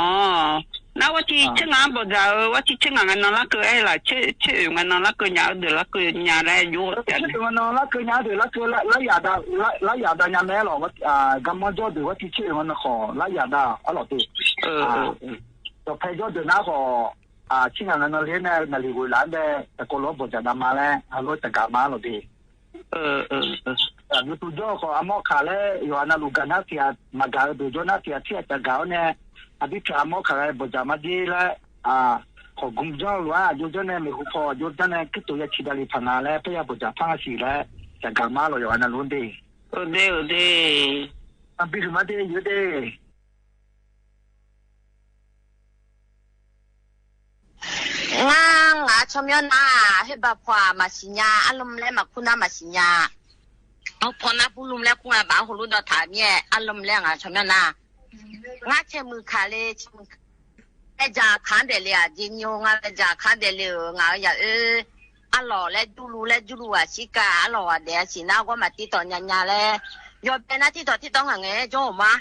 นะ ว่าตี้เชงงาบ่จ๋าเออ ว่าตี้เชงงาเงินเนาะละเกอไอ้ล่ะ เช เชงงาเงินเนาะละเกอยาเดอละเกอยาได้อยู่ เออ จ๋า เชงงาเงินเนาะละเกอยาเดอละเกอละ ละยาดา ละ ละยาดายาแม่หลอ ว่า อะ กำมอดจ้อเดอ ว่าตี้เชงงาเงินเนาะขอ ละยาดา อะหลอเด เออ อะ เออ เออ ต่อไปจ้อเดอนะขอ อะ เชงงาเงินเนาะเลนะ นาลีเวลาแบ แต่ก็ล้อบ่จ๋าดามาแล้ว อะ ล้อจ๋ากามาหลอเด เออ เออ เออ อะ เกอทูเจ้าขออะหมอข่าและ หยอกอะนาลูกกานาเสีย มากาเออเดอจ้อนาเสีย ตี้จ๋ากาเนี่ย อะ ตี้จ๋าอะหมอข่าและ บ่จ๋ามาเดแล้ว อะ ขอกุมจ้อล้วน โยจ้อเนี่ย แม่ครูขอ โยจ้อเนี่ย คือตัวยาชีดาลีผานาแล้ว เปื้อยาบ่จ๋าฟังอะสีแล้ว จ๋ากามาหลอ หยอกอะนาลูกเด เออเด เออเด อะ ปี้หื้อมาเด เยอะเด งา งาชอมย้อนนา เฮบาพวามาสิญญา อารมณ์และมาคุณามาสิญญา เอาพอนาผู้ลุมและคุณาบาหูรู้ดอถามเนี่ย อารมณ์และงาชอมย้อนนา งาเชมือขาเล เชมือ แม่จ๋าขาเดเลยอะ จินโย งาแม่จ๋าขาเดเลย งาอย่าเออ อะหลอและจูลูและจูลูอะ สิกา อะหลออะเดอะ สินาก็มาตี้ต่อญาญาและ ยอมเป๋นนาตี้ต่อตี้ต้องหาแงจ้อมา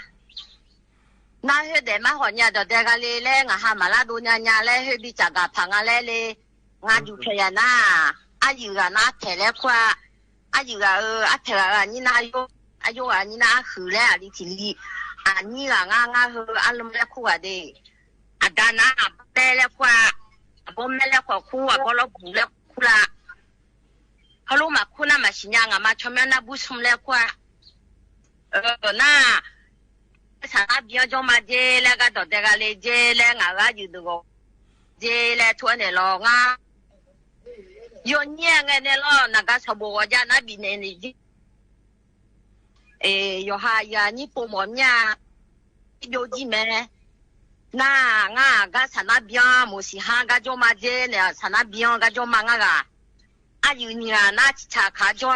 นาเฮอเดมาหอญาดอเดกาเลแล งาหามาลาดูญาญาแล เฮอบีจ๋ากาผางาแลเล งาอยู่เทยานา อะหยืออะนาแถแลคว้า อะหยืออะเออ อะแถอะเออ อะนี่นาโย อะโยอะนี่นาอะหือแล อะลีถีลี อะนี่อะงางาเฮอ อะลมแลคว้าเด อะดานา อะแม่แลคว้า อะบ่แม่แลคว้าคู่ อะบ่ลอบูแลคู่ละ เขารู้มาคู่นามาสิญญา งามาชอมแม่นาบูซุมแลคว้า เออ นา สานาเบียงจ้อมาเจ และก็ต่อแต่กาเลเจ และงาก็อยู่ดูเจ และทั่วเนี่ยลองา โยนเนี่ยไงเนี่ยลอ นากาสะโบกว่าจานาบีเนี่ยนี่ เอ โยหายานี่ปูหมอนเนี่ย โยจีแม่ นางากาสานาเบียง หมู่สี่ห้ากาจ้อมาเจเนี่ย สานาเบียงกาจ้อมางากา อะอยู่เนี่ย นาชิชาขาจ้อ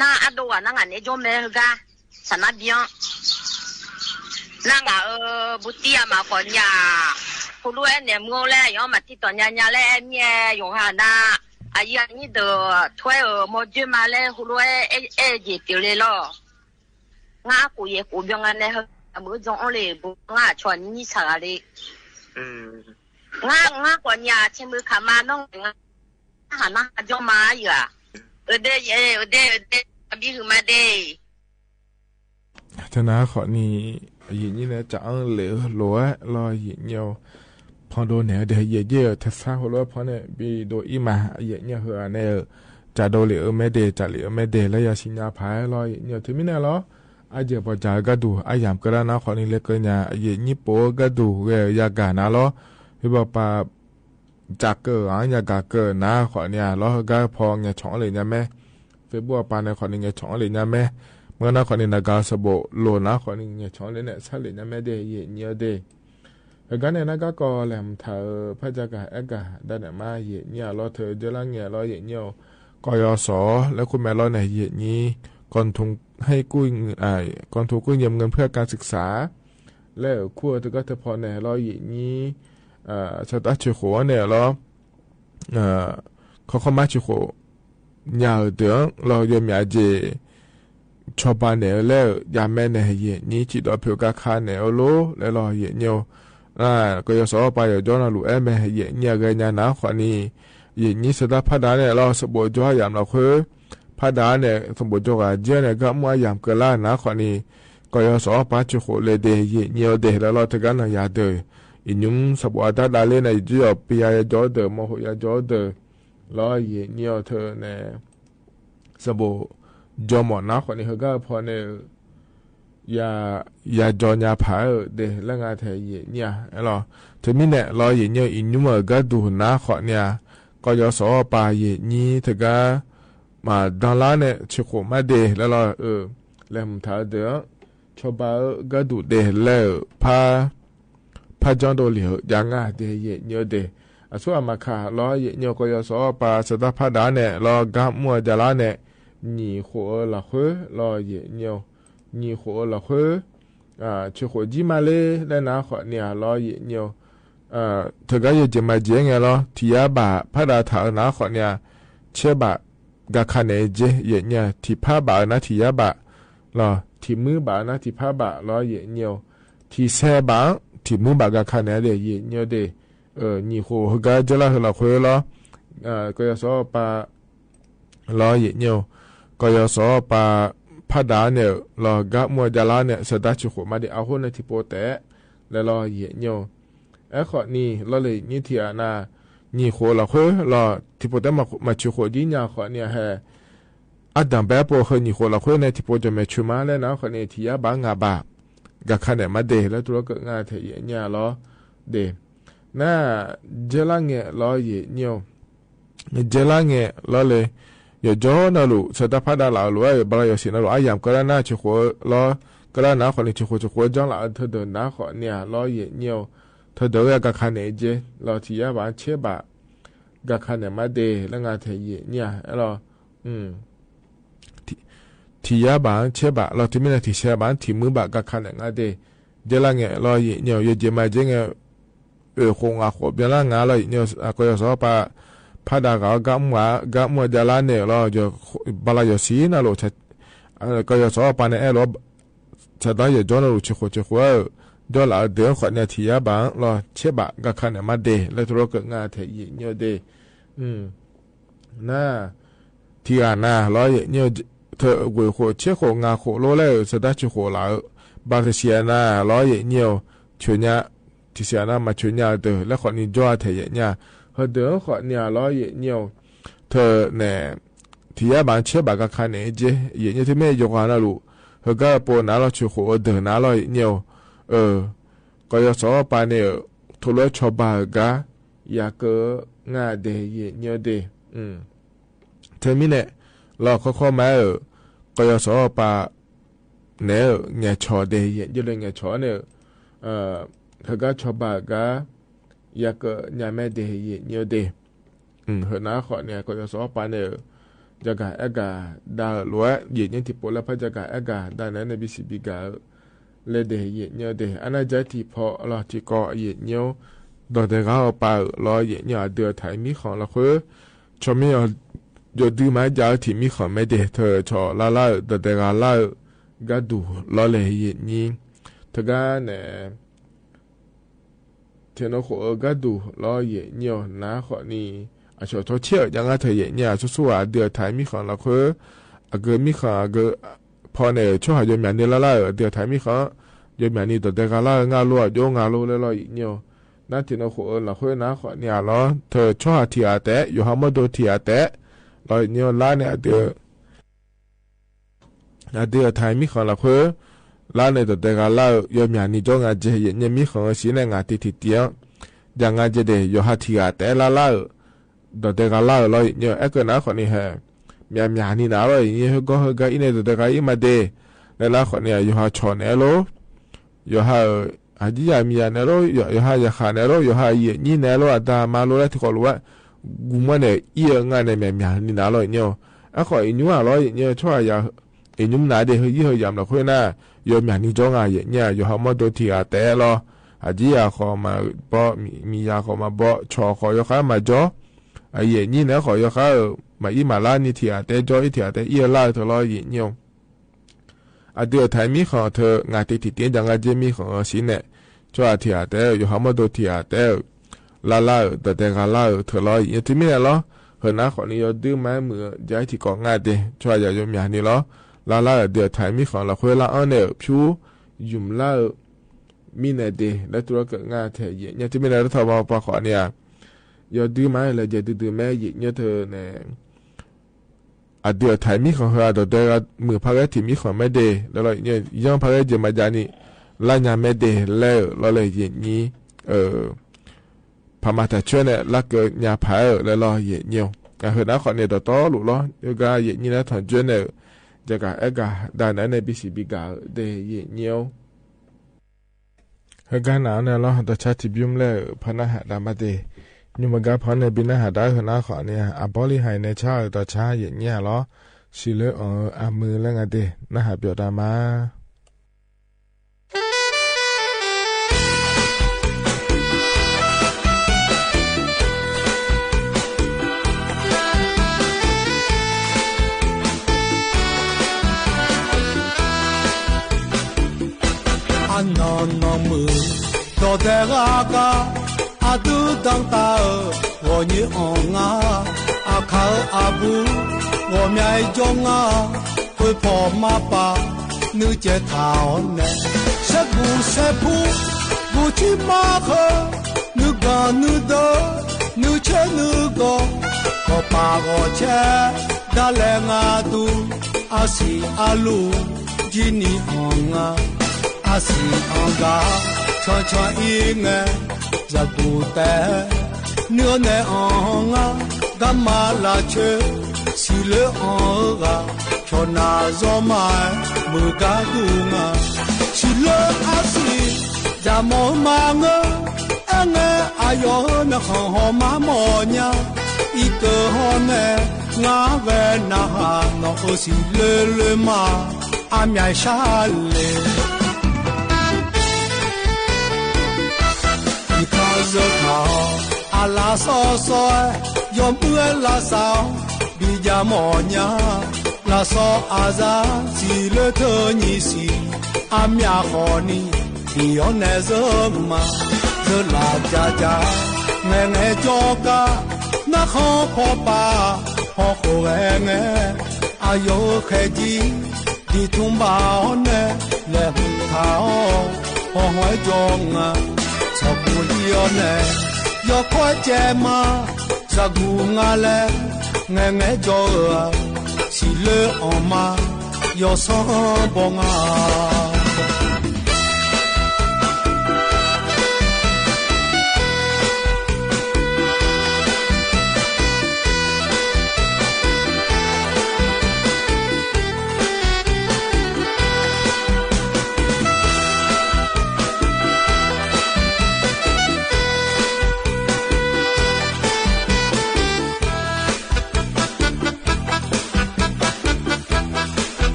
นาอะโดอะ นางาเนี่ยจ้อแม่กา สานาเบียง นางา เออ บุตรีอะมาก่อนเนี่ย ฮู้รู้แอเนี่ย เมื่อแลยอมมาตี้ต่อญาญาแล แอเนี่ย โยหานา อะอยู่อันนี้เดอ ถ้วย เออ มอเจอมาแล ฮู้รู้แอ เอ เอเจเตียวเลยลอ งากูเยกูเบียงอันเนี่ย เฮอ อะมือจ้องเอาเลย บุงาชวนนี่สาเลย อืม งา งาก่อนเนี่ย เชมือขามาน้อง งา หานาจ้อมาอยู่อะ เออเด เออเด เออเด อะบีหื้อมาเด เทอนาขอนี้ เหยะนี่นะจะอังเหลือหลัวลอเหยะเยียว พอโดนเนี่ยเดเหยะเยียว เทอซาหัวลัวพอเนี่ย บีโดอี้มา เหยะเยียวเฮอเนี่ย จะโดเหลือแม่เด จะเหลือแม่เด และยาสิญญาผายลอเหยะเยียว เทอมีแน่ลอ อะเจียบ่จ๋าก็ดู อะหยามก็ได้นะ ขอนี้เล็กก็เนี่ย เหยะยี่ปัวก็ดู เวยยากานะลอ เฮอบ่ปา จากเกิด อะ ยากาเกิดนะ ขอเนี่ย ลอเฮอก็พอเนี่ย ฉองเหล่นเนี่ยแม่ เฟซบุ๊กปาเนี่ย ขอเนี่ย ฉองเหล่นเนี่ยแม่ เมื่อนะ ขอเนี่ย นากาสะโบกโลนะ ขอเนี่ย ฉองเหล่นเนี่ย ซะเหล่นเนี่ยแม่เด เหยะเยียวเด เฮอก็เนี่ยนะ ก็ ก็แหลมเถอ พระจากาแอกา ได้เนี่ยมา เหยะเยียว ลอเถอ เจอละเนี่ย ลอเหยะเยียว กยศ และคุณแม่ลอเนี่ย เหยะนี้ กองทุนให้กู้ อ่า กองทุนกู้ยืมเงินเพื่อการศึกษา และครัวเธอก็เธอพอเนี่ย ลอเหยะนี้ เอ่อ ชาวตาเฉยโขเนี่ย ลอ เอ่อ เขาเข้ามาเฉยโข ยาวเดือง ลอโยมยาเจ ชอบบาแหนวแล ยาแมแหน เหยียดหนี้ จิดออกเผียวกาคาแหนวโล แลลอ เหยียดหนี้ อ่า กยศ ปา หยอดจ้อนาลูแอแม เหยียดหนี้ เกยานา ขอนี้ เหยียดหนี้ สตาร์ทพาดาแหนลอ สะบดจ้อหยามเหล่าเค้อ พาดาแหน สะบดจ้อก๋าเจี้ยแหน กะมั่วหยามเกอล่านา ขอนี้ กยศ ปา เชโขะเลยเด เหยียดหนี้เด แลลอ เถิงกั๋นหน่อยยาเดิน อีหยุมสะบดอัตตาดาเล่น น่ะ ยอดปียายาจ้อเดิน มอหกยาจ้อเดิน ลอ เหยียดหนี้เถิงแหน สะบดจ้อหมอนา ขอนี้ เฮอก้าผ่อแหน ยา ยาจ้อยาผาเด แลงาแถเหยียดหนี้ แลลอ เถิงมี้แหนลอ เหยียดหนี้ อีหยุมเกาะดูนา ขอนี้ กยศ ปา เหยียดหนี้ เถิงกั๋น มาดังล้าแหน เชโขะมาเด แลลอ เออ แลหมุนถาเดิน ชอบบาเกาะดูเด แลพา พาจ้องโดเหลียวยางาเด เหยียดหนี้เด อสุอามาคา ลอ เหยียดหนี้ กยศ ปา สตาร์ทพาดาแหนลอ กามั่วจาราแหน หนี้โขะเหล่าเค้อ ลอ เหยียดหนี้ หนี้โขะเหล่าเค้อ อ่า เชโขะจี้มาเลย แลนา ขอนี้ ลอ เหยียดหนี้ อ่า เถิงกั๋น ยอดเจ๋งมาเจ๋งไงลอ ถียาบ่า พาดาถานา ขอนี้ เชบ่า กาคาแหนเจ เหยียดหนี้ ถีพาบ่านา ถียาบ่า ลอ ถีมือบ่านา ถีพาบ่า ลอ เหยียดหนี้ ถีแซบ่า ถีมือบ่ากาคาแหนเด เหยียดหนี้เด เออ หนี้โขะเฮอก้าเจาะละเฮอเหล่าเค้อลอ เอ่อ กยศ ปา ลอ เหยียดหนี้ กยศ ปา พาดาแหนลอ กามั่วจาราแหน สตาร์ทเชโขะมาเด เอาโหนในถีโปแตะ แลลอ เหยียดหนี้ แอ ขอนี้ ลอ เลยหนี้ ถีอานา หนี้โขะเหล่าเค้อ ลอ ถีโปแตะมา มาเชโขะจี้ยา ขอนี้ แฮ อะดั่งแป๊โปเฮอหนี้โขะเหล่าเค้อแหน ถีโปจะแหมเชอมา แลนา ขอนี้ ถียาบ่างาบ่า กาคาแหนมาเด แลตรัวเกิดงาแถเหยียดหนี้ลอ เด นา เจาะละแหน ลอ เหยียดหนี้ เจาะละแหน ลอ เลย หยอดจ้อนาลู สตาร์ทพาดาเหล่าลู เออ บาลายอดสีนาลู อะหยามเกาะละนา เชโขะ ลอ เกาะละนา ขอนี้ เชโขะ เชโขะจ้องละ เถิงเดินนา ขอนี้ ลอ เหยียดหนี้ เถิงเดินยากาคาแหนเจ ลอ ถียาบ่า เชบ่า กาคาแหนมาเด แลงาแถเหยียดหนี้ แลลอ อืม ถี ถียาบ่า เชบ่า ลอ เถิงมี้แหน ถีแซบ่า ถีมือบ่ากาคาแหนงาเด เจาะละแหน ลอ เหยียดหนี้ ยอดเจ๋งมาเจ๋งไง เออ โขะงาโขะเปียงละงา ลอ เหยียดหนี้ อ่า กยศ ปา พาดาเกา กามั่ว กามั่วจาราแหนลอ ยอด บาลายอดสีนาลู เอ่อ กยศ ปา แหนแอลอ สตาร์ทหยอดจ้อนาลู เชโขะ เชโขะ เออ จ้องละเดิน ขอนี้ ถียาบ่า ลอ เชบ่า กาคาแหนมาเด แลตรัวเกิดงาแถเหยียดหนี้เด อืม นา ถีอานา ลอ เหยียดหนี้ เถิงเวยโขะ เชโขะ งาโขะโล แล สตาร์ทเชโขะละ บาเตเสียนา ลอ เหยียดหนี้ เชอญา ถีเสียนา มาเชอญาเต๋อ แลขอนี้จ้อแถเหยียดหนี้ เฮอเดิน ขอนี้ ลอ เหยียดหนี้ เถิงแหน ถียาบ่า เชบ่ากาคาแหนเจ เหยียดหนี้ เถิงแม่ยกหานาลู เฮอก้าโปนา ลอ เชโขะเดินนา ลอ เหยียดหนี้ เออ กยศ ปา แหน โทรเชาะบ่าเฮอกา ยาเกอะงาเด เหยียดหนี้เด อืม เถิงมี้แหน ลอ ข้อข้อมา เออ กยศ ปา แหน เออ แหงเฉาะเด เหยียดหนี้เลย แหงเฉาะแหน เออ เฮอกาเชาะบ่าเฮอกา ยาเกอะงาแม่เด เหยียดหนี้เด อืม เฮอนา ขอนี้ กยศ ปา แหน เออ จะก๋าแอกก๋าดาลัว เหยียดหนี้ ถีโปแลพาจะก๋าแอกก๋าดาแหน ในบีซีบีกา แลเด เหยียดหนี้เด อะนาจ๊ะ ถีผ่อ ลอ ถีก่อ เหยียดหนี้ ดอกเต๋อเฮาปา ลอ เหยียดหนี้ เดือไถมีของละเค้อ ชอมมี ยอดดื้อไม้จ๋า ถีมีของแม่เด เถิงเฉาะลาลา ดอกเต๋อลาลา กาดู ลอ เลย เหยียดหนี้ เถิงกาแหน เถียนโอโขะเออกาดู ลอ เหยียดหนี้ นา ขอนี้ อะเฉาะเฉาะเชอะ ยางาเถิงเหยียดหนี้ สู้ๆ อะ เดือไถมีของละเค้อ อะเกอมีของ อะเกอ ผ่อแหน เฉาะหายอมหยาดนี้ลาลา เดือไถมีของ ยอมหยาดนี้ ดอกเต๋อลาลา งาลัว โยงงาลัว แลลอ เหยียดหนี้ นา เถียนโอโขะเออ ละเค้อ นา ขอนี้ ลอ เถิงเฉาะหาถีอาแตะ โยฮาโมโดถีอาแตะ ลอ เหยียดหนี้ ลาแหน อะเดือ อะเดือไถมีของละเค้อ ลาแหน ดอกเต๋อลาลา ยอมหยาดนี้ โยงงาเจ เหยียดหนี้ มีของเออ สีแหน งาติดถีเตียง ยางาเจเด โยฮาถีอาแตะลาลา ดอกเต๋อลาลา ลอ เหยียดหนี้ แอกเกอนา ขอนี้ แฮ แหมหยาดนี้นา ลอ เหยียดหนี้ เฮอกา เฮอกา อี้แหน ดอกเต๋อ อี้มาเด แลลา ขอนี้ โยฮาเฉาะแหนลัว โยฮา เออ อะ ยี่ยามียาแหนลัว โย โยฮายาฆ่าแหนลัว โยฮาเหยียดหนี้แหนลัว อะตามาลัว แลถีขอลัว กูเมื่อแหน อี้เอองาแหน แหมหยาดนี้นา ลอ เหยียดหนี้ อะ ขออีหยุม ลอ เหยียดหนี้ เฉาะหายา อีหยุมนาเด เฮอยี่เฮอยามละเค้อนา ยอมหยาดนี้ โยงงา เหยียดหนี้ โยฮาโมโดถีอาแตะ ลอ อะ ยี่ยาขอมาเบาะ มี มียาขอมาเบาะ เฉาะขอโยคะมาโย อะ เหยียดหนี้แหน ขอโยคะ เออ มาอี้มาลานี้ ถีอาแตะโย อี้ถีอาแตะ อี้เออลาเถิง ลอ เหยียดหนี้ အဒုးအထၢၣ်မီးဃွင်ၣ်အထၢၣ် ငၢ်တ့ထီၣ်တ့ ယၢင်ၵါယ့မီးဃွင်ၣ်အီၤစံးနဲၣ်, ကၠီအထံၣ်အတၢ် ယိၤဟၣ်မီၣ်ဒိၣ်ထံၣ်အတၢ် လါလါဧၢ ဒီးတဲဂၤလါဧၢ ထၢၣ်လီၤယံာ်ညိုတမံၤဒဲးလီၤ. ဟၢၣ်နါဃိးနံၣ် ယွၤဒုးမၤမုာ် ယဲထံၣ်ကိးငါဒဲး ကၠီယၤယိၤမၠၣ်န့ၣ်လီၤ. လါလါဧၢ ဒုးအထၢၣ်မီးဃွင်ၣ် လီၤဃွဲလါအီၤနဲၣ် ဖၠူ ယုၢ်လါဧၢ မံနဲၣ်ဒဲး လၢတြီကငါထဲယံာ်ညိုတမံၤဒဲး တထီၣ်ဘၣ်ပှၤဃိးနံၣ်ဧါ. ယွၤဒုးမၤလၢယဲဒုးဒုးမဲယံာ်ညိုတၢ်နဲၣ် အဒုးအထၢၣ်မီးဃွင်ၣ်ဟၢအဒီး ဒဲဂၤမုာ်ဖးဂဲၤထံၣ်မီးဃွင်ၣ်မဲဒဲး လဲၤလီၤယံာ်ညို ယီဖးဂဲၤယဲမၤယါနံၣ် လါညါမဲဒဲး လဲၤလီၤလၢယံာ်ညိ အၢ ဖးမၤတၢ်ဆှၢနဲၣ် လါကၢညါဖးဧၢ လဲၤလီၤယံာ်ညိ အဟၢၣ်နါဃိးနံၣ်ဒီးတီလိၤလီၤ. ယိၤဂၤယံာ်ညိန့ၣ်ထီၣ်ယဲနဲၣ် ယဲကအဲၣ်ဂၤဒၣ်နဲၣ် နဲၣ်ဘံစံးဘံဂၤဧၢ ဒဲးယံာ်ညိ ဟဲဂၤနၤန့ၣ်လီၤ ဒီးဆါထံၣ်ဘျုးမလဲၣ်ဧၢ ဖဲနဟးဒၣ်မးဒဲး ညိမဂၤဖီန့ၣ် ဘံနဟးဒၣ်ဟၢၣ်နါဃိးနံၣ် အဘီလံဟါအံၤန့ၣ် ဆါဧၢ ဒီးဆါယံာ်ညိလီၤ. စံးလၢအီၤဧၢ အမုာ်လၢငါဒဲး နဟးပျီၣ်တၢ်မး အနီၢ်နီၢ်မုၣ် ဒီးဒဲဂၤကါ အဒုးဒၣ်တၢ်ဧၢ ဂီၤညိအီၣ်ငါ အခါအဘူး ဂီၤမၠဲကၠီငါ ကွ့ဖီၣ်မၤပာ် နုၢ်ကဲထီၣ်အီၤနဲၣ် ဆဲးကူၣ်ဆဲးဖူ ဘူၣ်ထံမၤဃၢၤ နုၢ်ဂီၤနုၢ်ဒၢ နုၢ်ဆၢနုၢ်ဂီၤ ကီၢ်ပၤဂီၤဆဲး ဒၣ်လဲာ်ငါဒူ အစံၣ်အလူ ကၠံနံၣ်အီၣ်ငါ အစံၣ်အီၣ်ဂၤ ဆီဆီအံၤငဲ စကူၣ်တဲ နုၢ်အီၣ်နဲၣ်အီၣ်ငါ ဂၤမၤလၢ်ဆၢ စံးလၢအီၤဧၢဂၤ ဆီၣ်နၢ်စီၤမါ မုၢ်ဂၤဒူငါ စံးလၢအစံၣ် ယမီၢ်မၤငၢ အဲၣ်ငဲအယီၢ်ဧၢ နဃီၣ်ဟီၣ်မၤမီၢ်ညါ အံၤကဟီၣ်နဲၣ် ငါဝဲနၢ်ဟး နီၢ်အိၣ်စံးလၢလၢမါ အမၠဲဆါလဲၣ် အံၤခီၣ်စၢခါ အလါစီဆှံ ယီၢ်မုၢ်လါစှၤ ဘံယၤမီၢ်ညါ လါစီအစှၤ စံးလၢထၢနံၣ်ဆံ အမၠဲဃိးနံၣ် ဒံၣ်အီၤနဲၣ်စၢမၤ စၢလၢ်ကၠၢ်ကၠၢ် ငဲၤငဲၤကၠီကါ နၢ်ဃီဖီပာ် ဟီၣ်ခိၣ်ဂဲၤငဲၤ အယီၢ်ခဲကံ ဒ်ထူဘၣ်အီၤနဲၣ် လဲၤဟုၣ်ထါအီၤ ဟီၣ်ဟွဲကၠီငါ ဆီၣ်ကူၣ်လံအီၤနဲၣ် ယီၢ်ခွဲးကဲမါ စကူၣ်ငါလဲၣ် ငဲၤငဲၤကၠီဧၢ စံးလၢအီၤမါ ယီၢ်စီၤဘီငါ ဆ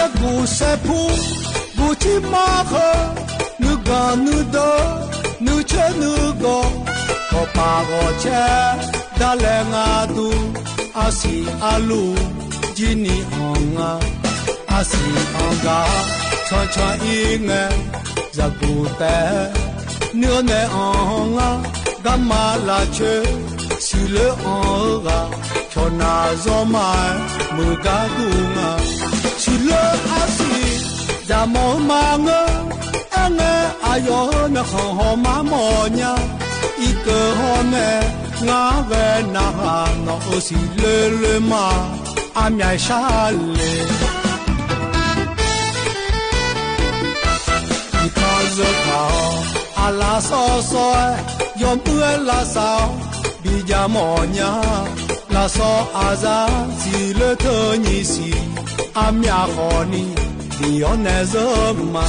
ဲးကူၣ်ဆဲးဖူ ဘူၣ်ထံမၤဃၢၤ နုၢ်ဂီၤနုၢ်ဒၢ နုၢ်ဆၢနုၢ်ဂီၤ ကီၢ်ပၤဂီၤဆဲး ဒၣ်လဲာ်ငါဒူ အစံၣ်အလူ ကၠံနံၣ်အီၣ်ငါ အစံၣ်အီၣ်ဂၤ ဆီဆီအံၤငဲၤ စကူၣ်တဲ နုၢ်အီၣ်နဲၣ်အီၣ်ငါ ဂၤမၤလၢ်ဆၢ စံးလၢအီၤဧၢဂၤ ဆီၣ်နၢ်စီၤမါ မုၢ်ဂၤဒူငါ စံးလၢအစံၣ် ယမီၢ်မၤငၢ အဲၣ်ငဲအယီၢ်ဧၢ နဃီၣ်ဟီၣ်မၤမီၢ်ညါ အံၤကဟီၣ်နဲၣ် ငါဝဲနၢ်ဟး နီၢ်အိၣ်စံးလၢလၢမါ အမၠဲဆါလဲၣ် အံၤခီၣ်စၢခါ အလါစီဆှံ ယီၢ်မုၢ်လါစှၤ ဘံယၤမီၢ်ညါ လါစီအစှၤ စံးလၢထၢနံၣ်ဆံ အမၠဲဃိးနံၣ် ဒံၣ်အီၤနဲၣ်စၢမၤ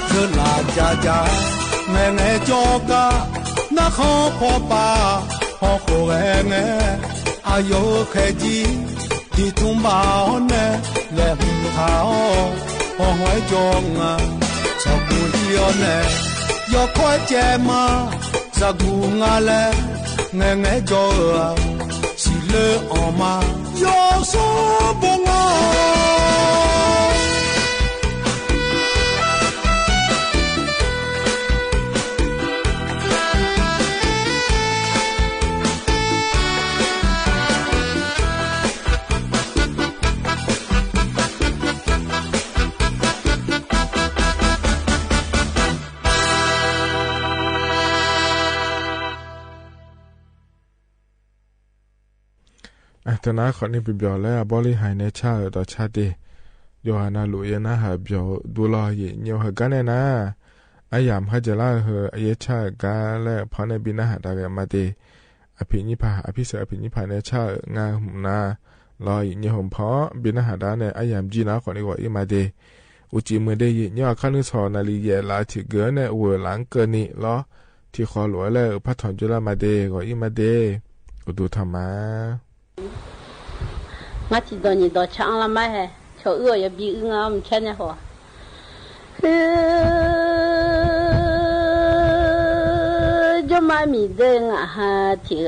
စၢလၢ်ကၠၢ်ကၠၢ် ငဲၤငဲၤကၠီကါ နၢ်ဃီဖီပာ် ဟီၣ်ခိၣ်ဂဲၤငဲၤ အယီၢ်ခဲကံ ဒ်ထူဘၣ်အီၤနဲၣ် လဲၤဟုၣ်ထါအီၤ ဟီၣ်ဟွဲကၠီငါ ဆီၣ်ကူၣ်လံအီၤနဲၣ် ယီၢ်ခွဲးကဲမါ စကူၣ်ငါလဲၣ် ငဲၤငဲၤကၠီဧၢ စံးလၢအီၤမါ ယီၢ်စီၤဘီငါ อ่ะ ตะนาขอนี้เปียบเดียวแล้ว บ่รีหายในชาติต่อชาติ โยหานาลุยะนะหาเปียวดูลอเยะเยียวหากั๋นแน่นา อะหยามข้าจะล่าหื้อเยะชาติกาและพอในบินอาหารตาเวมาเต อภินิพพาน อภิเสริฐอภินิพพานในชาติงาหุมนา ลอเยะเยียวหมพอบินอาหารตาในอะหยามจีนาขอนี้กว่าอี้มาเต อุจิมือเดเยะเยียวข้านึงสองนาลีเยะลาถิเก๋อในเวอหลังเกินนี้ลอ ที่ขอหลวงและพระถอนจุลมาเต กว่าอี้มาเต อุตุธรรมา ငါချစ်တော်ညီတော်ချမ်းလမ်းမဟဲ ချော်အူအီၤယဘီအူငါမချဲညါဟော် ယမမီဒဲငါဟးထံ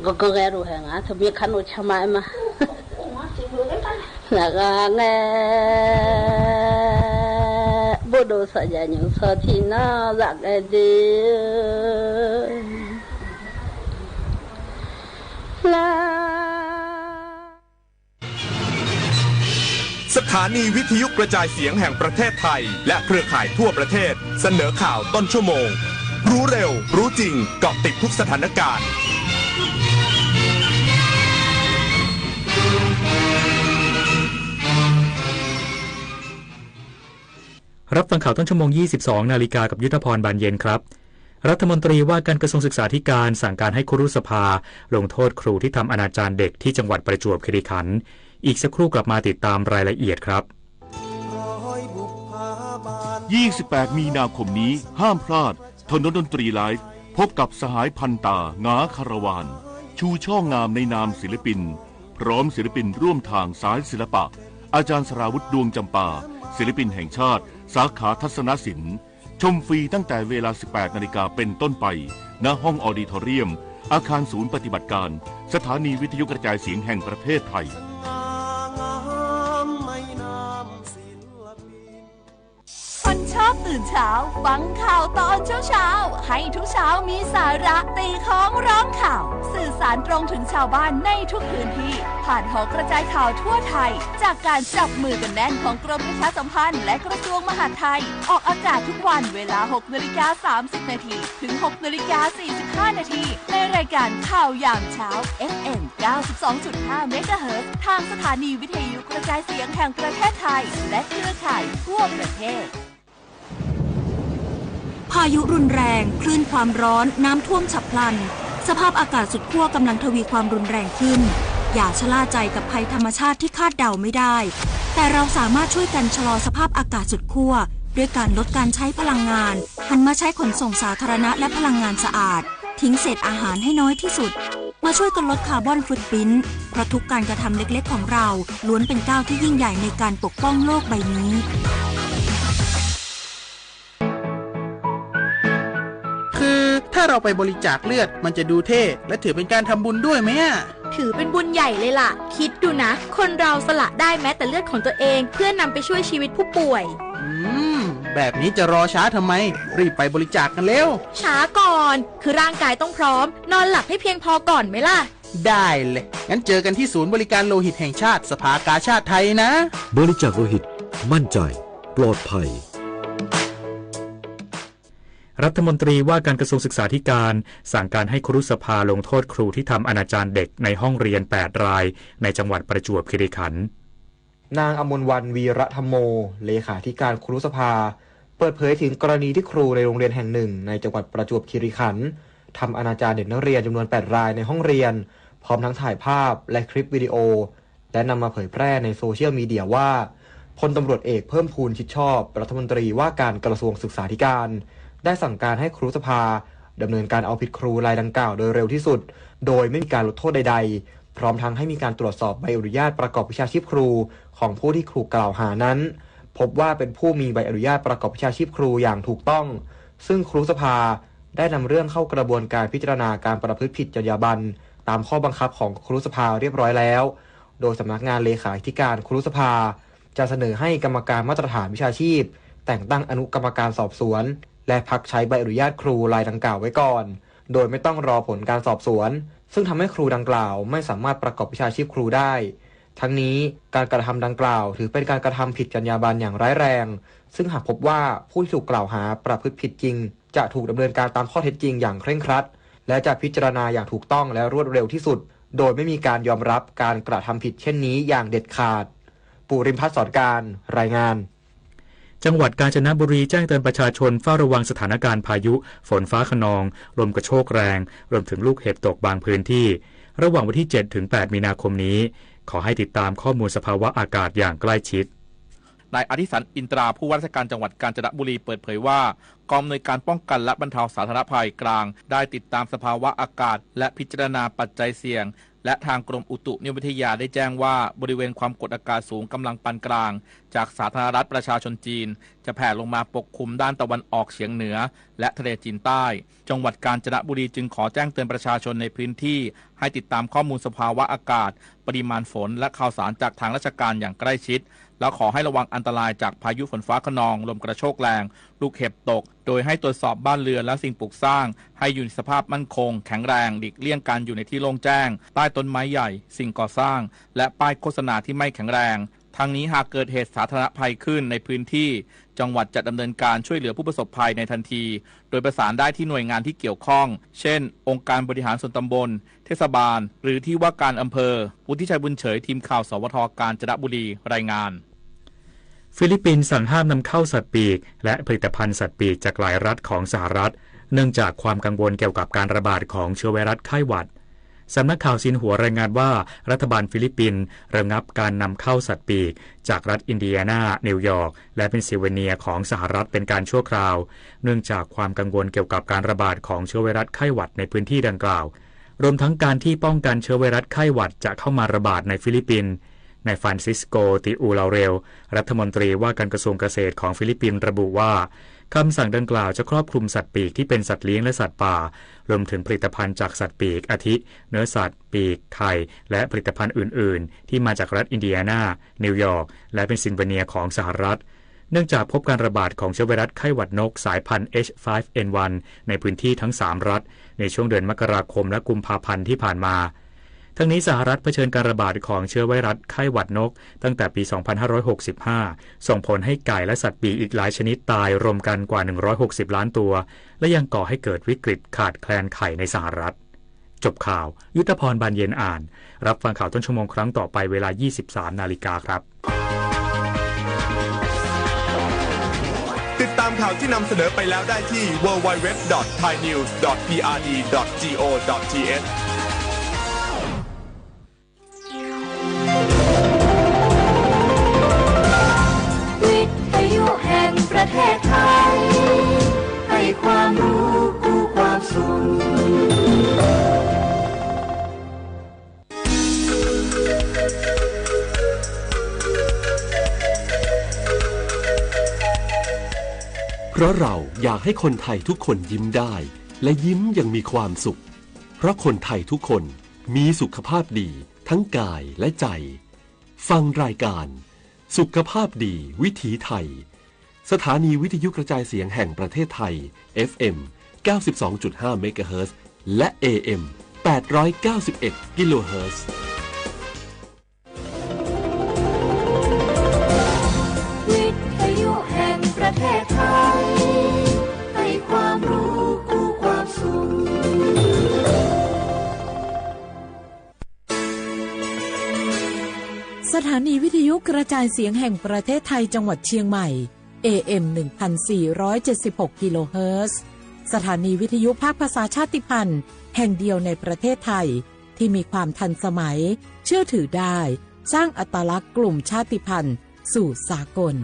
ဂၤ ဂီၤဂီၤဂဲရူၤဟဲ ငါထမီခါနိချမါမး လၢဂၤငဲ ဘိၣ်ဒိၣ်စီၤယၤညူစီၤထံနီၢ် လၢဂဲဒု สถานีวิทยุกระจายเสียงแห่งประเทศไทย และเครือข่ายทั่วประเทศ เสนอข่าวต้นชั่วโมง รู้เร็ว รู้จริง เกาะติดทุกสถานการณ์ รับฟังข่าวต้นชั่วโมง ยี่สิบสองนาฬิกา กับยุทธพร บานเย็นครับ รัฐมนตรีว่าการกระทรวงศึกษาธิการสั่งการให้ครุสภาลงโทษครูที่ทำอนาจารเด็กที่จังหวัดประจวบคีรีขันธ์ อีกสักครู่กลับมาติดตามรายละเอียดครับ ยี่สิบแปดมีนาคมนี้ห้ามพลาด ถนนดนตรีไลฟ์ พบกับสหายพันตา หงาคาราวาน ชูช่องามในนามศิลปิน พร้อมศิลปินร่วมทางสายศิลปะ อาจารย์สราวุธ ดวงจำปา ศิลปินแห่งชาติ สาขาทัศนศิลป์ ชมฟรีตั้งแต่เวลา สิบแปดนาฬิกาเป็นต้นไป ณ ห้องออดิทอเรียม อาคารศูนย์ปฏิบัติการ สถานีวิทยุกระจายเสียงแห่งประเทศไทย คนชอบตื่นเช้า ฟังข่าวตอนเช้าๆ ให้ทุกเช้ามีสาระ ตีค้องร้องข่าว สื่อสารตรงถึงชาวบ้านในทุกพื้นที่ ผ่านหอกระจายข่าวทั่วไทย จากการจับมือกันแน่นของกรมประชาสัมพันธ์และกระทรวงมหาดไทย ออกอากาศทุกวันเวลา หกนาฬิกาสามสิบนาที ถึง หกนาฬิกาสี่สิบห้านาที ในรายการข่าวยามเช้า เอฟเอ็ม เก้าสิบสองจุดห้าเมกะเฮิรตซ์ ทางสถานีวิทยุกระจายเสียงแห่งประเทศไทย และเครือข่ายทั่วประเทศ พายุรุนแรง คลื่นความร้อน น้ำท่วมฉับพลัน สภาพอากาศสุดขั้วกำลังทวีความรุนแรงขึ้น อย่าชะล่าใจกับภัยธรรมชาติที่คาดเดาไม่ได้ แต่เราสามารถช่วยกันชะลอสภาพอากาศสุดขั้ว ด้วยการลดการใช้พลังงาน หันมาใช้ขนส่งสาธารณะและพลังงานสะอาด ทิ้งเศษอาหารให้น้อยที่สุด มาช่วยกันลดคาร์บอนฟุตพริ้นท์ เพราะทุกการกระทำเล็กๆของเรา ล้วนเป็นก้าวที่ยิ่งใหญ่ในการปกป้องโลกใบนี้ คือถ้าเราไปบริจาคเลือด มันจะดูเท่ และถือเป็นการทำบุญด้วยไหมอะ ถือเป็นบุญใหญ่เลยล่ะ คิดดูนะ คนเราสละได้แม้แต่เลือดของตัวเอง เพื่อนำไปช่วยชีวิตผู้ป่วย อืม แบบนี้จะรอช้าทำไม รีบไปบริจาคกันเร็ว ช้าก่อน คือร่างกายต้องพร้อม นอนหลับให้เพียงพอก่อนไหมล่ะ ได้เลย งั้นเจอกันที่ศูนย์บริการโลหิตแห่งชาติ สภากาชาดไทยนะ บริจาคโลหิต มั่นใจ ปลอดภัย รัฐมนตรีว่าการกระทรวงศึกษาธิการ สั่งการให้ครุสภาลงโทษครูที่ทำอนาจารเด็กในห้องเรียนแปดราย ในจังหวัดประจวบคีรีขันธ์ นางอมรวรรณ วีระธัมโม เลขาธิการครุสภา เปิดเผยถึงกรณีที่ครูในโรงเรียนแห่งหนึ่งในจังหวัดประจวบคีรีขันธ์ ทำอนาจารเด็กนักเรียนจำนวนแปดรายในห้องเรียน พร้อมทั้งถ่ายภาพและคลิปวิดีโอ และนำมาเผยแพร่ในโซเชียลมีเดียว่า พลตำรวจเอกเพิ่มพูน ชิดชอบ รัฐมนตรีว่าการกระทรวงศึกษาธิการ ได้สั่งการให้ครุสภาดำเนินการเอาผิดครูรายดังกล่าวโดยเร็วที่สุด โดยไม่มีการลดโทษใดๆ พร้อมทั้งให้มีการตรวจสอบใบอนุญาตประกอบวิชาชีพครูของผู้ที่ถูกกล่าวหานั้น พบว่าเป็นผู้มีใบอนุญาตประกอบวิชาชีพครูอย่างถูกต้อง ซึ่งครุสภาได้นำเรื่องเข้ากระบวนการพิจารณาการประพฤติผิดจรรยาบรรณตามข้อบังคับของครุสภาเรียบร้อยแล้ว โดยสำนักงานเลขาธิการครุสภา จะเสนอให้กรรมการมาตรฐานวิชาชีพ แต่งตั้งอนุกรรมการสอบสวน และพักใช้ใบอนุญาตครูรายดังกล่าวไว้ก่อน โดยไม่ต้องรอผลการสอบสวน ซึ่งทำให้ครูดังกล่าวไม่สามารถประกอบวิชาชีพครูได้ ทั้งนี้การกระทำดังกล่าวถือเป็นการกระทำผิดจรรยาบรรณอย่างร้ายแรง ซึ่งหากพบว่าผู้ที่ถูกกล่าวหาประพฤติผิดจริง จะถูกดำเนินการตามข้อเท็จจริงอย่างเคร่งครัด และจะพิจารณาอย่างถูกต้องและรวดเร็วที่สุด โดยไม่มีการยอมรับการกระทำผิดเช่นนี้อย่างเด็ดขาด ปู่ริมพัฒน์ สอนกลาง รายงาน จังหวัดกาญจนบุรีแจ้งเตือนประชาชนเฝ้าระวังสถานการณ์พายุ ฝนฟ้าคะนอง ลมกระโชกแรง รวมถึงลูกเห็บตกบางพื้นที่ ระหว่างวันที่ เจ็ดถึงแปด มีนาคมนี้ ขอให้ติดตามข้อมูลสภาวะอากาศอย่างใกล้ชิด นายอธิสัน อินตรา ผู้ว่าราชการจังหวัดกาญจนบุรีเปิดเผยว่า กองอำนวยการป้องกันและบรรเทาสาธารณภัยกลางได้ติดตามสภาวะอากาศ และพิจารณาปัจจัยเสี่ยง และทางกรมอุตุนิยมวิทยาได้แจ้งว่า บริเวณความกดอากาศสูงกำลังปานกลาง จากสาธารณรัฐประชาชนจีน จะแผ่ลงมาปกคลุมด้านตะวันออกเฉียงเหนือ และทะเลจีนใต้ จังหวัดกาญจนบุรีจึงขอแจ้งเตือนประชาชนในพื้นที่ ให้ติดตามข้อมูลสภาวะอากาศ ปริมาณฝน และข่าวสารจากทางราชการอย่างใกล้ชิด และขอให้ระวังอันตรายจากพายุฝนฟ้าคะนอง ลมกระโชกแรง ลูกเห็บตก โดยให้ตรวจสอบบ้านเรือนและสิ่งปลูกสร้าง ให้อยู่ในสภาพมั่นคง แข็งแรง หลีกเลี่ยงการอยู่ในที่โล่งแจ้ง ใต้ต้นไม้ใหญ่ สิ่งก่อสร้าง และป้ายโฆษณาที่ไม่แข็งแรง ทั้งนี้หากเกิดเหตุสาธารณภัยขึ้นในพื้นที่ จังหวัดจะดำเนินการช่วยเหลือผู้ประสบภัยในทันที โดยประสานได้ที่หน่วยงานที่เกี่ยวข้อง เช่น องค์การบริหารส่วนตำบล เทศบาล หรือที่ว่าการอำเภอ วุฒิชัย บุญเฉย ทีมข่าว สวท กาญจนบุรี รายงาน ฟิลิปปินส์สั่งห้ามนำเข้าสัตว์ปีก และผลิตภัณฑ์สัตว์ปีกจากหลายรัฐของสหรัฐ เนื่องจากความกังวลเกี่ยวกับการระบาดของเชื้อไวรัสไข้หวัด สำนักข่าวซินหัวรายงานว่า รัฐบาลฟิลิปปินส์ระงับการนำเข้าสัตว์ปีก จากรัฐอินเดียนา นิวยอร์ก และเพนซิลเวเนียของสหรัฐเป็นการชั่วคราว เนื่องจากความกังวลเกี่ยวกับการระบาดของเชื้อไวรัสไข้หวัดในพื้นที่ดังกล่าว รวมทั้งการที่ป้องกันเชื้อไวรัสไข้หวัดจะเข้ามาระบาดในฟิลิปปินส์ นายฟรานซิสโก ติอูลาเรล รัฐมนตรีว่าการกระทรวงเกษตรของฟิลิปปินส์ระบุว่า คำสั่งดังกล่าวจะครอบคลุมสัตว์ปีกที่เป็นสัตว์เลี้ยงและสัตว์ป่า รวมถึงผลิตภัณฑ์จากสัตว์ปีก อาทิ เนื้อสัตว์ ปีก ไข่ และผลิตภัณฑ์อื่นๆ ที่มาจากรัฐอินเดียนา นิวยอร์ก และเพนซิลเวเนียของสหรัฐ เนื่องจากพบการระบาดของเชื้อไวรัสไข้หวัดนกสายพันธุ์ เอช ไฟว์เอ็นวัน ในพื้นที่ทั้งสามรัฐ ในช่วงเดือนมกราคมและกุมภาพันธ์ที่ผ่านมา ทั้งนี้สหรัฐเผชิญการระบาดของเชื้อไวรัสไข้หวัดนกตั้งแต่ปี สองพันห้าร้อยหกสิบห้า ส่งผลให้ไก่และสัตว์ปีกอีกหลายชนิดตายรวมกันกว่า หนึ่งร้อยหกสิบล้านตัว และยังก่อให้เกิดวิกฤตขาดแคลนไข่ในสหรัฐ จบข่าว ยุทธพร บานเย็นอ่าน รับฟังข่าวต้นชั่วโมงครั้งต่อไปเวลา ยี่สิบสามนาฬิกาครับ ติดตามข่าวที่นำเสนอไปแล้วได้ที่ ดับเบิลยู ดับเบิลยู ดับเบิลยู ดอท ไทย นิวส์ ดอท พี อาร์ ดี ดอท จี โอ ดอท ที เอช วิทยุแห่งประเทศไทย ให้ความรู้คู่ความสุข เพราะเราอยากให้คนไทยทุกคนยิ้มได้ และยิ้มอย่างมีความสุข เพราะคนไทยทุกคนมีสุขภาพดีทั้งกายและใจ ฟังรายการสุขภาพดีวิถีไทย สถานีวิทยุกระจายเสียงแห่งประเทศไทย เอฟ เอ็ม เก้าสิบสองจุดห้า เมกะเฮิรตซ์ และ เอ เอ็ม แปดร้อยเก้าสิบเอ็ด กิโลเฮิรตซ์ วิทยุแห่งประเทศไทย ให้ความรู้คู่ความสุข สถานีวิทยุกระจายเสียงแห่งประเทศไทยจังหวัดเชียงใหม่ เอ เอ็ม หนึ่งพันสี่ร้อยเจ็ดสิบหก กิโลเฮิรตซ์ สถานีวิทยุภาคภาษาชาติพันธุ์แห่งเดียวในประเทศไทย ที่มีความทันสมัย เชื่อถือได้ สร้างอัตลักษณ์กลุ่มชาติพันธุ์สู่สากล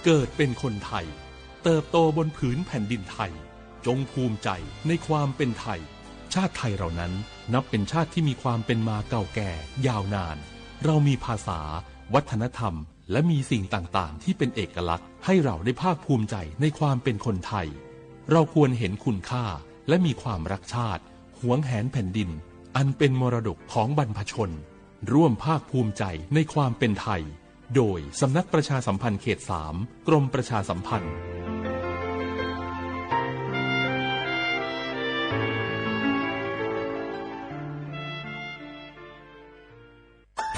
เกิดเป็นคนไทย เติบโตบนผืนแผ่นดินไทย จงภูมิใจในความเป็นไทย ชาติไทยเรานั้นนับเป็นชาติที่มีความเป็นมาเก่าแก่ยาวนาน เรามีภาษา วัฒนธรรม และมีสิ่งต่างๆ ที่เป็นเอกลักษณ์ ให้เราได้ภาคภูมิใจในความเป็นคนไทย เราควรเห็นคุณค่า และมีความรักชาติ หวงแหนแผ่นดิน อันเป็นมรดกของบรรพชน ร่วมภาคภูมิใจในความเป็นไทย โดยสำนักประชาสัมพันธ์เขตสาม กรมประชาสัมพันธ์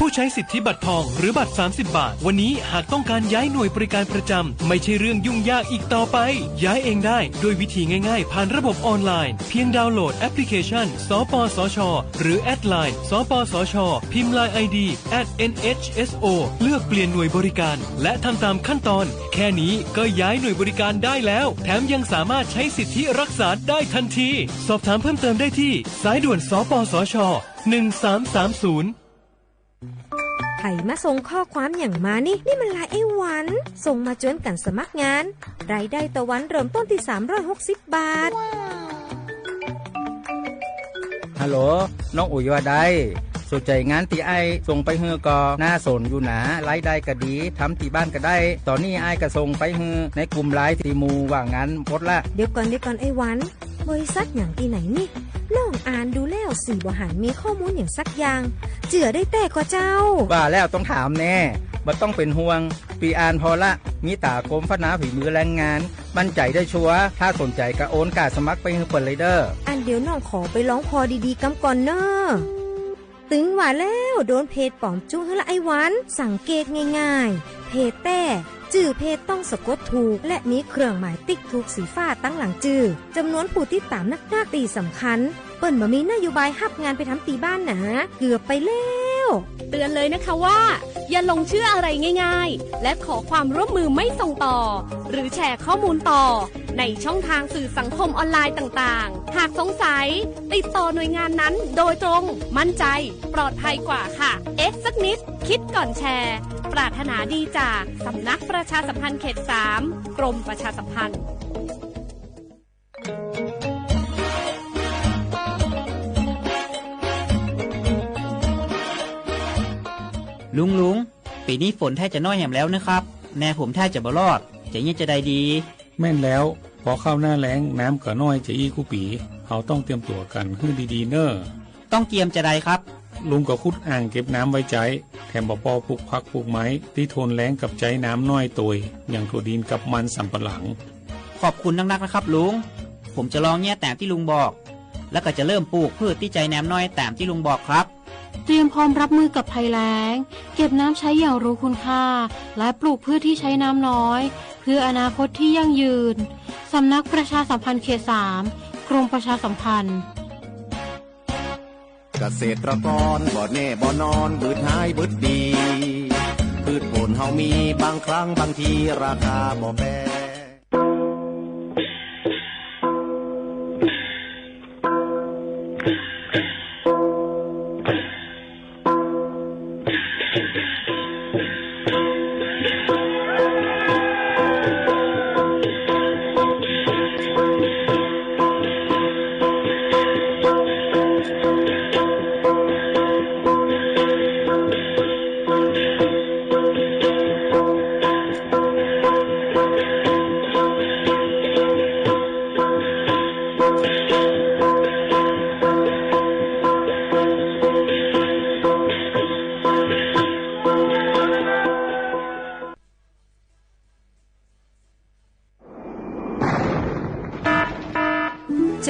ผู้ ผู้ใช้สิทธิบัตรทองหรือบัตรสามสิบบาท วันนี้หากต้องการย้ายหน่วยบริการประจำ ไม่ใช่เรื่องยุ่งยากอีกต่อไป ย้ายเองได้ด้วยวิธีง่ายๆ ผ่านระบบออนไลน์ เพียงดาวน์โหลดแอปพลิเคชัน สปสช หรือแอดไลน์ สปสช พิมพ์ ไลน์ ไอดี แอท เอ็นเอชเอสโอ เลือกเปลี่ยนหน่วยบริการ และทำตามขั้นตอน แค่นี้ก็ย้ายหน่วยบริการได้แล้ว แถมยังสามารถใช้สิทธิรักษาได้ทันที สอบถามเพิ่มเติมได้ที่สายด่วน สปสช หนึ่งสามสามศูนย์ ใผมาส่งข้อความหยังมานี่ นี่มันไลน์ไอ้หวัน ส่งมาจวนกั๋นสมัครงาน รายได้ต่อวันเริ่มต้นตี้สามร้อยหกสิบบาท ฮัลโหล น้องอุ๋ยว่าใด สนใจ๋งานตี้อ้ายส่งไปหื้อก่อ น่าสนอยู่นา รายได้ก็ดี ทำตี้บ้านก็ได้ ต๋อนนี้อ้ายก็ส่งไปหื้อในกลุ่มไลน์ตี้หมู่ว่างงานหมดละ เดี๋ยวก่อน เดี๋ยวก่อนไอ้หวัน บริษัทหยังตี้ไหนนี่ น้องอ่านดูแล้วสี่บ่หันมีข้อมูลหยังสักอย่าง เจื้อได้แต๊ก่อเจ้า ว่าแล้วต้องถามแน่ บ่ต้องเป๋นห่วง ปี้อ่านผ่อละ มีต๋ากรมพัฒนาฝีมือแรงงาน มั่นใจ๋ได้ชัวร์ ถ้าสนใจ๋ก็โอนก้าสมัครไปหื้อเปิ้นเลยเด้อ อันเดี๋ยวน้องขอไปลองผ่อดีๆ กำก่อนเน่อ ตึงว่าแล้ว โดนเพจป๋อมจุ๊หื้อละไอ้หวัน สังเกตง่ายๆ เพจแต๊ จื้อเพจต้องสะกดถูก และมีเครื่องหมายติ๊กถูกสีฟ้าตังหลังจื้อ จ๋ำนวนผู้ติดต๋ามนักๆ ตี้สำคัญ เปิ้นบ่มีนโยบายฮับงานไปทำตี้บ้านนา เกือบไปแล้ว เตือนเลยนะคะว่า อย่าหลงเชื่ออะไรง่ายๆ และขอความร่วมมือไม่ส่งต่อ หรือแชร์ข้อมูลต่อ ในช่องทางสื่อสังคมออนไลน์ต่างๆ หากสงสัย ติดต่อหน่วยงานนั้นโดยตรง มั่นใจ ปลอดภัยกว่าค่ะ เอ๊ะสักนิด คิดก่อนแชร์ ปรารถนาดีจากสำนักประชาสัมพันธ์เขตสาม กรมประชาสัมพันธ์ ลุง ลุง ปี๋นี้ฝนแทบจะน้อยแหมแล้วนะครับ นาผมแทบจะบ่รอด จะเยียะจาใดดี แม่นแล้ว ปอเข้าหน้าแล้ง น้ำก็น้อยจะอี้กู้ปี๋ เฮาต้องเตรียมตั๋วกั๋นหื้อดีๆ เน่อ ต้องเกียมจาใดครับ ลุงก็ขุดอ่างเก็บน้ำไว้ใจ๊ แถมบ่ปอปลูกผักปลูกไม้ ตี้ทนแล้งกับใจ๊น้ำน้อยโตย อย่างถั่วดินกับมันสำปะหลัง ขอบคุณนักๆ นะครับลุง ผมจะลองเยียะต๋ามตี้ลุงบอก แล้วก็จะเริ่มปลูกพืชตี้ใจ๊น้ำน้อยต๋ามตี้ลุงบอกครับ เตรียมพร้อมรับมือกับภัยแล้ง เก็บน้ำใช้อย่างรู้คุณค่า และปลูกพืชที่ใช้น้ำน้อย เพื่ออนาคตที่ยั่งยืน สำนักประชาสัมพันธ์เขตสาม กรมประชาสัมพันธ์ เกษตรกรบ่แน่บ่นอน บืดหายบืดดี พืชผลเฮามี บางครั้งบางทีราคาบ่แปร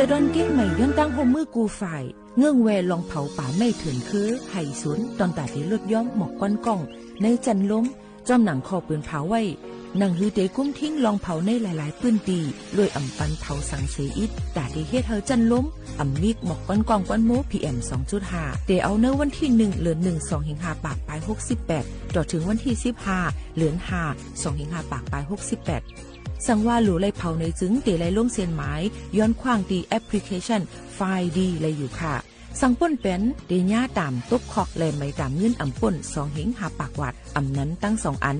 จะดอนเก๊กใหม่ย้อนตั้งฮ่วมมือกู้ฝ่าย เงื่องแวลองเผาป่าไม้เถื่อนคือไห่สน ตอนต๋าเต๋ลดย้อมหมอกควันก้องในจั้นลม จอมหนังข้อปืนเผาไว้ หนังหือเต๋กุ้มทิ้งลองเผาในหลายๆ ปื้นตี้ โดยอ่ำปันเผาสังเสียอิด ต๋าเต๋เฮ็ดหื้อจั้นลม อ่ำมีหมอกควันก้องควันโม พีเอ็ม สองจุดห้า เต๋เอาในวันตี้หนึ่ง เดือนหนึ่ง สองเฮงห้าปากปายหกสิบแปด ต่อเถิงวันตี้สิบห้า เดือนห้า สองเฮงห้าปากปายหกสิบแปด สังว่าหลู่ไล่เผาในจึงเต๋ไล่ลงเส้นหมาย ย้อนขว้างตี้แอปพลิเคชัน ไฟล์ดี ไล่อยู่ค่ะ สังป้นแป๋น เต๋ย้าต๋ามตกคอก และไหมต๋ามเงินอ่ำป้น สองเฮงห้าปากวาท อ่ำนั้นตึงสองอัน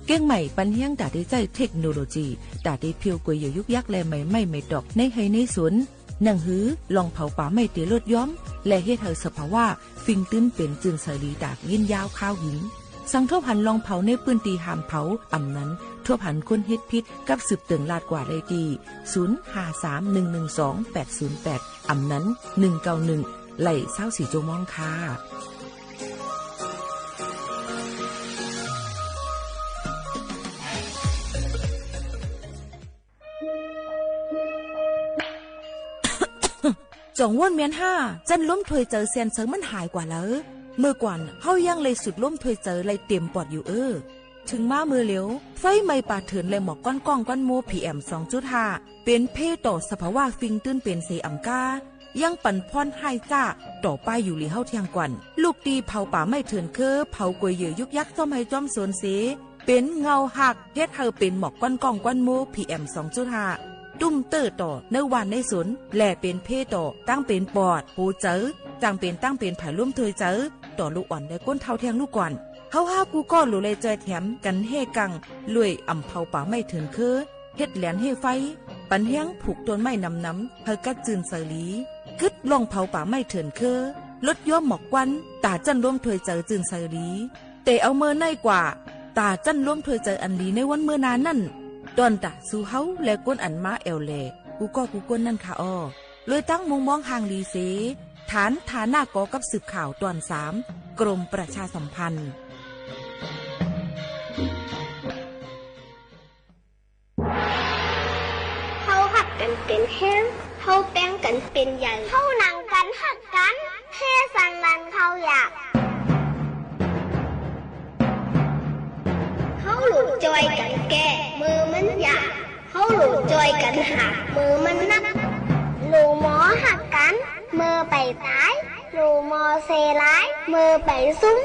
เก๊กใหม่ปันแฮงต๋าเต๋ใจ๊เทคโนโลยี ต๋าเต๋เผียวก๋วยเหยื่อยุกยักษ์และใหม่ไม้ใหม่ตอกในไฮ่ในสน หนังหือลองเผาป่าไม้เต๋ลดย้อม และเฮ็ดหื้อสภาวะ ฟิงตื้นเป๋นจื้นใสดีต๋าบยืนยาวคาวหึง สังทบหันลองเผาในปื้นตี้ห้ามเผา อ่ำนั้นทบหันคนเฮ็ดผิดกับสืบเติ่งลาดกว่าได้ตี้ ศูนย์ห้าสามหนึ่งหนึ่งสองแปดศูนย์แปด อ่ำนั้น หนึ่งเก้าหนึ่ง ไล่ซาวสี่จั่วโมงค่ะ จ่องว่นเมียนห้า จั้นลมถ้วยเจอเซียนเสิงมันหายกว่าแล้ว เมื่อก่อนเฮายังได้สูดลมถ้วยใจ๋ได้เต๋มปอดอยู่เอ้อ เถิงมาเมื่อเหลียว ไฟไหม้ป่าเถื่อนและหมอกควันก้องควันโม พีเอ็ม สองจุดห้า เป๋นภัยต่อสภาวะสิ่งตี้เป๋นเสียอ่ำก้า ยังปั๋นผลฮ้ายจ๊าต่อป้ายอยู่หลีเฮาเตี้ยงก่อน ลูกตี้เผาป่าไม้เถื่อนเค้อ เผากวยเหยื่อยุกยักษ์จ้อมไฮ่จ้อมสวนเสีย เป๋นเงาฮัก เฮ็ดหื้อเป๋นหมอกควันก้องควันโม พีเอ็ม สองจุดห้า ตุ้มเต๊อะต่อในบ้านในสวน และเป๋นภัยต่อตังเป๋นปอด หัวใจ๋ จั่งเป๋นตังเป๋นผายลมถ้วยใจ๋ต่อลูกอ่อนและคนเฒ่าเตี้ยงลูกก่อน เฮาฮากู้ก้อหลูได้จ้อยแถมกั๋นแฮ่กั้ง ลวยอ่ำเผาป่าไม้เถื่อนเค้อ เฮ็ดแหลนเฮ่ไฟ ปั๋นแฮงผูกต้นไม้หนำๆ หื้อกัดจื้นใสหลี กึ๊ดลองเผาป่าไม้เถื่อนเค้อ ลดยอมหมอกควัน ต๋าจั้นลมถ้วยใจ๋จื้นใสหลี แต่เอาเมินไหนกว่า ต๋าจั้นลมถ้วยใจ๋อันดีในวันเมื่อหน้านั้น ต้อนต๋าสู่เฮาและคนอันมาแอ่วแหล่ กู้ก้อกู้คนนั้นค่ะอ้อ ลวยตังมุมมองห่างหลีเส ฐานฐานะก่อกับสืบข่าวต๋อนสาม กรมประชาสัมพันธ์ เฮาฮักกั๋นเป๋นแฮง เฮาแป๋งกั๋นเป๋นใหญ่ เฮาหนังกั๋นฮักกั๋น เฮสังนันเขาอยาก เฮาหลู่จ้อยกั๋นแก้ เมื่อมันยาก เฮาหลู่จ้อยกั๋นหา เมื่อมันนัก หลู่หมอฮักกั๋น เมื่อไปต๋าย หลู่หมอเซร้าย เมื่อไปสุ้ง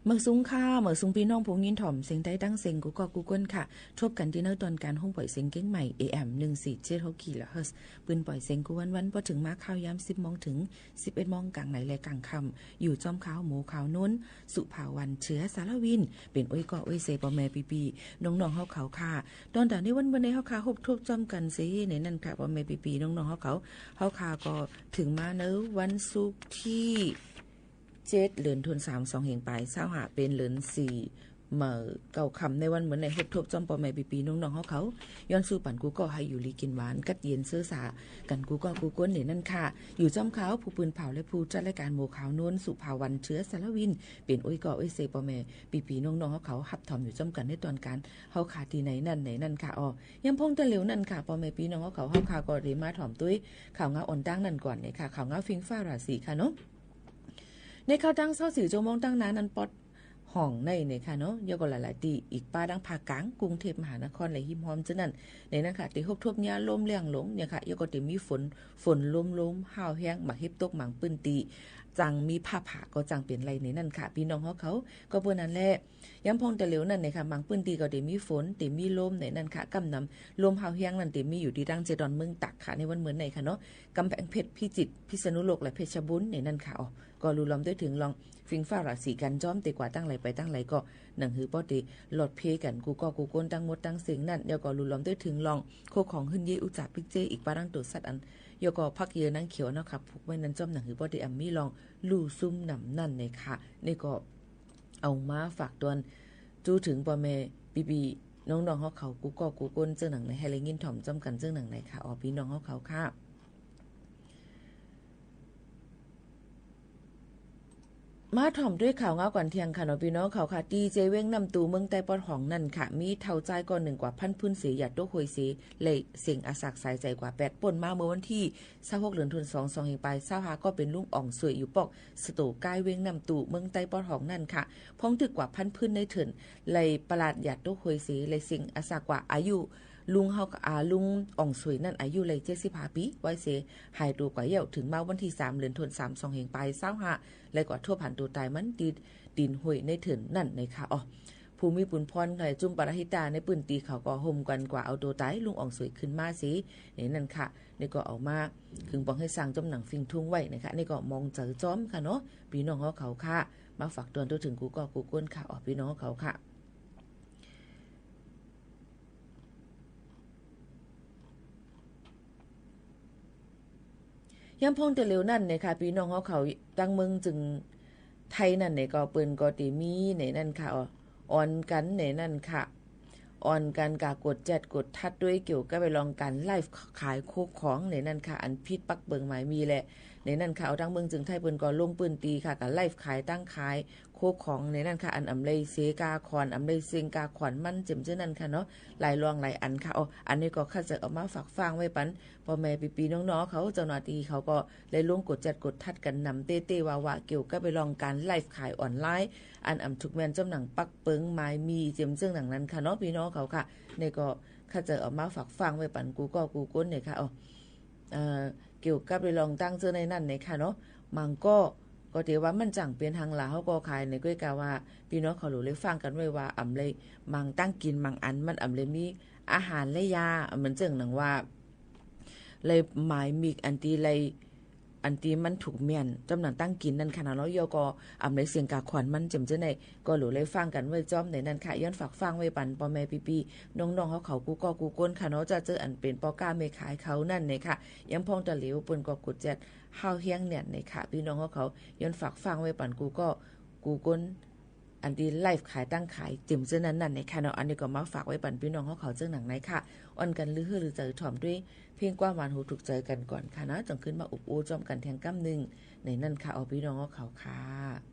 เมิกสุงค่ะ เมิกสุงปี้น้องผู้ยินถ่อมเสียงใต้ตังเสียงกู้ก้อกู้ก้นค่ะ ทบกั๋นตี้ในตอนก๋านห้องป่อยเสียงเกียงใหม่ เอ เอ็ม หนึ่งสี่เจ็ดหก กิโลเฮิรตซ์ ปืนป่อยเสียงกู้วันๆ ปอเถิงมาค่ำยามสิบโมงเถิงสิบเอ็ดโมง ก๋างในและก๋างค่ำ อยู่จ้อมข้าวหมู่ข้าวโน้น สุภาวัน เชื้อสารวิน เป๋นอ้วยก้ออ้วยเซ ป้อแม่ปี้ๆ น้องๆ เฮาเขาค่ะ ตอนต๋าในวันๆ ในเฮาค่ะ ฮบทบจ้อมกั๋นเสียในนั้นค่ะ ป้อแม่ปี้ๆ น้องๆ เฮาเขา เฮาค่ะก็เถิงมาในวันศุกร์ตี้ เจ็ด เดือนธันวาคม สองเฮงปายซาวห้า เป๋นเดือนสี่ เมื่อเก้าค่ำ ในวันเมินในฮบทบจ้อมป้อแม่ปี้ๆ น้องๆ เฮาเขา ย้อนสู้ปันกู้ก้อหื้ออยู่ดีกิ๋นหวาน กั๊ดเย็นเซอสากั๋นกู้ก้อกู้ก้นในนั้นค่ะ อยู่จ้อมข้าวผู้ปืนเผ่าและผู้จัดรายก๋านหมู่ข้าวโน้น สุภาวัน เชื้อสารวิน เป๋นอ้วยก้ออ้วยเซ ป้อแม่ปี้ๆ น้องๆ เฮาเขา ฮับถ่อมอยู่จ้อมกั๋นในตอนก๋านเฮาค่ะ ตี้ในนั้นในนั้นค่ะ อ้อ ยามพ่องตะเหลียวนั้นค่ะ ป้อแม่ปี้น้องๆ เฮาเขา เฮาค่ะก็ได้มาถ่อมตวยข่าวงาวอ่อนตั้งนั้นก่อนเนี่ยค่ะ ข่าวงาวฟิงฟ้าราศีค่ะเนาะ ในข่าวตั้งซาวสี่จั่วโมงตั้งหน้านั้น ปอดห้องในเนี่ยค่ะเนาะ แล้วก็หลายๆ ตี้ อีกป้าดังภาคก๋าง กรุงเทพมหานครและฮิมฮอมเจ้านั้น ในนั้นค่ะ ตี้ฮบทบเนี่ยลมแรงลงเนี่ยค่ะ แล้วก็ตี้มีฝน ฝนลมๆ ฮ้าวแฮง หมากเห็บตกหมางปื้นตี้ จังมีฟ้าผ่าก็จังเป๋นไรในนั้นค่ะ ปี้น้องเฮาเขา ก็เปื้อนั้นแหละ ยามพ่องตะเหลียวนั้นเนี่ยค่ะ หมางปื้นตี้ก็ตี้มีฝน ตี้มีลมในนั้นค่ะ ก้ำนำลมฮ้าวแฮงนั้นตี้มีอยู่ตี้ตังเจ็ดดอนเมืองตากค่ะ ในวันเมินในค่ะเนาะ ก๋ำแพงเพชร พิจิตร พิษณุโลก และเพชรบูรณ์ในนั้นค่ะ อ้อ ก็ลู่ล้อมตวยเถิงลอง ฟิงฟ้าราศีกั๋นจ้อม ตี้กว่าตังไหลไปตังไหลก็ หนังหื้อป้อตี้หลอดเภยกั๋นกู้ก้อกู้ก้นตังหมดตังเสี้ยงนั้น แล้วก็ลู่ล้อมตวยเถิงลอง โคของหื้นเย้ยอู้จ๋าปิ๊กเจ๊ย อีกป้าดังตั๋วสัตว์อัน แล้วก็พักเยือหนังเขียวเนาะค่ะ ผูกไว้นั้นจ้อม หนังหื้อป้อตี้อำมีลองลู่ซุ่มหนำนั้นเนี่ยค่ะ นี่ก็ เอามาฝากตวน จู้เถิงป้อแม่ปี้ๆ น้องๆ เฮาเขา กู้ก้อกู้ก้นเจ้าหนังใน หื้อได้ยินถ่อมจ้อมกั๋นเจ้าหนังในค่ะ อ้อ ปี้น้องเฮาเขาค่ะ มาถ่อมตวยข่าวงาวก่อนเตี้ยงค่ะเนาะ ปี้น้องเขาค่ะ ตี้เจเวียงน้ำตู เมืองใต้ปอดห้องนั้นค่ะ มีเฒ่าจ้ายก้อนนึ่งกว่าพันพื้นเสีย หยาดตกห้วยเสีย และเสี้ยงอาสากสายใจ๋กว่าแปด ป้นมาเมื่อวันตี้ ซาวหก เดือนธันวาคม สองเฮงปายซาวห้า ก็เป๋นลุงอ่องสวยอยู่ปอกสะโตก้ายเวียงน้ำตู เมืองใต้ปอดห้องนั้นค่ะ พ่องตึกกว่าพันพื้นในเถิน ไหล่ปลาดหยาดตกห้วยเสีย ไหล่เสี้ยงอาสากว่าอายุ ลุงเฮา อ่า ลุงอ่องสวยนั้นอายุไหล่เจ็ดสิบห้าปี๋ ไว้เสียหายตั๋วกว่าเย้า เถิงมาวันตี้สาม เดือนธันวาคม สองเฮงปายซาวห้า ไหล่กว่าทบหันตั๋วต๋ายมันตี้ตี๋นห้วยในเถินนั้นเนี่ยค่ะ อ้อ ผู้มีบุญพร และจุมปาราฮิตาในปื้นตี้เขาก็ห่มกั๋นกว่าเอาตั๋วต๋ายลุงอ่องสวยขึ้นมาเสียในนั้นค่ะ นี่ก็เอามา ขึงปองหื้อสร้างจ้อมหนังฟิงทุ้งไว้นะคะ นี่ก็มองเจอจ้อมค่ะเนาะ ปี้น้องเฮาเขาค่ะ มาฝากตวนตวยเถิงกู้ก้อกู้ก้นค่ะ อ้อ ปี้น้องเฮาเขาค่ะ ยามพ่องตะเหลียวนั้นเนี่ยค่ะ ปี้น้องเฮาเขา ตังเมืองเจิงไทยนั้นเนี่ยก็ เปิ้นก็ตี้มีในนั้นค่ะ อ้อ อ่อนกั๋นในนั้นค่ะ อ่อนกั๋นก้ากดแจ๊ดกดทัดตวยเกี่ยวกับเรื่องก๋านไลฟ์ขายโคของในนั้นค่ะ อันผิดปักเปิงหมายมีแหละ ในนั้นค่ะ อ้อ ตังเมืองเจิงไทยเปิ้นก็ลงปื้นตี้ค่ะ ก้าไลฟ์ขายตังขายโคของในนั้นค่ะ อันอำได้เสียก้าขวัญ อำได้เซ็งก้าขวัญมัน เจ๋มเจ้านั้นค่ะเนาะ หลายรองหลายอันค่ะ อ้อ อันนี้ก็ข้าจะเอามาฝากฟังไว้ปัน ป้อแม่ปี้ๆ น้องๆ เขา เจ้าหน้าตี้เขาก็ได้ลงกดแจ๊ดกดทัดกั๋นหนำเต๊ๆ ว่าๆ เกี่ยวกับเรื่องก๋านไลฟ์ขายออนไลน์ อันอำถูกแม่นจ้อมหนังปักเปิงหมายมี เจ๋มเจ้าหนังนั้นค่ะเนาะ ปี้น้องเขาค่ะ นี่ก็ข้าจะเอามาฝากฟังไว้ปันกู้ก้อกู้ก้นเนี่ยค่ะ อ้อ เอ่อ เกี่ยวกับเรื่องตังเจ้าในนั้นเนี่ยค่ะเนาะ หมางก้อ ก็ตี้ว่ามันจั้งเป๋นหางหลา เฮาก็ขายในก้อยกาว่า ปี้น้องเขาหลู่ได้ฟังกั๋นไว้ว่า อำได้หมางตังกิ๋นหมางอัน มันอำได้มีอาหารและยา เหมือนเจิ่งหนังว่า ไลฟ์หมายมีอันตี้ไลฟ์ อันตี้มันถูกแม่น จ้อมหนังตังกิ๋นนั้นค่ะเนาะ แล้วก็อำได้เสียงก้าขวัญมัน เจ๋มเจ้าใน ก็หลู่ได้ฟังกั๋นไว้จ้อมในนั้นค่ะ ย้อนฝากฟังไว้ปันป้อแม่ปี้ๆ น้องๆ เฮาเขากู้ก้อกู้ก้นค่ะเนาะ จะเจออันเป๋นป้อก้าแม่ขายเขานั้นเนี่ยค่ะ ยามพ่องตะเหลียวเปิ้นก็กดแจ๊ดฮ้าวแฮงเนี่ยเนี่ยค่ะ ปี้น้องเฮาเขา ย้อนฝากฟังไว้ปันกู้ก้อกู้ก้น อันตี้ไลฟ์ขายตังขายเจ๋มเจ้านั้นนั่นเนี่ยค่ะเนาะ อันนี้ก็มาฝากไว้ปันปี้น้องเฮาเขาเจ้าหนังในค่ะ อ่อนกั๋นลือหื้อลือใจ๋ถ่อมตวย เพียงความหวานหูถูกใจ๋กั๋นก่อนค่ะนะ จั่งขึ้นมาอบอู้จ้อมกั๋นแทงก้ำนึ่งในนั้นค่ะ อ้อ ปี้น้องเฮาเขาค่ะ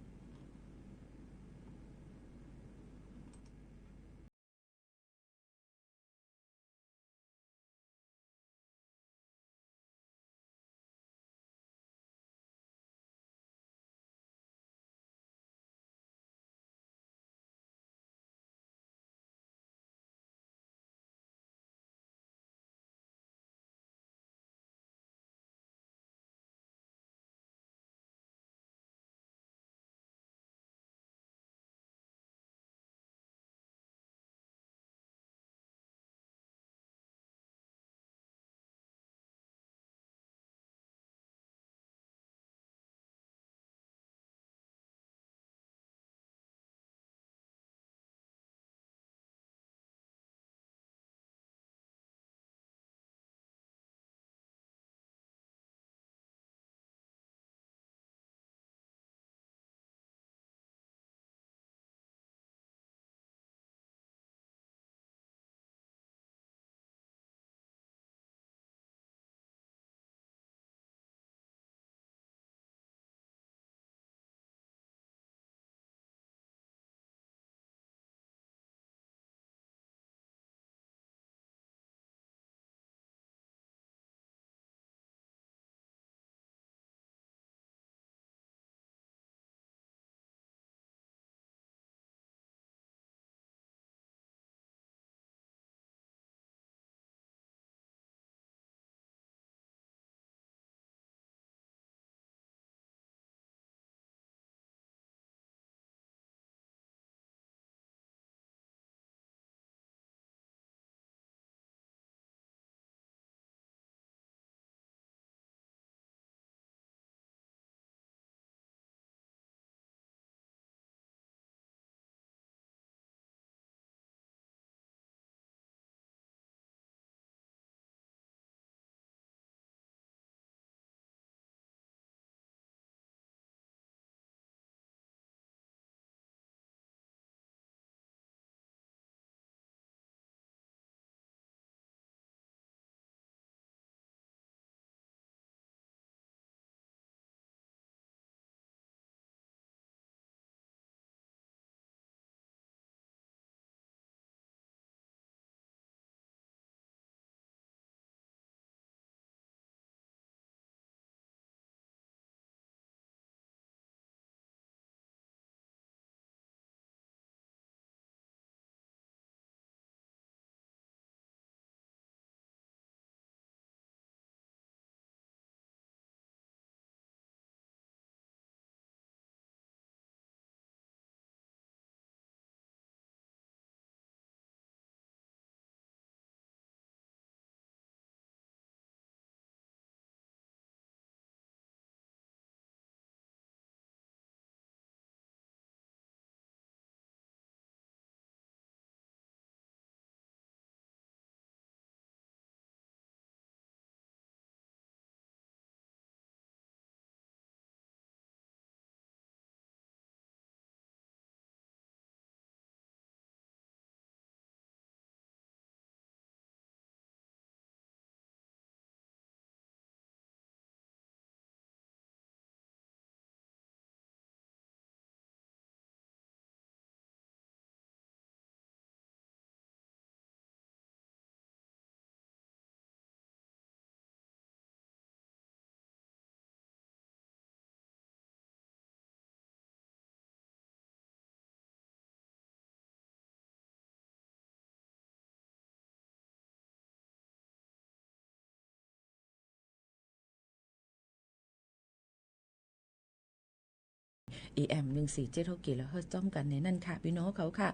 เอ เอ็ม หนึ่งสี่เจ็ดหก กิโลเฮิรตซ์ จ้อมกั๋นในนั้นค่ะ ปี้น้องเขาค่ะ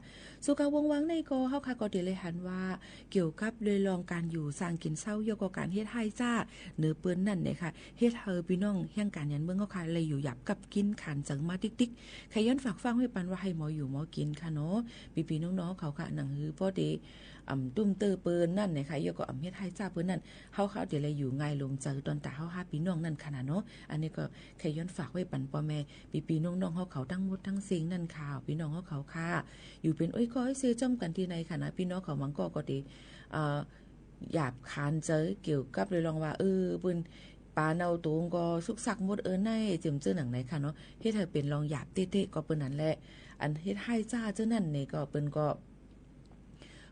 สุขะวงศ์วางในก็ เฮาค่ะก็เตียะเลยหันว่า เกี่ยวกับเรื่องก๋านอยู่สร้างกิ๋นเซ้า แล้วก็ก๋านเฮ็ดไฮ่จ๊า เนอเปิ้นนั้นเนี่ยค่ะ เฮ็ดหื้อปี้น้องแฮงก๋านหยันเมืองเฮาค่ะ ได้อยู่หยาบกับกิ๋นขานเจิงมาติ๊กๆ ใค่ย้อนฝากฟังไว้ปันว่าหื้อหมออยู่หมอกิ๋นค่ะเนาะ ปี้ๆ น้องๆ เขาค่ะ หนังหื้อป้อเต๋ อ่ำ ตุ้มเตื้อเปิ้นนั้นเนี่ยค่ะ แล้วก็อ่ำเฮ็ดไฮ่จ๊าเปิ้นนั้น เฮาค่ะเตียะเลยอยู่ง่ายลมใจ๋ ต๋อนต๋าเฮาห้าปี้น้องนั้นค่ะนะเนาะ อันนี้ก็ใค่ย้อนฝากไว้ปันป้อแม่ ปี้ๆ น้องๆ เฮาเขาตังหมดตังเส้งนั้นค่ะ ปี้น้องเฮาเขาค่ะ อยู่เป๋นโอ้ยก้อโอ้ยเซจ้อมกั๋นตี้ไหนค่ะนะ ปี้น้องเขาบางก้อก็เต๋ เอ่อ หยาบขานเจิงเกี่ยวกับเรื่องว่า เออ เปิ้นป๋าเนาตั๋วก็สุกสักหมดเออไหน เจิ่มเจ้อหนังไหนค่ะเนาะ เฮ็ดหื้อเป๋นลองหยาบเต๊ะๆ ก็เปิ้นนั้นแหละ อันเฮ็ดไฮ่จ๊าเจ้านั้นเนี่ยก็เปิ้นก็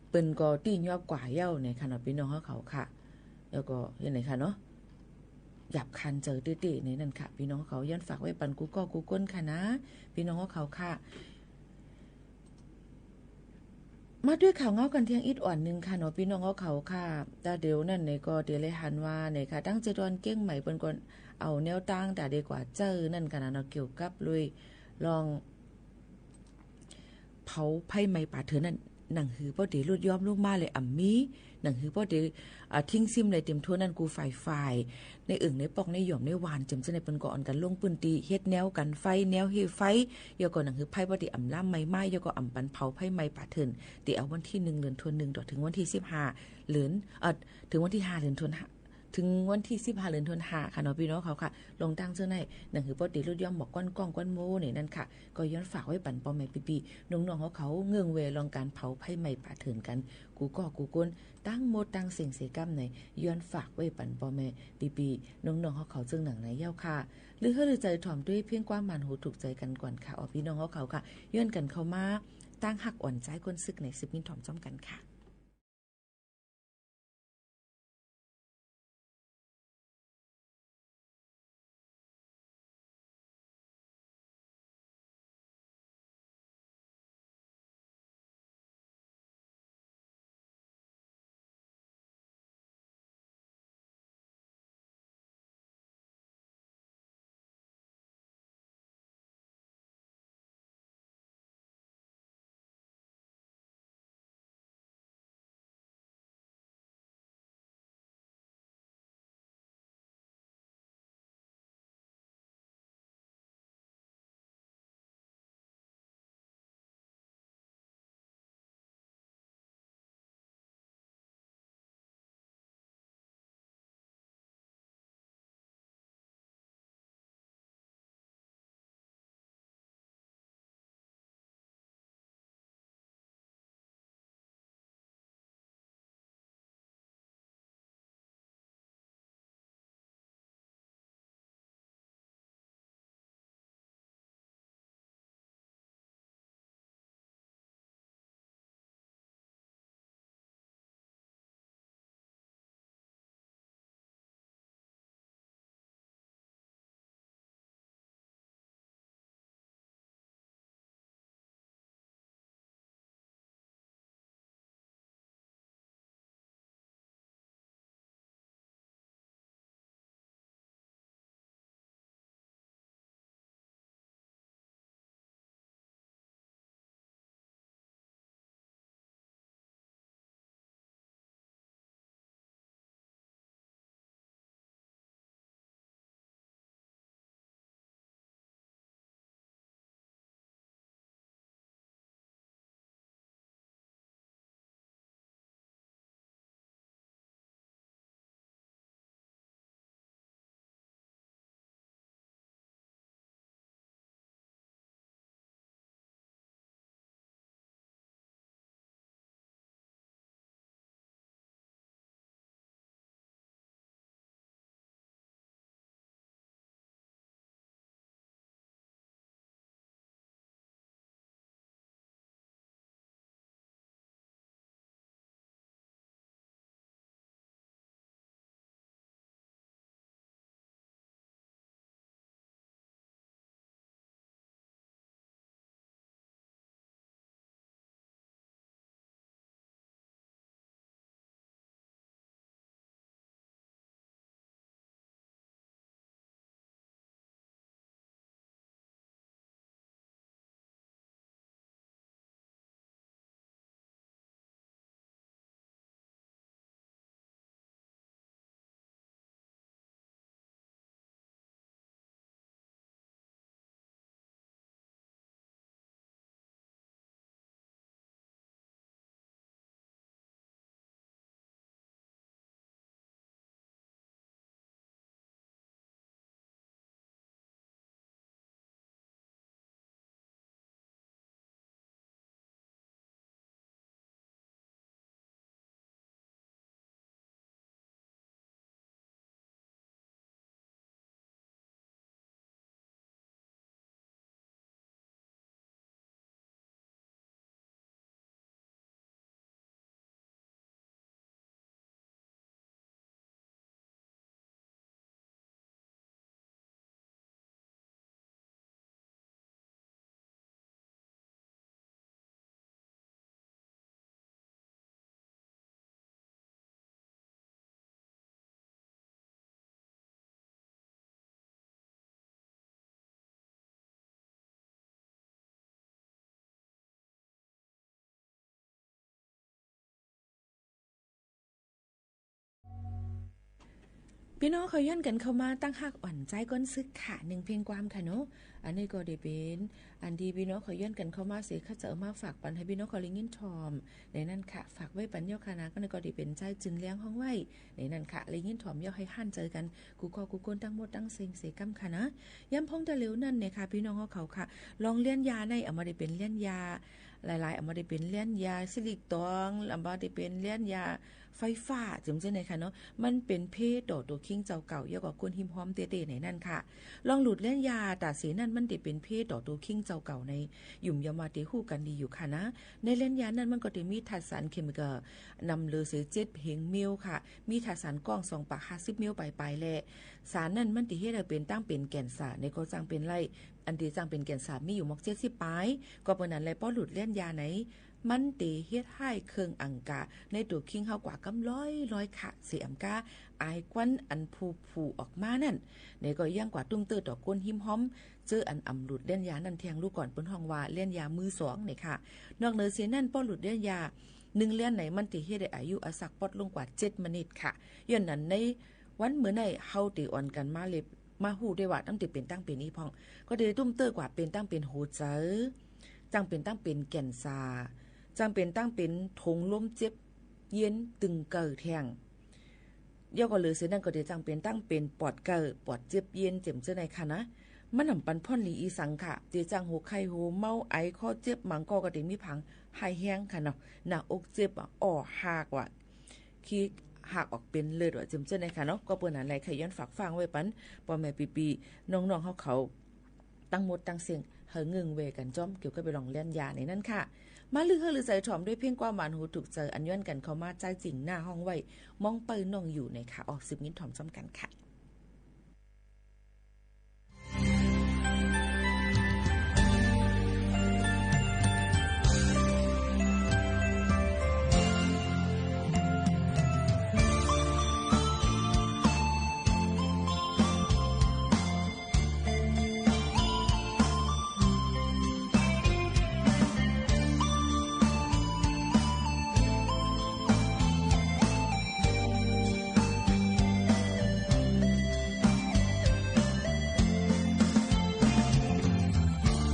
เปิ้นก็ตี้ยอบกว่าเย้าเนี่ยค่ะเนาะ ปี้น้องเฮาเขาค่ะ แล้วก็เฮ็ดไหนค่ะเนาะ หยาบขานเจิงเต๊ะๆ ในนั้นค่ะ ปี้น้องเขา ย้อนฝากไว้ปันกู้ก้อกู้ก้นค่ะนะ ปี้น้องเฮาเขาค่ะ มาตวยข่าวเหงากั๋นเตียงอีกอ่อนนึ่งค่ะเนาะ ปี้น้องเฮาเขาค่ะ แต่เดี๋ยวนั้นเนี่ยก็เตียะเลยหันว่าเนี่ยค่ะ ตังเจดอนเกียงใหม่เปิ้นก็เอาแนวตางต๋าเดกว่าเจ้านั้นค่ะนะเนาะ เกี่ยวกับเรื่องลอง เผาไฟไหม้ป่าเถื่อนนั้น หนังหื้อป้อเต๋ลุดย้อมลงมาเลยอ่ำมี หนังหื้อป้อเต๋ อ่า ทิ้งซิ้มเลยเต๋มทั่วนั้นกู้ฝ่ายๆ ในเอิ่งในป้องในหย่อมในหว่าน เจิ่มเจ้อในเปิ้นก็อ่อนกั๋นลงปื้นตี้ เฮ็ดแนวกั๋นไฟ แนวเฮไฟ แล้วก็หนังหื้อไฟป้อเต๋อ่ำลามไหม้มา แล้วก็อ่ำปันเผาไฟไหม้ป่าเถื่อน เต๋เอาวันตี้หนึ่งเดือนธันวา เถิงวันตี้สิบห้าเดือน เอ่อ เถิงวันตี้ห้าเดือนธันวา เถิงวันตี้สิบห้าเดือนธันวาค่ะเนาะ ปี้น้องเขาค่ะ ลองตั้งเจ้อใน หนังหื้อป้อเต๋ลุดย้อมหมอกควันก้องควันโมเนี่ยนั้นค่ะ ก็ย้อนฝากไว้ปันป้อแม่ปี้ๆ น้องๆ เฮาเขาเงื่องแวลองก๋านเผาไฟไหม้ป่าเถื่อนกั๋น กู้ก้อกู้ก้น ตังหมดตังเส้งเสียก้ำใน ย้อนฝากไว้ปันป้อแม่ปี้ๆ น้องๆ เฮาเขาเจิ่งหนังในเย้าค่ะ หรือหื้อลือใจ๋ถ่อมตวยเพียงความหมานหูถูกใจ๋กั๋นก่อนค่ะ ออ ปี้น้องเฮาเขาค่ะ ย้อนกั๋นเข้ามา ตางฮักอ่อนใจ๊ก้นศึกใน สืบยินถ่อมจ้อมกั๋นค่ะ ปี้น้องเขาย้อนกั๋นเข้ามา ตังฮักอ่อนจายก้นศึกค่ะ นึ่งเพลงความค่ะเนาะ อันนี้ก็ได้เป๋น อันตี้ปี้น้องเขาย้อนกั๋นเข้ามาเสีย ข้าจะเอามาฝากปันหื้อปี้น้องเขาได้ยินถ่อม ในนั้นค่ะ ฝากไว้ปันเย้าค่ะนะ ก็นี่ก็ได้เป๋นจายจืนแลงฮ้องไว้ ในนั้นค่ะ ได้ยินถ่อมเย้า หื้อหันเจอกั๋น กู้ก้อกู้คนตังหมดตังเซ็งเสียก้ำค่ะนะ ย้ำพ่องตะเหลียวนั้นเนี่ยค่ะ ปี้น้องเขาค่ะ ลองเลี้ยนยาใน เอามาได้เป๋นเลี้ยนยา หลายๆ เอามาได้เป๋นเลี้ยนยาซิริกตอง เอามาได้เป๋นเลี้ยนยาไฟฟ้า เจิ่มเจ้าไหนค่ะเนาะ มันเป๋นเภต่อตั๋วคิงเจ้าเก่า เย้าก็คนฮิมฮอมเต๊ๆ ในนั้นค่ะ ลองหลุดเลี้ยนยาต๋าเสียนั้น มันได้เป๋นเภต่อตั๋วคิงเจ้าเก่าใน หยุมยำว่าได้ฮู้กั๋นดีอยู่ค่ะนะ ในเลี้ยนยานั้นมันก็ได้มีธาตุสารเคมีคอลนำเหลือเสียเจ็ดเฮงเมลค่ะ มีธาตุสารก้องสองปากห้าสิบเมลปลายๆ แล สารนั้นมันได้เฮ็ดหื้อเป๋นตั้งเป๋นแก่นสา ในก็จั่งเป๋นไล่ อันตี้จั่งเป๋นแก่นสามีอยู่หมอกเจ็ดสิบปลาย ก็เปิ้นนั้นแหละ ป้อหลุดเลี้ยนยาใน มันได้เฮ็ดหื้อเคิงอังก๋าในตั๋วคิงเฮากว่าก้ำร้อยๆ ค่ะ เสียอำก้า อายควันอันผูๆ ออกมานั้น ในก็ยังกว่าตุ้มเตื้อต่อคนฮิมฮอม เจ้ออันอ่ำหลุดเลี้ยนยานั้นแทง ลูกก่อนเปิ้นฮ้องว่าเลี้ยนยามือสองเนี่ยค่ะ นอกเหนือเสียนั้น ป้อหลุดเลี้ยนยา นึ่งเลี้ยนในมันได้เฮ็ดหื้ออายุอาสักปอดลงกว่าเจ็ดมะนิดค่ะ ย้อนนั้นในวันมื้อในเฮาได้อ่อนกั๋นมาเลย มาฮู้ได้ว่าตั้งแต่เป๋นตั้งเป๋นอี้พ่อง ก็ได้ตุ้มเตื้อกว่าเป๋นตั้งเป๋นหัวใจ๋ จั่งเป๋นตั้งเป๋นแก่นสา จั่งเป๋นตั้งเป๋นถงลมเจ็บเย็นตึงเก่าแทง เย้าก็เหลือเสียนั้นก็ได้จั่งเป๋นตั้งเป๋นปอดเก่า ปอดเจ็บเย็น เจิ่มเจ้าไหนค่ะนะ มันนำปันพ่อนหลีอีสังค่ะ ได้จั่งหัวไข้หัวเมา ไอ คอเจ็บ บางก้อก็ได้มีผางไห้แฮงค่ะเนาะ หน้าอกเจ็บอะ อ้อหักว่ะ ขี้หักออกเป๋นเลือดว่ะ เจิ่มเจ้าไหนค่ะเนาะ ก็เปิ้นนั้นแหละ ใค่ย้อนฝากฟังไว้ปัน ป้อแม่ปี้ๆ น้องๆ เฮาเขา ตังหมดตังเซ็ง หื้องึงเวกั๋นจ้อม เกี่ยวกับไปลองเลี้ยนยาในนั้นค่ะ มาลือเฮอลือใจ๋ถ่อมด้วยเพลงความหวานหูถูกใจ๋ อันย้อนกั๋นเข้ามาจายจิงหน้าฮ้องไว้ มองไปน้องอยู่ในค่ะ ออกสืบยินถ่อมจ้อมกั๋นค่ะ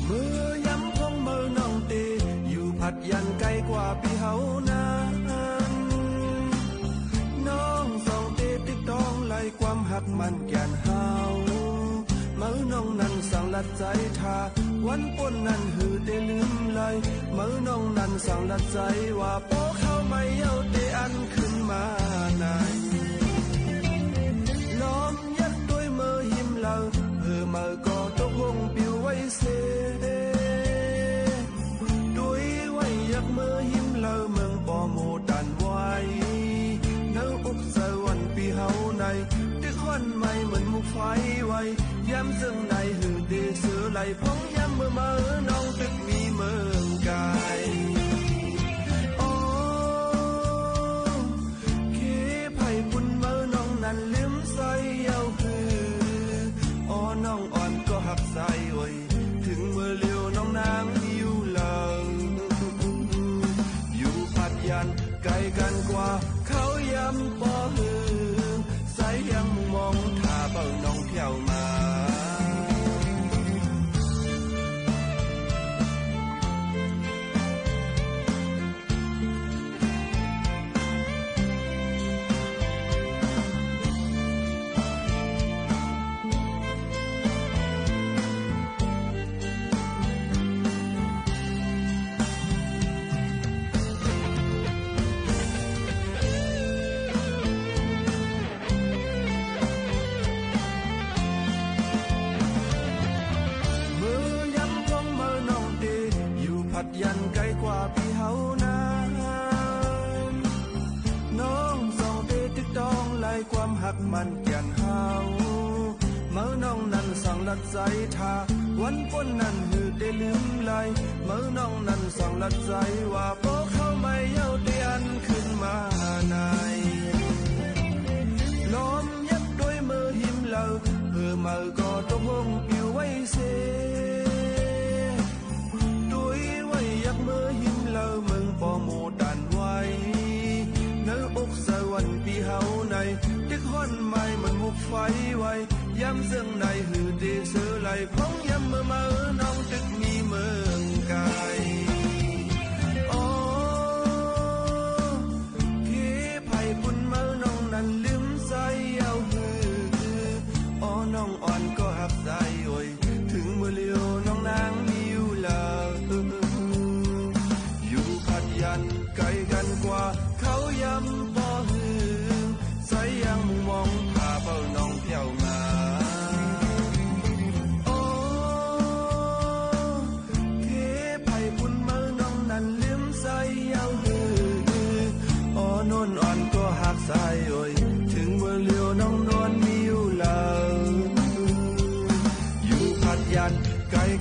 เมื่อยามของเมื่อน้องเต อยู่พัดยันไกลกว่าปี้เฮานั้น น้องสองเตตึกต้องไล่ ความฮักมันแก่นฮาว เมื่อน้องนั้นสั่งลัดใจ๋ถ้า วันป้นนั้นหื้อเตลืมไล่ เมื่อน้องนั้นสั่งลัดใจ๋ว่า ปอเข้าใหม่เย้าเตอันขึ้นมาใน ลอมยัดตวยเมื่อหิมเหล่า เออเมื่อก็ตกลงปิวไว้เส ตวยไว้ยักเมื่อหิมเหล่า เมืองปอโมตันไว้ เนื้ออกใจ๋วันปี้เฮาใน ตึกฮ้อนไหม้เหมือนหมวกไฟไว้ ยามเซิงในหื้อเตเสือไหล พ่องยามเมื่อเมื่อน้องตึกมีเมืองไกล อ้อ เคไผปุ้นเมื่อน้องนั้นลืมใส่เย้าหื้อ อ้อ น้องอ่อนก็ฮักใส่โอย ถึงเมื่อเลียวน้องนางอยู่เหล่า อยู่พัดยันไกลกั๋นกว่า เขายามปอหื้อ ใส่ยังมองถ้าเป้าน้องเที่ยวมา เมื่อยามของเมื่อน้องเต อยู่พัดยันไกลกว่าปี้เฮานั้น น้องสองเตตึกต้องไล่ ความฮักมันแก่นฮาว เมื่อน้องนั้นสั่งลัดใจ๋ถ้า วันป้นนั้นหื้อเตลืมไล่ เมื่อน้องนั้นสั่งลัดใจ๋ว่า ปอเข้าใหม่เย้าเตอันขึ้นมาใน ลอมยัดตวยเมื่อหิมเหล่า เออเมื่อก็ตกลงปิวไว้เส ตวยไว้ยักเมื่อหิมเหล่า เมืองปอโมตันไว้ เนื้ออกใจ๋วันปี้เฮาใน ตึกฮ้อนไหม้เหมือนหมวกไฟ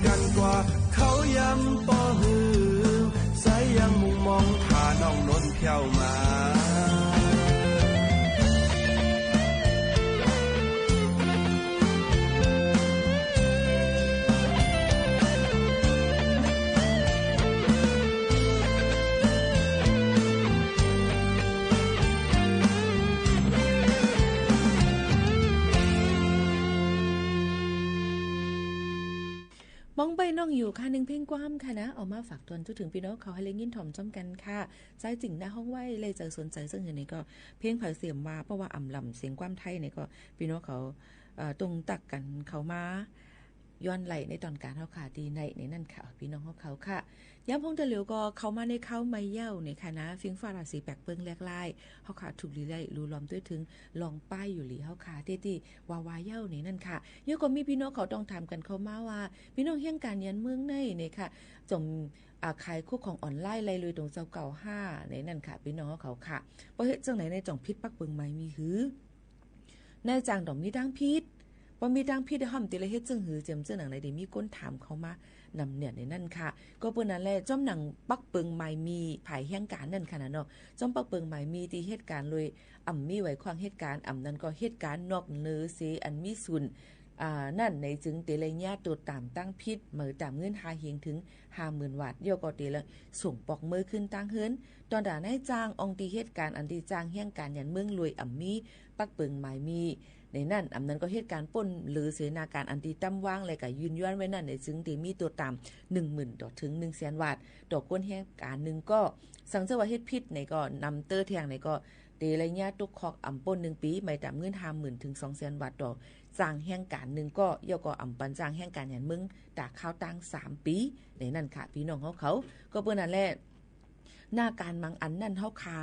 กันกว่า เขาย้ำบ่หือ ใสยังมุ่งมอง ถ้าน้องนนท์แค่วมา มองไปน้องอยู่ค่ะ นึ่งเพลงความค่ะนะ เอามาฝากตวนทั่วเถิงปี้น้องเขาหื้อได้ยินถ่อมจ้อมกั๋นค่ะ ใจ้จึงหน้าห้องไหว้ และใจ๋สนใจ๋เซิ่งหื้อไหนก็ เพลงไผเสียมว่า เพราะว่าอ่ำล่ำเสียงความไทยไหนก็ ปี้น้องเขา เอ่อ ตรงตักกั๋นเข้ามา ย้อนไหลในต๋อนก๋านเฮาค่ะ ตี้ไหนในนั้นค่ะ ปี้น้องเฮาเขาค่ะ ยามห้องตะเหลียวก็เข้ามาในข่าวใหม่เย้านี่ค่ะนะ ฟิงฟ้าราศีแป๋กเปิ้งแลกลาย เฮาค่ะ ถูกหลีไล่ ลูลอมตวยเถิง ลองป้ายอยู่หลีเฮาค่ะ เต๊ตี้ ว่าว่าเย้านี่นั่นค่ะ เย้าก็มีปี้น้องเขาต้องถามกั๋นเข้ามาว่า ปี้น้องเฮี้ยงก๋านหยันเมืองไหนนี่ค่ะ จ๋อม อ่า ขายคู่ของออนไลน์ไล่ลุยตรงเจ้าเก่าห้าในนั่นค่ะ ปี้น้องเขาค่ะ ปอเฮ็ดจั่งไหนในจ่องผิดปักเปิงหมายมีหื้อ นายจ้างต้องมีตางผิด ปอมีตางผิด เฮาตี้ละเฮ็ดจั่งหื้อ เจียมเจื้อหนังไหนตี้มีคนถามเข้ามานำเนี่ยในนั่นค่ะ ก็เปิ้นนั่นแหละ จ้อมหนังปักเปิงหมายมี ผายเฮี้ยงก๋านนั่นค่ะนะเนาะ จ้อมปักเปิงหมายมีตี้เฮ็ดก๋านโดย อ่ำมีไหวขว้างเฮ็ดก๋าน อ่ำนั้นก็เฮ็ดก๋านนอกเหนือเสียอันมีสุน อ่า นั่นไหนจึงเตไล่เยียะตั๋วต๋ามตางผิด เหมือต๋ามเงินห้าเฮงเถิงห้าหมื่นวาท เยียะก็เตไล่ส่งปอกเมิลขึ้นตางเฮือน ต๋อนต๋านายจ้างอ่องตี้เฮ็ดก๋านอันตี้จ้างเฮี้ยงก๋านหยันเมืองโดยอ่ำมีปักเปิงหมายมี ในนั่น อ่ำนั้นก็เฮ็ดก๋านป้นเหลือเสนาก๋านอันตี้ตำวาง และก็ยื่นย้อนไว้นั่นไหนจึงเตมีตั๋วต๋ามหนึ่งหมื่นต่อเถิงหนึ่งแสนวาท ต่อคนเฮี้ยงก๋านนึ่งก็ สังเจื้อว่าเฮ็ดผิดไหนก็ นำเตื้อแทงไหนก็ เตไล่เยียะตกคอกอ่ำป้นนึ่งปี๋ ไหมต๋ามเงินห้าหมื่นเถิงสองแสนวาท ต่อจ้างเฮี้ยงก๋านนึ่งก็ เยียะก็อ่ำปันจ้างเฮี้ยงก๋านหยันเมืองต๋าคาวตางสามปี๋ ในนั่นค่ะ ปี้น้องเฮาเขา ก็เปิ้นนั่นแหละ หน้าก๋านบางอันนั่นเฮาค่ะ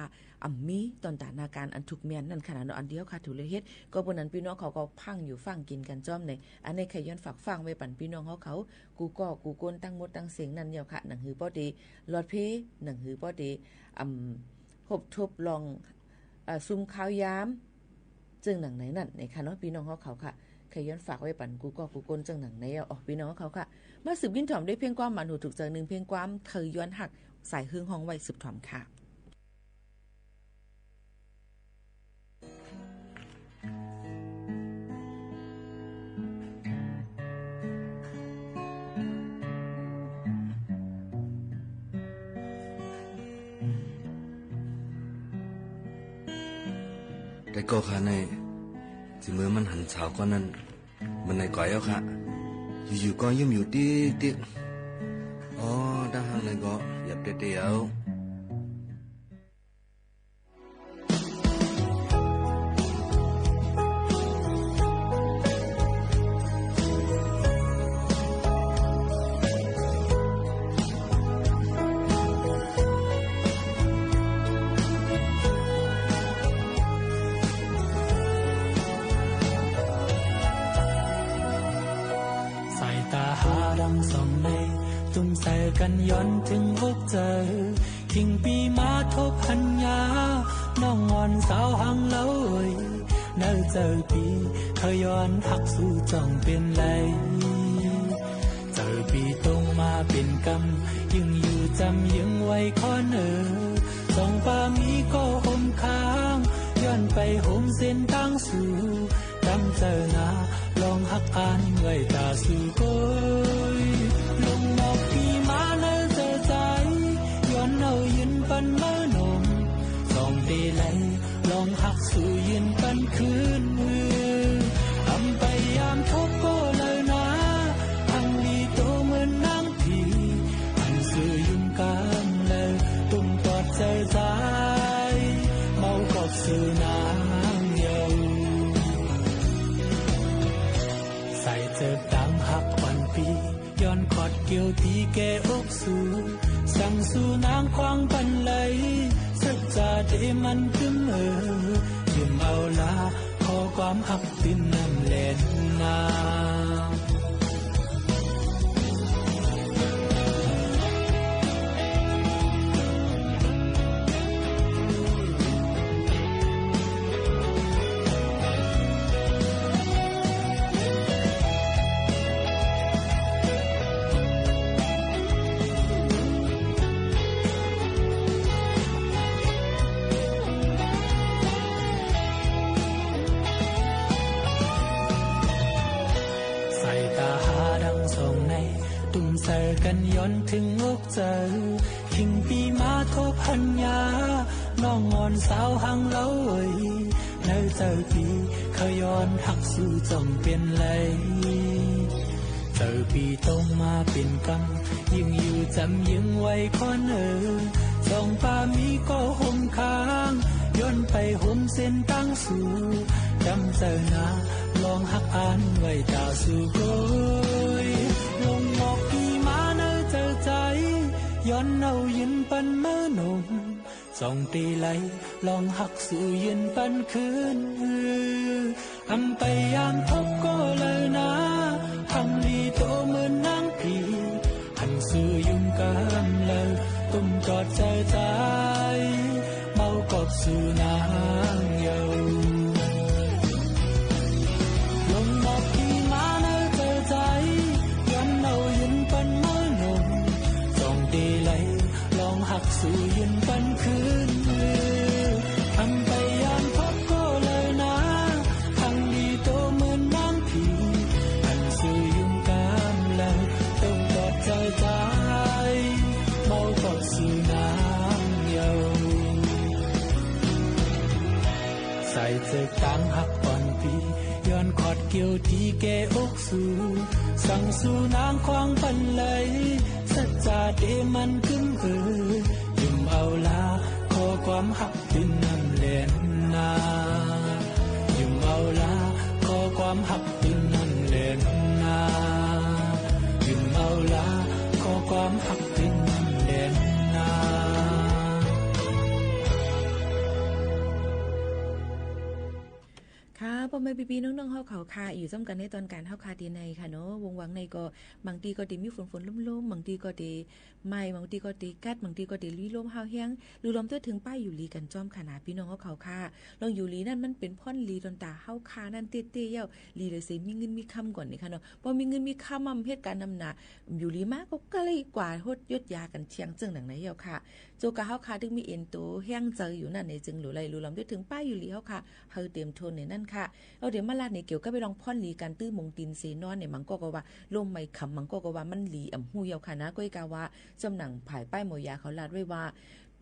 อ่ำมีต๋อนต๋านหน้าก๋านอันถูกแม่นนั่นค่ะนะเนาะ อันตี้เฮาค่ะถูกเลือกเฮ็ด ก็เปิ้นนั้นปี้น้องเขาก็ฟังอยู่ฟังกิ๋นกั๋นจ้อมใน อันนี้ใค่ย้อนฝากฟังไว้ปันปี้น้องเฮาเขา กู้ก้อกู้คนตังหมดตังเสี้ยงนั่นเย้าค่ะ หนังหื้อปอเต ลอดเพ หนังหื้อปอเต อ่ำ ฮบทบลอง อ่า ซุมข่าวยาม เจิ่งหนังไหนนั่นไหนค่ะเนาะ ปี้น้องเฮาเขาค่ะ ใค่ย้อนฝากไว้ปันกู้ก้อกู้คนเจิ่งหนังไหนเย้า อ๋อ ปี้น้องเฮาเขาค่ะ มาสืบยินถ่อมด้วยเพลงความหมานหูถูกใจ๋นึ่งเพลงความ เธอย้อนฮัก สายเฮืองฮ้องไหว้สืบถ่อมค่ะ แต่ก็ข้าใน สิเมื่อมันหันสาวก้อนนั้น มันไหนก่อยเอาค่ะ อยู่ๆ ก็ยิ้มอยู่ติ๊กๆ อ๋อ ถ้าหากนั้นก็หยับเตี้ยวๆ สายต๋าหาดังส่องใน ตุ้มใสกั๋นย้อนเถิงอกใจ๋ คิงปี้มาทบหันยา น้องอ่อนสาวหังเลาเอย ในใจ๋ปี้ เธอย้อนฮักสูจ่องเป๋นไร ใจ๋ปี้ตรงมาเป๋นกำ ยิ่งอยู่จำยิ่งไหวขอเน่อ ส่องปามีก็อมค้าง ย้อนไปโหมเส้นตางสู ตั้งใจ๋นา ลองฮักอันไหวต๋าสู่ก้อย ลงหมอกปี้มาในใจ๋ใจ๋ ย้อนเอายืนปันเมินนม ส่องเตไล ลองฮักสู่ยืนปันคืนมือ อำไปยามทบก็เลยนา ทั้งดีโตเหมือนนางผี อันสู่ยุงกามเลย ตุ้มปอดใจ๋ใจ๋ เมากอบสู่นางเยาว์ สายเจิกตางฮักปันปี้ ย้อนขอดเกี่ยวตี้แก่อกสู สั่งสู่นางควางปันไหล เสิกจาเตมันตึมเออ ยืมเอาลา ขอความฮักตื่นน้ำแลนนา กั๋นย้อนเถิงอกเจ้า คิงปี้มาทบหันยา น้องอ่อนสาวห่างเฮาเอย ในเจ้าปี้เขาย้อนฮักสูจ้องเป๋นไร เจ้าปี้ต้องมาเป๋นกำ ยิ่งอยู่จ๋ำยิ่งไหวควันเอ่ย สองป้ามีก็ห่มข้าง ย้อนไปห่มเส้นตางสู จ๋ำเจ้านา ลองฮักอันไว้ต๋าสูโกย ลงหมอกปี๋มาเน่อเจ้าใจ๋ ย้อนเน่ายืนปันเมอหนุ่ม ส่องเตไหล ลองฮักสูยืนปันคืน อำไปยามพบก็เลยนา ทั้งดีโตเหมือนนางผี หันสูยุงกำเลย ตุ้มกอดเจ้าใจ๋ เมากอบสูนางเยาว์ ลงหมอกปี๋มาเน่อเจ้าใจ๋ ย้อนเน่ายืนปันเมอหนุ่ม ส่องเตไหล ลองฮักสูยืนปันคืน อำไปยามพบก็เลยนา ทั้งดีโตเหมือนนางผี หันสูยุงกำเลย ตุ้มกอดเจ้าใจ๋ เมากอบสูนางเยาว์ สายเจิกตางฮักอ่อนปี๋ ย้อนขอดเกี่ยวตี้แก่อกสู สั่งสูนางควางปันเลย สัจจาเตมันกึ้มเอ่ย หยุมเอาลา ขอความฮักตื่นนำแลนา หยุมเอาลา ขอความฮักตื่นนำแลนา หยุมเอาลา ขอความฮักตื่นนำแลนา ค่ะ ป้อแม่ปี้ๆ น้องๆ เฮาเขาค่ะ อยู่จ้ำกั๋นในตอนก๋านเฮาค่ะตี้ในค่ะเนาะ วงหว่างในก็ บางตี้ก็ตี้มีฝนๆ ลมๆ บางตี้ก็ตี้ไหม้ บางตี้ก็ตี้กั๊ด บางตี้ก็ตี้มีลมห้าวแฮง ลือรวมตวยเถิงป้ายอยู่หลีกั๋นจ้อมค่ะนา ปี้น้องเฮาเขาค่ะ ลองอยู่หลีนั่นมันเป๋นพ่อนหลีตอนต๋าเฮาค่ะนั่นเต๊ๆ เย้า หลีเลยเสียมีเงินมีคำก่อนนี่ค่ะเนาะ ปอมีเงินมีคำ อำเฮ็ดก๋านนำนา อยู่หลีมาก็ใก้กว่าฮดยดยากั๋นเตียงเจิ่งหนังในเย้าค่ะ โจกะเฮาค่ะ ตึงมีเอ็นโตแฮงใจ๋อยู่นั่นเน่ย จึงหลูไหล่หลูหลอมตวยเถิงป้ายอยู่หลีเฮาค่ะ หื้อเต๋มถ้วนเน่ยนั่นค่ะ เอาเดี๋ยวมาลาดเน่ย เกี่ยวกับไปลองพ่อนหลีก๋านตื้อมงตินเสนอนเน่ย บางก็ก็ว่าลมไหม้ค่ำ บางก็ก็ว่ามันหลีอ่ำฮู้เย้าค่ะนา ก้อยกาว่า จ้ำหนังฝ่ายป้ายหมอยาเขาลาดไว้ว่า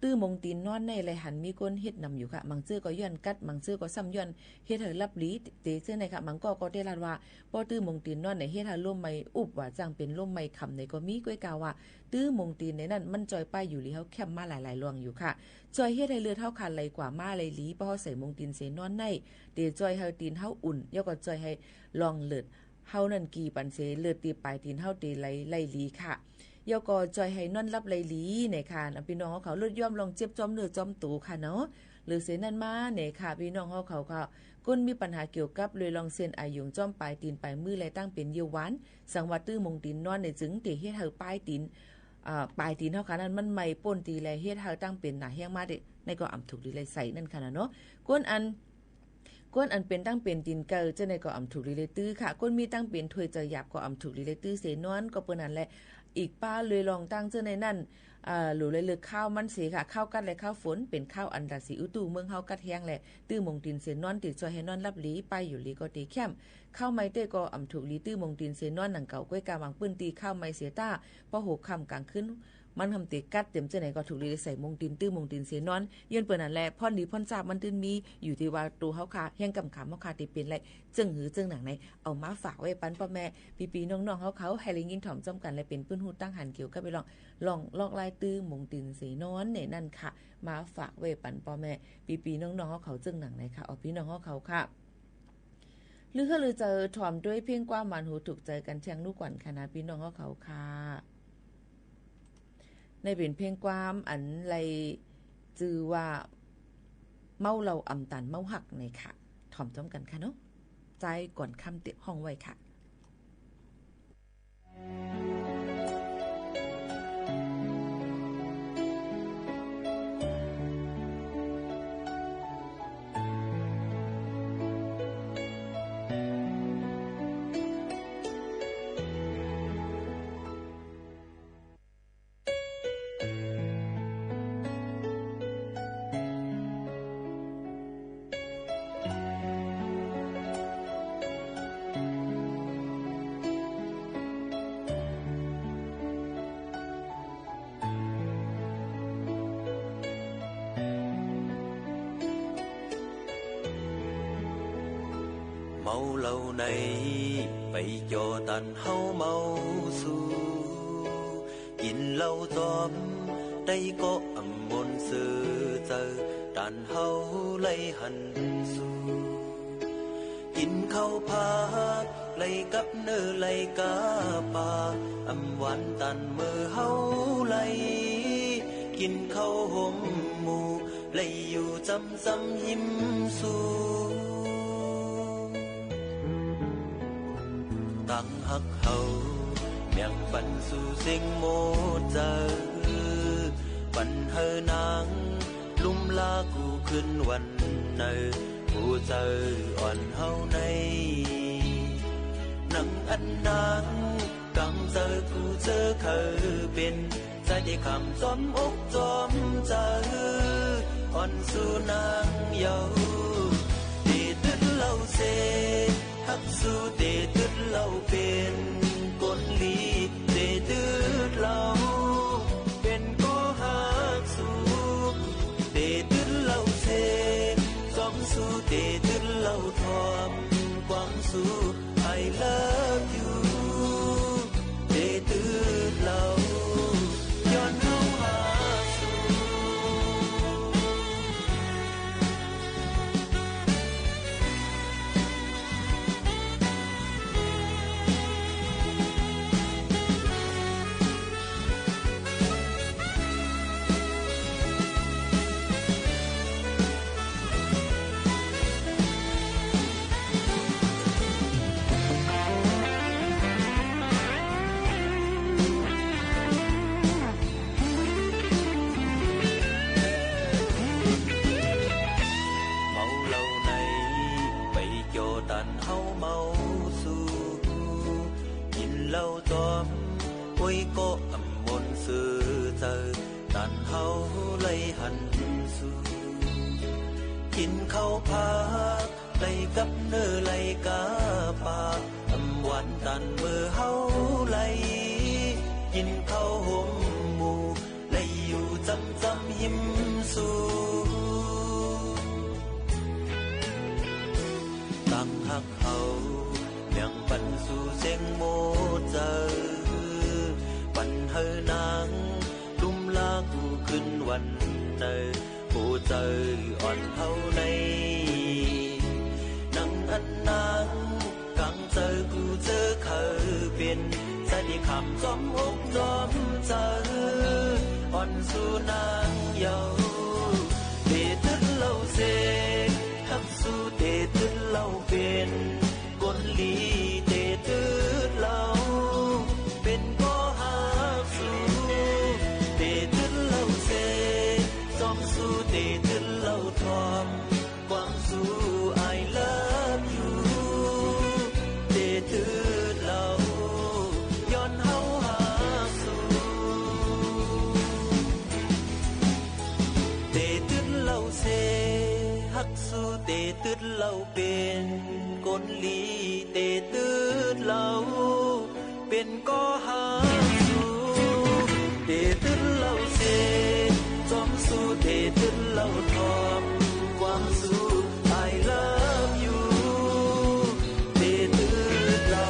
ตื้อมงตินนอนใน ไลหันมีคนเฮ็ดนำอยู่ค่ะ บางเตื้อก็ย้อนกั๊ด บางเตื้อก็ซ้ำย้อนเฮ็ดหื้อหลับหลี เต๋เตื้อในค่ะ บางก็ก็เต๋ลาดว่า ปอตื้อมงตินนอนเน่ย เฮ็ดหื้อลมไหม้อุบ ว่าจ้างเป๋นลมไหม้ค่ำเน่ยก็มี ก้อยกาว่า ตื้อมงตินเน่ยนั่น มันจ้อยป้ายอยู่หลีเฮาแค่มมาหลายๆ ล่วงอยู่ค่ะ จ้อยเฮ็ดหื้อเลือดเฮาค่ะไหลกว่าม้าไหลหลี ปอเฮาใส่มงตินเสนอนใน เต๋จ้อยหื้อตี๋นเฮาอุ่น แล้วก็จ้อยหื้อหลอดเลือดเฮานั่นกี่ปันเส เลือดตี้ป๋ายตี๋นเฮาเต๋ไหล ไหลหลีค่ะ แล้วก็จ้อยหื้อนอนหลับไหลหลีเน่ยค่ะ ปี้น้องเฮาเขา ลดหย่อนลองเจ็บจ้อมเนื้อจ้อมตั๋วค่ะเนาะ หรือเสนนั้นมาเน่ยค่ะ ปี้น้องเฮาเขาค่ะ คนมีปัญหาเกี่ยวกับเลยลองเส้นอายุงจ้อมป๋ายตี๋นป๋ายมือ และตั้งเป๋นเยียวหวาน สังว่าตื้อมงตินนอนเน่ย จึงเต๋เฮ็ดหื้อป๋ายตี๋น อ่า ป๋ายตี๋นเฮาค่ะนั่นมันไหม้ป้นตี้ และเฮ็ดหื้อตั้งเป๋นหนาแฮงมาเต๋ ในก็อ่ำถูกหลีเลยใส่นั่นค่ะนาเนาะ คนอัน คนอันเป๋นตั้งเป๋นตี๋นเก่า เจ้าในก็อ่ำถูกหลีเลยตื้อค่ะ คนมีตั้งเป๋นถ้วยใจ๋หยาบก็อ่ำถูกหลีเลยตื้อเสนอน ก็เปิ้นนั้นแหละ อีกป้าเลยลองตั้งเจ้าในนั่น อ่า หลูเลยเลือกคาวมันเสค่ะ คาวกั๊ดและคาวฝน เป๋นคาวอันราศีอุตุเมืองเฮากั๊ดแฮงแหละ ตื้อมงตินเสนอนเต๋จ้อยหื้อนอนหลับหลี ป้ายอยู่หลีก็เต๋แค่ม คาวไหม้เต้ก็อ่ำถูกหลีตื้อมงตินเสนอนหนังเก่า ก้อยกาบางปื้นตี้คาวไหม้เสียต้า ปอหัวค่ำก๋างคืน มันทำเต๋กั๊ดเต๋มเจ้าในก็ถูกหลีเลยใส่มงติน ตื้อมงตินเสนอน ย้อนเปิ้นนั้นแหละ พ่อนดีพ่อนซาบมันตึงมี อยู่ตี้ว่าตั๋วเฮาค่ะ แฮงกำขำเฮาค่ะ ตี้เป๋นไร เจิ่งหื้อเจิ่งหนังใน เอามาฝากไว้ปันป้อแม่ ปี้ๆ น้องๆ เฮาเขา หื้อได้ยินถ่อมจ้อมกั๋น และเป๋นปื้นฮู้ตั้งหันเกี่ยวกับไปลอง ลองลอกลายตื้อมงตินเสนอนเน่ยนั่นค่ะ มาฝากไว้ปันป้อแม่ ปี้ๆ น้องๆ เฮาเขาเจิ่งหนังในค่ะ เอาปี้น้องเฮาเขาค่ะ ลือเฮือดลือใจ๋ถ่อมตวยเพลงความหวานหูถูกใจ๋กั๋นเตียงลูกก่อนค่ะนา ปี้น้องเฮาเขาค่ะ ในเป๋นเพลงความอันไล่จื้อว่า เมาเหล้าอ่ำตานเมาฮักเน่ยค่ะ ถ่อมจ้อมกั๋นค่ะเนาะ ใจ๊ก่อนค่ำเต๋ฮ้องไว้ค่ะ เมาเหล้าใน ไปจ่อต้านเฮาเมาสู่ กิ๋นเหล้าจอม ได้ก็อ่ำม่วนเสิร์เจิ่ ต้านเฮาไหลหันสู่ กิ๋นข้าวผัก ไหลกับเนื้อไหลก้าป๋า อ่ำหวานต้านเมื่อเฮาไหล กิ๋นข้าวห่มหมู่ ไหลอยู่จำ จำหิมสู่ ตังหักเฮา แบ่งปันสู่เสียงหมดเจิ่ ปันหื้อนาง ลุ่มลากู้คืนวันเนิน หัวเจิ่อ่อนเฮาใน หนังอันนาง กั๋งเจิ่กูเจอเขยเป๋น จะได้ข้ามจอมอกจอมเจิ่ อ่อนสู่นางเยาว์ เตตึดเหล้าเส ฮักสู่เตตึดเหล้าเป๋น คนดีเตตึดเหล้า เป๋นก็ฮักสู่ เตตึดเหล้าเส จอมสู่เตตึดเหล้าทอม กว้างสู่ I love you เตตึดเหล้า ย้อนเฮาฮักสู่ เมาเหล้าใน ไปจ่อต้านเฮาเมาสู่ กิ๋นเหล้าจอม โอ้ยก็อ่ำม่วนเสิร์เจิ่ ต้านเฮาไหลหันสู่ กิ๋นข้าวผัก ไหลกับเนื้อไหลก้าป๋า อ่ำหวานต้านเมื่อเฮาไหล กิ๋นข้าวห่มหมู่ ไหลอยู่จำ จำหิมสู่ ตังหักเฮา แบ่งปันสู่เสียงหมดเจิ่ ปันหื้อนาง ลุ่มลากู้คืนวันเนิน หัวเจิ่อ่อนเฮาใน หนังอันนาง กั๋งเจิ่กูเจอเขยเป๋น จะได้ข้ามจอมอกจอมเจิ่ อ่อนสู่นางเยาว์ เตตึดเหล้าเส ฮักสู่เตตึดเหล้าเป๋น คนดีเตตึดเหล้า เป๋นก็ฮักสู่ เตตึดเหล้าเส จอมสู่เตตึดเหล้าทอม กว้างสู่ I love you เตตึดเหล้า ย้อนเฮาฮักสู่ เตตึดเหล้าเส ฮักสู่เตตึดเหล้าเป๋น คนดีเตตึดเหล้า เป๋นก็ฮักสู่ เตตึดเหล้าเส จอมสู่เตตึดเหล้าทอม กว้างสู่ I love you เตตึดเหล้า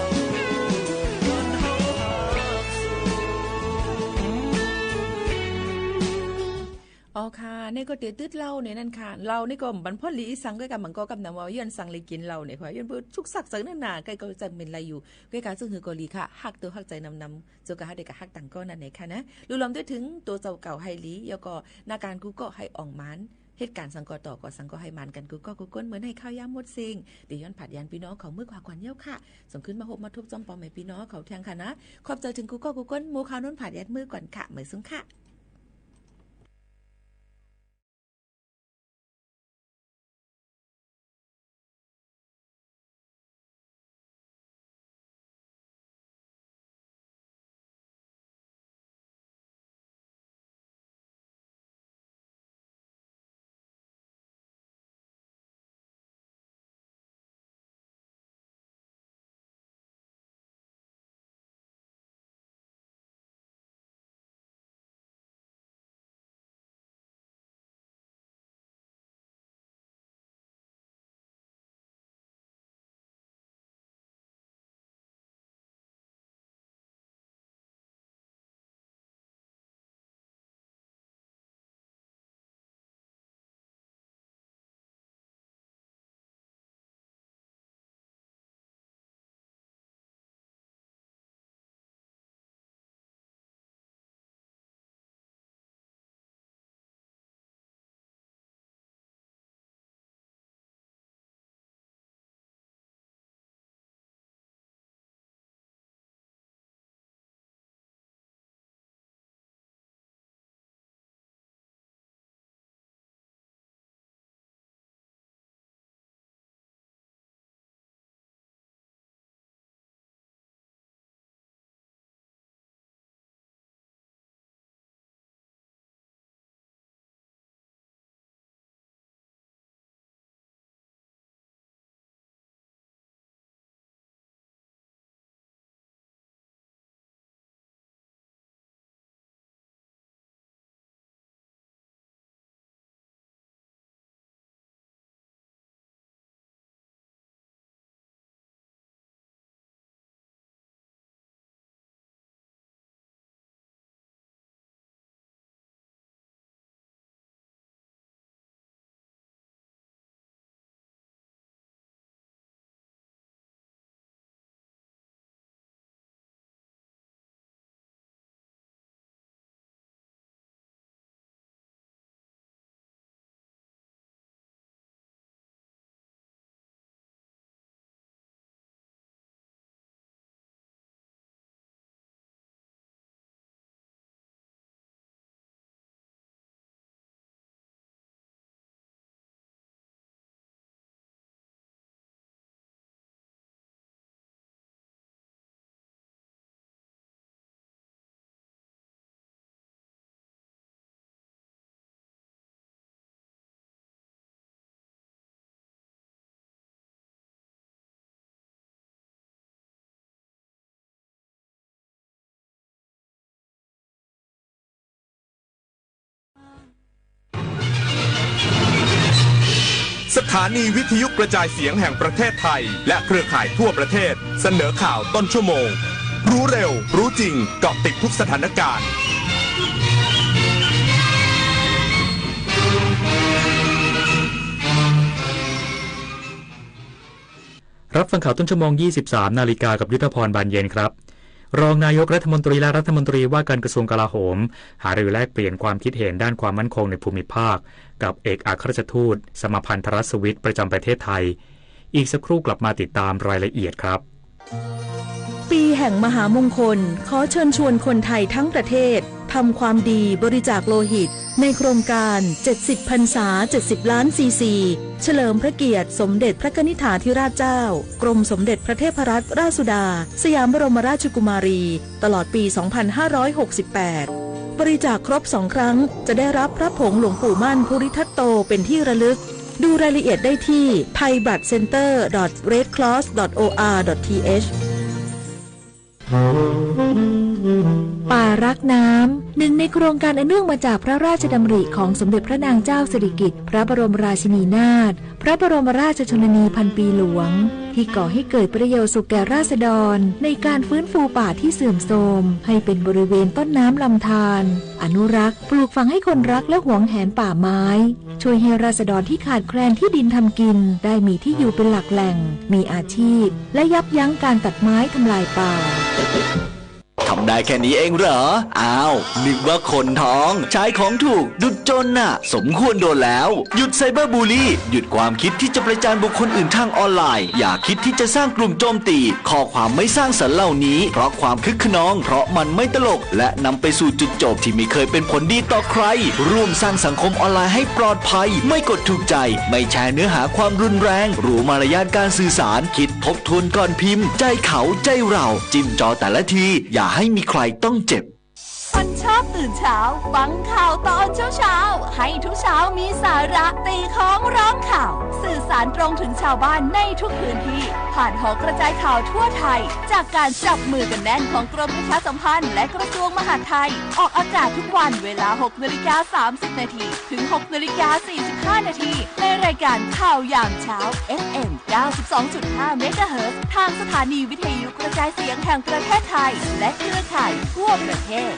ย้อนเฮาฮักสู่ อ๋อค่ะ นี่ก็เตตึดเหล้าเนี่ยนั่นค่ะ เหล้านี่ก็บ่ปนผลดีอีสัง ก็กำบ่าก็กำนำว่าย้อนสังเลยกิ๋นเหล้าเนี่ยค่ะ ย้อนเปื้อสุกสักเจิ่นั่นนา ใก้ก็จะเป๋นไรอยู่ ใก้กาซึ่งหื้อก็ดีค่ะ ฮักตั๋วฮักใจ๋นำๆ เจ้าก็ฮักได้ก็ฮักตังก้อนนั่นเองค่ะนะ ลุรวมตวยเถิงตั๋วเจ้าเก่าหื้อดี แล้วก็หน้าก้านกู้ก็หื้ออ่องหมาน เหตุก๋ารณ์สังก็ต่อก็สังก็หื้อหมานกั๋นกู้ก็กู้ก้น เมินหื้อข้าวยามหมดเส้ง เตียวย้อนผาดยานปี้น้องเขาเมื่อกว่าก่อนเย้าค่ะ ส่งคืนมาพบมาทบจอมปอแม่ปี้น้องเขาเที่ยงค่ะนะ ขอบใจ๋เถิงกู้ก็กู้ก้น หมู่ข้าวนนท์ผาดยานเมื่อก่อนค่ะ เมิดสุงค่ะ สถานีวิทยุกระจายเสียงแห่งประเทศไทย และเครือข่ายทั่วประเทศ เสนอข่าวต้นชั่วโมง รู้เร็ว รู้จริง เกาะติดทุกสถานการณ์ รับฟังข่าวต้นชั่วโมง ยี่สิบสามนาฬิกา กับยุทธพร บานเย็นครับ รองนายกรัฐมนตรีและรัฐมนตรีว่าการกระทรวงกลาโหม หารือแลกเปลี่ยนความคิดเห็นด้านความมั่นคงในภูมิภาค กับเอกอัครราชทูตสมาพันธรัฐสวิตประจำประเทศไทย อีกสักครู่กลับมาติดตามรายละเอียดครับ ปีแห่งมหามงคล ขอเชิญชวนคนไทยทั้งประเทศ ทำความดีบริจาคโลหิต ในโครงการ เจ็ดสิบพรรษา เจ็ดสิบล้านซีซี เฉลิมพระเกียรติสมเด็จพระกนิษฐาธิราชเจ้า กรมสมเด็จพระเทพรัตนราชสุดา สยามบรมราชกุมารี ตลอดปี สองพันห้าร้อยหกสิบแปด บริจาคครบสองครั้ง จะได้รับพระผงหลวงปู่มั่นภูริทัตโตเป็นที่ระลึก ดูรายละเอียดได้ที่ ไทยบลัดเซ็นเตอร์ ดอท เรดครอส ดอท โอ อาร์ ดอท ที เอช ป่ารักน้ำ หนึ่งในโครงการอันเนื่องมาจากพระราชดำริของสมเด็จพระนางเจ้าสิริกิติ์ พระบรมราชินีนาถ พระบรมราชชนนีพันปีหลวง ที่ก่อให้เกิดประโยชน์สุขแก่ราษฎร ในการฟื้นฟูป่าที่เสื่อมโทรม ให้เป็นบริเวณต้นน้ำลำธาร อนุรักษ์ ปลูกฝังให้คนรักและหวงแหนป่าไม้ ช่วยให้ราษฎรที่ขาดแคลนที่ดินทำกิน ได้มีที่อยู่เป็นหลักแหล่ง มีอาชีพ และยับยั้งการตัดไม้ทำลายป่า ทำได้แค่นี้เองเหรอ อ้าว นึกว่าคนท้อง ใช้ของถูก ดุจโจรน่ะ สมควรโดนแล้ว หยุดไซเบอร์บูลลี่ หยุดความคิดที่จะประจานบุคคลอื่นทางออนไลน์ อย่าคิดที่จะสร้างกลุ่มโจมตี ข้อความไม่สร้างสรรค์เหล่านี้ เพราะความคึกคะนอง เพราะมันไม่ตลก และนำไปสู่จุดจบที่ไม่เคยเป็นผลดีต่อใคร ร่วมสร้างสังคมออนไลน์ให้ปลอดภัย ไม่กดถูกใจ ไม่แชร์เนื้อหาความรุนแรง รู้มารยาทการสื่อสาร คิดทบทวนก่อนพิมพ์ ใจเขา ใจเรา จิ้มจอแต่ละที อย่าให้มีใครต้องเจ็บ คนชอบตื่นเช้า ฟังข่าวตอนเช้าๆ ให้ทุกเช้ามีสาระ ตีค้องร้องข่าว สื่อสารตรงถึงชาวบ้านในทุกพื้นที่ ผ่านหอกระจายข่าวทั่วไทย จากการจับมือกันแน่นของกรมประชาสัมพันธ์ และกระทรวงมหาดไทย ออกอากาศทุกวันเวลา หกนาฬิกาสามสิบนาที ถึง หกนาฬิกาสี่สิบห้านาที ในรายการข่าวยามเช้า เอฟเอ็ม เก้าสิบสองจุดห้าเมกะเฮิรตซ์ ทางสถานีวิทยุกระจายเสียงแห่งประเทศไทย และเครือข่ายทั่วประเทศ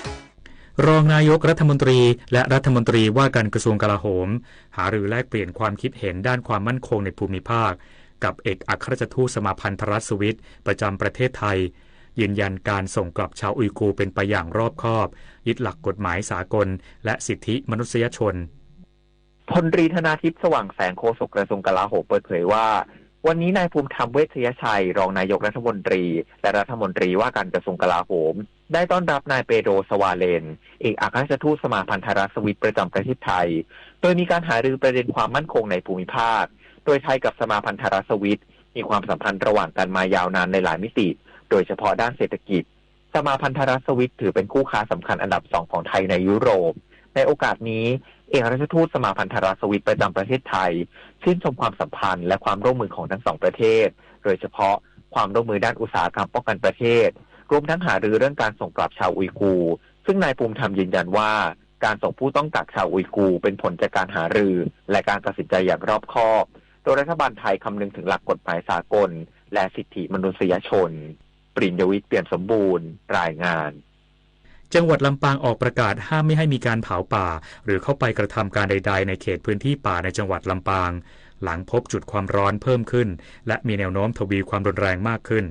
รองนายกรัฐมนตรีและรัฐมนตรีว่าการกระทรวงกลาโหม หารือแลกเปลี่ยนความคิดเห็นด้านความมั่นคงในภูมิภาค กับเอกอัครราชทูตสมาพันธรัฐสวิตประจำประเทศไทย ยืนยันการส่งกลับชาวอุยกูร์เป็นไปอย่างรอบคอบ ยึดหลักกฎหมายสากล และสิทธิมนุษยชน พลตรีธนาทิพย์ สว่างแสง โฆษกกระทรวงกลาโหม เปิดเผยว่า วันนี้นายภูมิธรรม เวชยชัย รองนายกรัฐมนตรี และรัฐมนตรีว่าการกระทรวงกลาโหม ได้ต้อนรับนายเปโดร สวาเลน เอกอัครราชทูตสมาพันธรัฐสวิตประจำประเทศไทย โดยมีการหารือประเด็นความมั่นคงในภูมิภาค โดยไทยกับสมาพันธรัฐสวิตมีความสัมพันธ์ระหว่างกันมายาวนานในหลายมิติ โดยเฉพาะด้านเศรษฐกิจ สมาพันธรัฐสวิตถือเป็นคู่ค้าสำคัญอันดับสองของไทยในยุโรป ในโอกาสนี้ เอกอัครราชทูตสมาพันธรัฐสวิตประจำประเทศไทย ชื่นชมความสัมพันธ์และความร่วมมือของทั้งสองประเทศ โดยเฉพาะความร่วมมือด้านอุตสาหกรรมป้องกันประเทศ รวมทั้งหารือเรื่องการส่งกลับชาวอุยกูร์ ซึ่งนายภูมิธรรมยืนยันว่า การส่งผู้ต้องกักชาวอุยกูร์เป็นผลจากการหารือ และการตัดสินใจอย่างรอบคอบ โดยรัฐบาลไทยคำนึงถึงหลักกฎหมายสากล และสิทธิมนุษยชน ปริญญวิทย์ เปี่ยมสมบูรณ์ รายงาน จังหวัดลำปางออกประกาศห้ามไม่ให้มีการเผาป่า หรือเข้าไปกระทำการใดๆ ในเขตพื้นที่ป่าในจังหวัดลำปาง หลังพบจุดความร้อนเพิ่มขึ้น และมีแนวโน้มทวีความรุนแรงมากขึ้น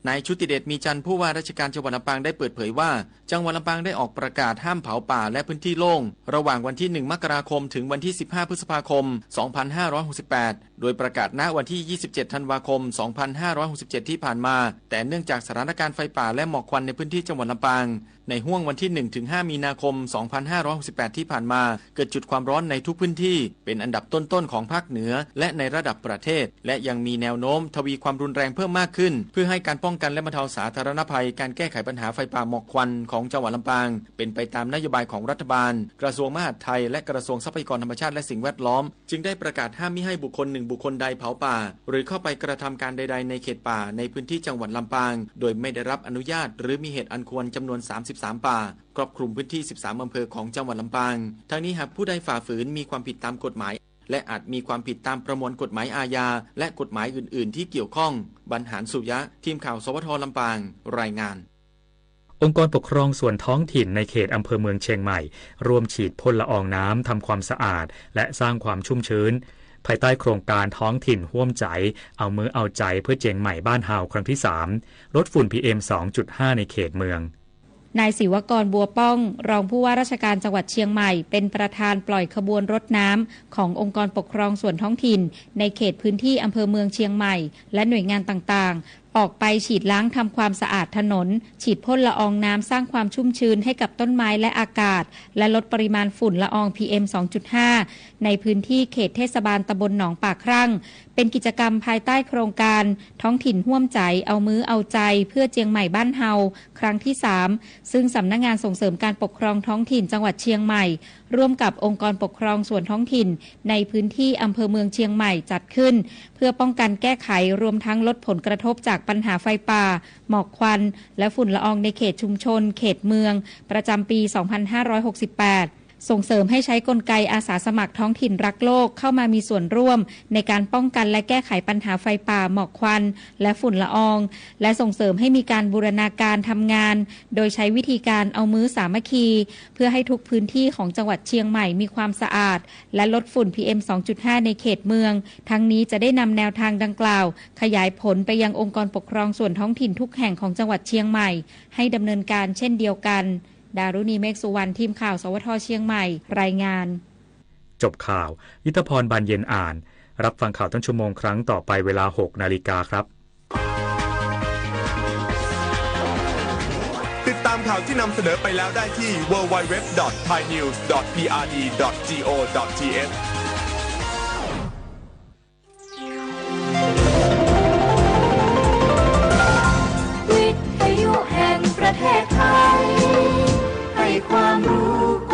นายชุติเดช มีจันทร์ ผู้ว่าราชการจังหวัดลำปางได้เปิดเผยว่า จังหวัดลำปางได้ออกประกาศห้ามเผาป่าและพื้นที่โล่ง ระหว่างวันที่ หนึ่ง มกราคม ถึงวันที่ สิบห้า พฤษภาคม สองพันห้าร้อยหกสิบแปด โดยประกาศณวันที่ ยี่สิบเจ็ด ธันวาคม สองพันห้าร้อยหกสิบเจ็ด ที่ผ่านมา แต่เนื่องจากสถานการณ์ไฟป่าและหมอกควันในพื้นที่จังหวัดลำปาง ในห้วงวันที่ หนึ่ง ถึง ห้า มีนาคม สองพันห้าร้อยหกสิบแปด ที่ผ่านมา เกิดจุดความร้อนในทุกพื้นที่ เป็นอันดับต้นๆ ของภาคเหนือ และในระดับประเทศ และยังมีแนวโน้มทวีความรุนแรงเพิ่มมากขึ้น เพื่อให้การป้องกันและบรรเทาสาธารณภัย การแก้ไขปัญหาไฟป่าหมอกควันของจังหวัดลำปาง เป็นไปตามนโยบายของรัฐบาล กระทรวงมหาดไทย และกระทรวงทรัพยากรธรรมชาติและสิ่งแวดล้อม จึงได้ประกาศห้ามมิให้บุคคลหนึ่งบุคคลใดเผาป่า หรือเข้าไปกระทำการใดๆ ในเขตป่าในพื้นที่จังหวัดลำปาง โดยไม่ได้รับอนุญาต หรือมีเหตุอันควร จำนวน สามสิบสาม ป่า ครอบคลุมพื้นที่ สิบสาม อำเภอของจังหวัดลำปาง ทั้งนี้หากผู้ใดฝ่าฝืนมีความผิดตามกฎหมาย และอาจมีความผิดตามประมวลกฎหมายอาญา และกฎหมายอื่นๆ ที่เกี่ยวข้อง บรรหารสุยะ ทีมข่าว สวท ลำปาง รายงาน องค์กรปกครองส่วนท้องถิ่นในเขตอำเภอเมืองเชียงใหม่ ร่วมฉีดพ่นละอองน้ำทำความสะอาด และสร้างความชุ่มชื้น ภายใต้โครงการท้องถิ่นฮ่วมใจ๋ เอามื้อเอาใจ๋เพื่อเจียงใหม่บ้านเฮาครั้งที่สาม ลดฝุ่น พีเอ็ม สองจุดห้า ในเขตเมือง นายศิวกร บัวป้อง รองผู้ว่าราชการจังหวัดเชียงใหม่ เป็นประธานปล่อยขบวนรดน้ำขององค์กรปกครองส่วนท้องถิ่น ในเขตพื้นที่อำเภอเมืองเชียงใหม่ และหน่วยงานต่างๆ ออกไปฉีดล้างทำความสะอาดถนน ฉีดพ่นละอองน้ำสร้างความชุ่มชื้นให้กับต้นไม้และอากาศ และลดปริมาณฝุ่นละออง พีเอ็ม สองจุดห้า ในพื้นที่เขตเทศบาลตำบลหนองปากครั่ง เป็นกิจกรรมภายใต้โครงการท้องถิ่นฮ่วมใจ๋ เอามื้อเอาใจ๋เพื่อเจียงใหม่บ้านเฮา ครั้งที่สาม ซึ่งสำนักงานส่งเสริมการปกครองท้องถิ่นจังหวัดเชียงใหม่ ร่วมกับองค์กรปกครองส่วนท้องถิ่น ในพื้นที่อำเภอเมืองเชียงใหม่จัดขึ้น เพื่อป้องกันแก้ไข รวมทั้งลดผลกระทบจากปัญหาไฟป่า หมอกควัน และฝุ่นละอองในเขตชุมชน เขตเมือง ประจำปี สองพันห้าร้อยหกสิบแปด ส่งเสริมให้ใช้กลไกอาสาสมัครท้องถิ่นรักโลกเข้ามามีส่วนร่วมในการป้องกันและแก้ไขปัญหาไฟป่า หมอกควัน และฝุ่นละออง และส่งเสริมให้มีการบูรณาการทำงาน โดยใช้วิธีการเอามื้อสามัคคี เพื่อให้ทุกพื้นที่ของจังหวัดเชียงใหม่มีความสะอาด และลดฝุ่น พีเอ็ม สองจุดห้า ในเขตเมือง ทั้งนี้จะได้นำแนวทางดังกล่าว ขยายผลไปยังองค์กรปกครองส่วนท้องถิ่นทุกแห่งของจังหวัดเชียงใหม่ ให้ดำเนินการเช่นเดียวกัน ดารุณี เมฆสุวรรณ ทีมข่าว สวท เชียงใหม่ รายงาน จบข่าว ยุทธพร บานเย็นอ่าน รับฟังข่าวต้นชั่วโมงครั้งต่อไปเวลา หกนาฬิกาครับ ติดตามข่าวที่นำเสนอไปแล้วได้ที่ ดับเบิลยู ดับเบิลยู ดับเบิลยู ดอท ไทยนิวส์ ดอท พีอาร์ดี ดอท จี โอ ดอท ที เอช วิทยุแห่งประเทศไทย ให้ความรู้